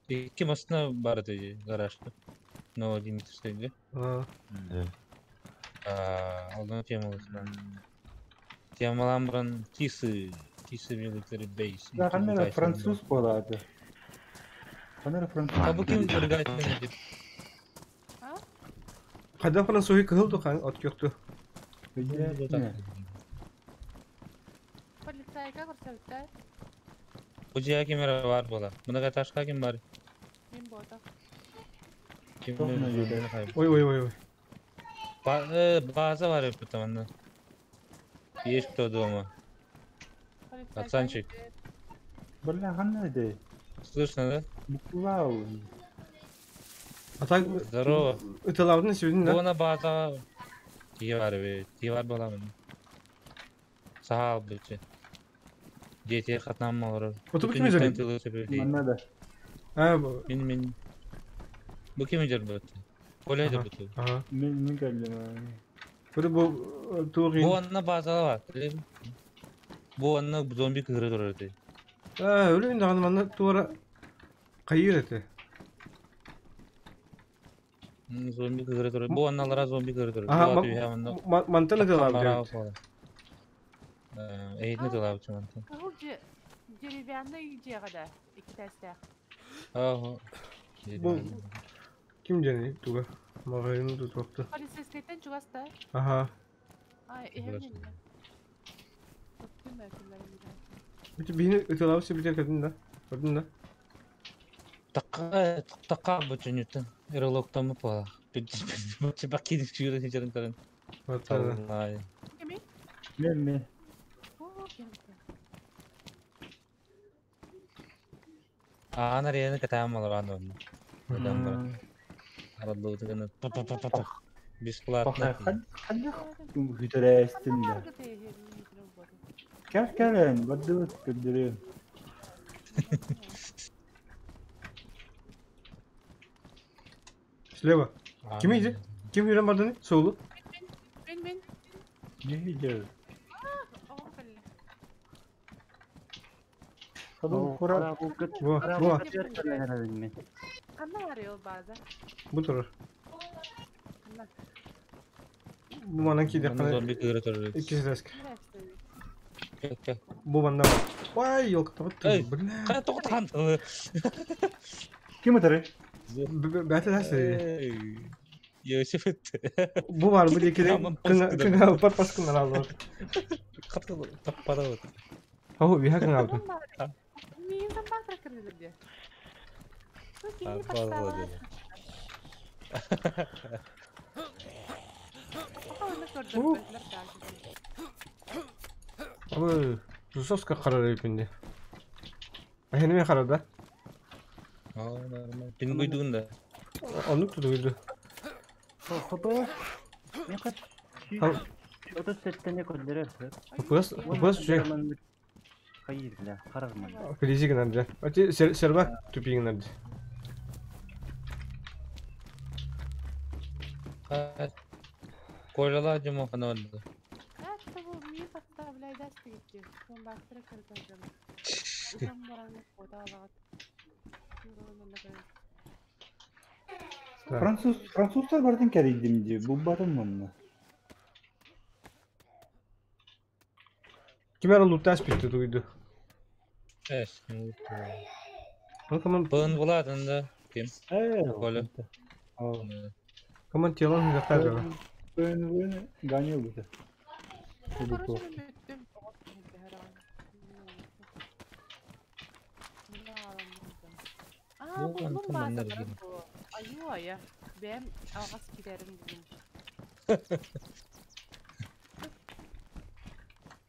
Икки масна бар ди гаражда. Новодимитровскайда. А. Да. Алдан темалар. Темалан баран Тисы, Тисы military base. Да, камера француз болады. Камера француз. А бу ким биргайтын деп. Кайда француз кыл тухан от көктү. Полицайка көрсөттө. Бу жия кемера бар бола. Мында ташка ким бар? Мен бота. Ким? Ой ой ой ой. База бар потому Есть кто дома? Пацанчик. Бля, ханна Слышно, да? Буквал. А так... Здорово. Это лавны сегодня, да? Буна база. Тивар, тивар была мне. Сахал, блядь. Дети хатнам малар. Вот бу ким жер? Надо. А, мен мен. Бу ким жер бу? Коля жер бу. Ага. Мен мен келдим. Бу бу тугин. Бу анна база бар. Бу анна зомби кыры турар ди. А, өлүн дагы манна туара кайыр эти. Зомби кыры турар. Бу анналара зомби кыры турар. Ага, мантана дылап. Эйдни дылап чымантан. Кыл же деревянный жега ики тәстә. Ага. Бу ким жени туга? Магайын тутупту. Полицейскийден чугаста. Ага. Ай, эһем. Бити бини ытылап себитер кедин да. Көрдүн да. Такка такка бу чүнүтен. Эролоктамы пала. Бит бакин чүрө сенчерин каран. Мен мен. Ана рени катам алган оны. Адам Аралдыгы бесплатно. Хүтэрээстин да. Кел кэлэн, баддыбыт көрдөрүм. Слева. Ким иди? Ким жүрөн бардыны? Соолу. Мен мен. Не видел? Во, во. Кандай арыйыл база? Бу турар. Бу манан кийде Зомби кыры турар. Иккиси деск. Бу манда бар. Ой, елка табыт. Бля. Кая токтогон. Ким өтөрү? Бәте дәсе. Йосиф Бу бар бу декеде кына пар паскыннар алды. Катты таппада вот. О, үһэ кыҥаабытым. Миин самбаатара кырдылар дии. Кини подстава. Ой, Жусовска харар эбиппин дии. Эһини мен харарда. Пингуйдуун да. Оннук тутуйду. Хопа. Мен хат. 37-не көрдөрөр. Хопас, хопас үчүгэй. Хайыр бля, харарман. Филизи гынар дьэ. Ати сервак тупи гынар дьэ. Коляла дьомо ханаванды. Француз, французтар бардын кэрийдим дии, булбатым манна. Ким эрэ луттаас бүттэ тугуйду. Эс. Ну команд Пын булатын да. Ким? Коля. Команд телон захтар. ПНВ Ганя быта. Аа, буллум бааталарын буо. Айуу айа. Бэйэм алҕас киирэрим буллум.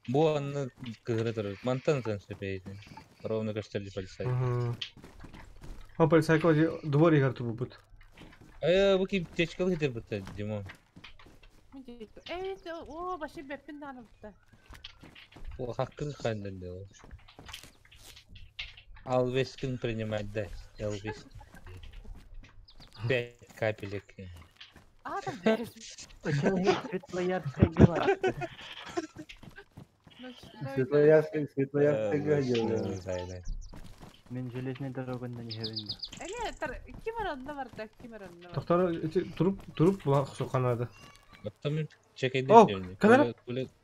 Бу анны кыһыра турар. Мантан ытан сөпейдин. Ровно көстөллү полицай. О, полицайка двор игр турбут. Э, бу ким течкалы хитер бутта, Димон. Э, о, башы бэппин дааны бутта. Бу хаккы хандан дел. Алвескин принимать, да, Элвис. Пять капелек. А, там бэс. Светлоярская гора. Светлоярская, Светлоярская гора. Мен железный дорогандан иһэбин. Эле, тар, ким аранна барда, ким аранна барда. Тохтор эти туруп туруп була суканады. Оттон чекейди. О, канара.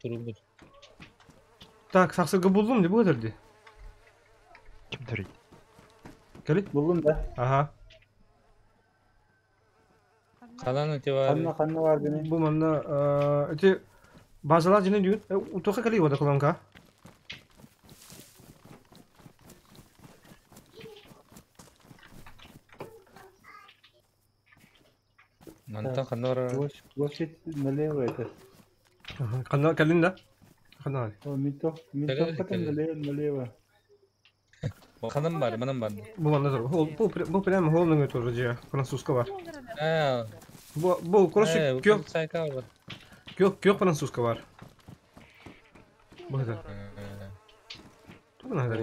Туруп. Так, саксырга булдум деп өтөрдү. Ким төрөйт? Кели? Булдум да. Ага. Кананы те бар. Ханна ханна бар гыны. Бу манна эти базалар жина дүйүн. Утока кели вода колонка. Мантан ханора. Площадь налево это. Кана калин да? Кана. О, ментов, ментовка там налево, налево. Ханам бар, манам бар. Бу манна зор. Бу бу прямо холныңы тоже же французска бар. А. Бу бу короче кё кё кё французска бар. Бу это. Ту надо.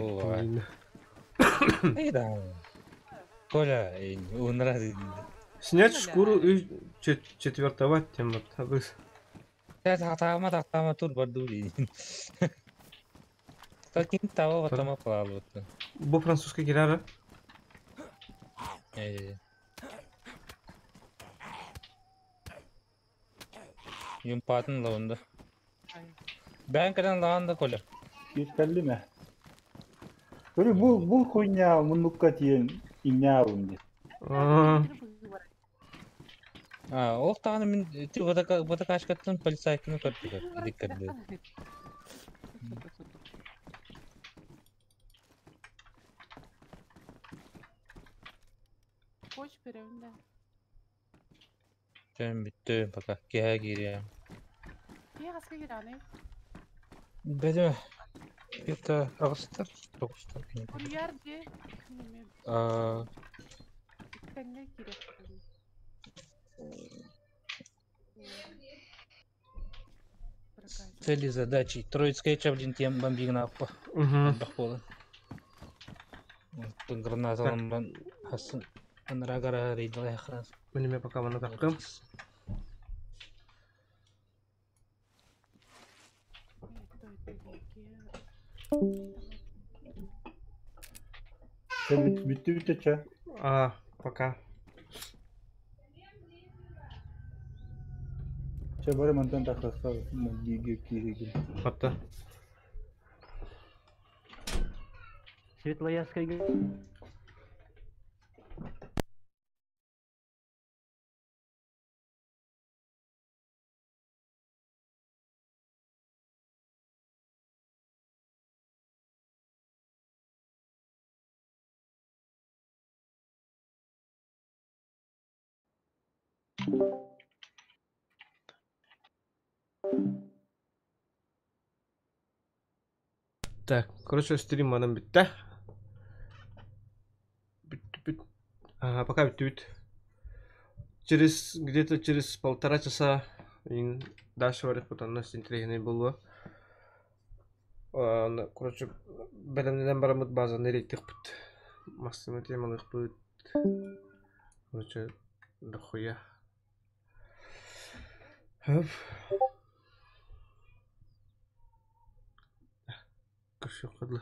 Эй да. Коля, унрады. Снять шкуру и четвертовать тем вот. Тахтама тахтама тур бардули. Такин таво ватама калалыт. Бу французска кирара. Юм патын лавында. Бән кадан лаванда Коля. Киркалли ме? Көрү бу бу хуйня муннукка тиен иння алым. А, ол тағаны мен ти водокачкаттан полицайканы көрдүк. Диккерди. Коч беремин да. Жөн бүттү, пока кеһэ киириэм. Кие хаска кираны? Бәдеме. Это ағыстар, тоғыстар. Курьер де. А, Тәңге кирек. Цели, задачи. Троицкая чаблин тем бомбигна аппа. Угу. Бах болы. Граната бан хасын. Анрагара рейдала храс. Менеме пока мана таккым. Бүттү бүттү ча. А, пока. Ча бары мантан тахаска гиги киги. Хатта. Светлоярская гора. Так, короче, стрим манан бүттэ. Бүт, бүт. Ага, пока бүттүбүт. Через где-то через полтора часа дальше барыахпыт онно интэриэһинэй буолуо. Короче, бэлэмнэнэн бараммыт базаны рейдтиэхпит. Массыына темалыахпыт. Короче, дохуя. Хоп. Көрсүөххэ дылы.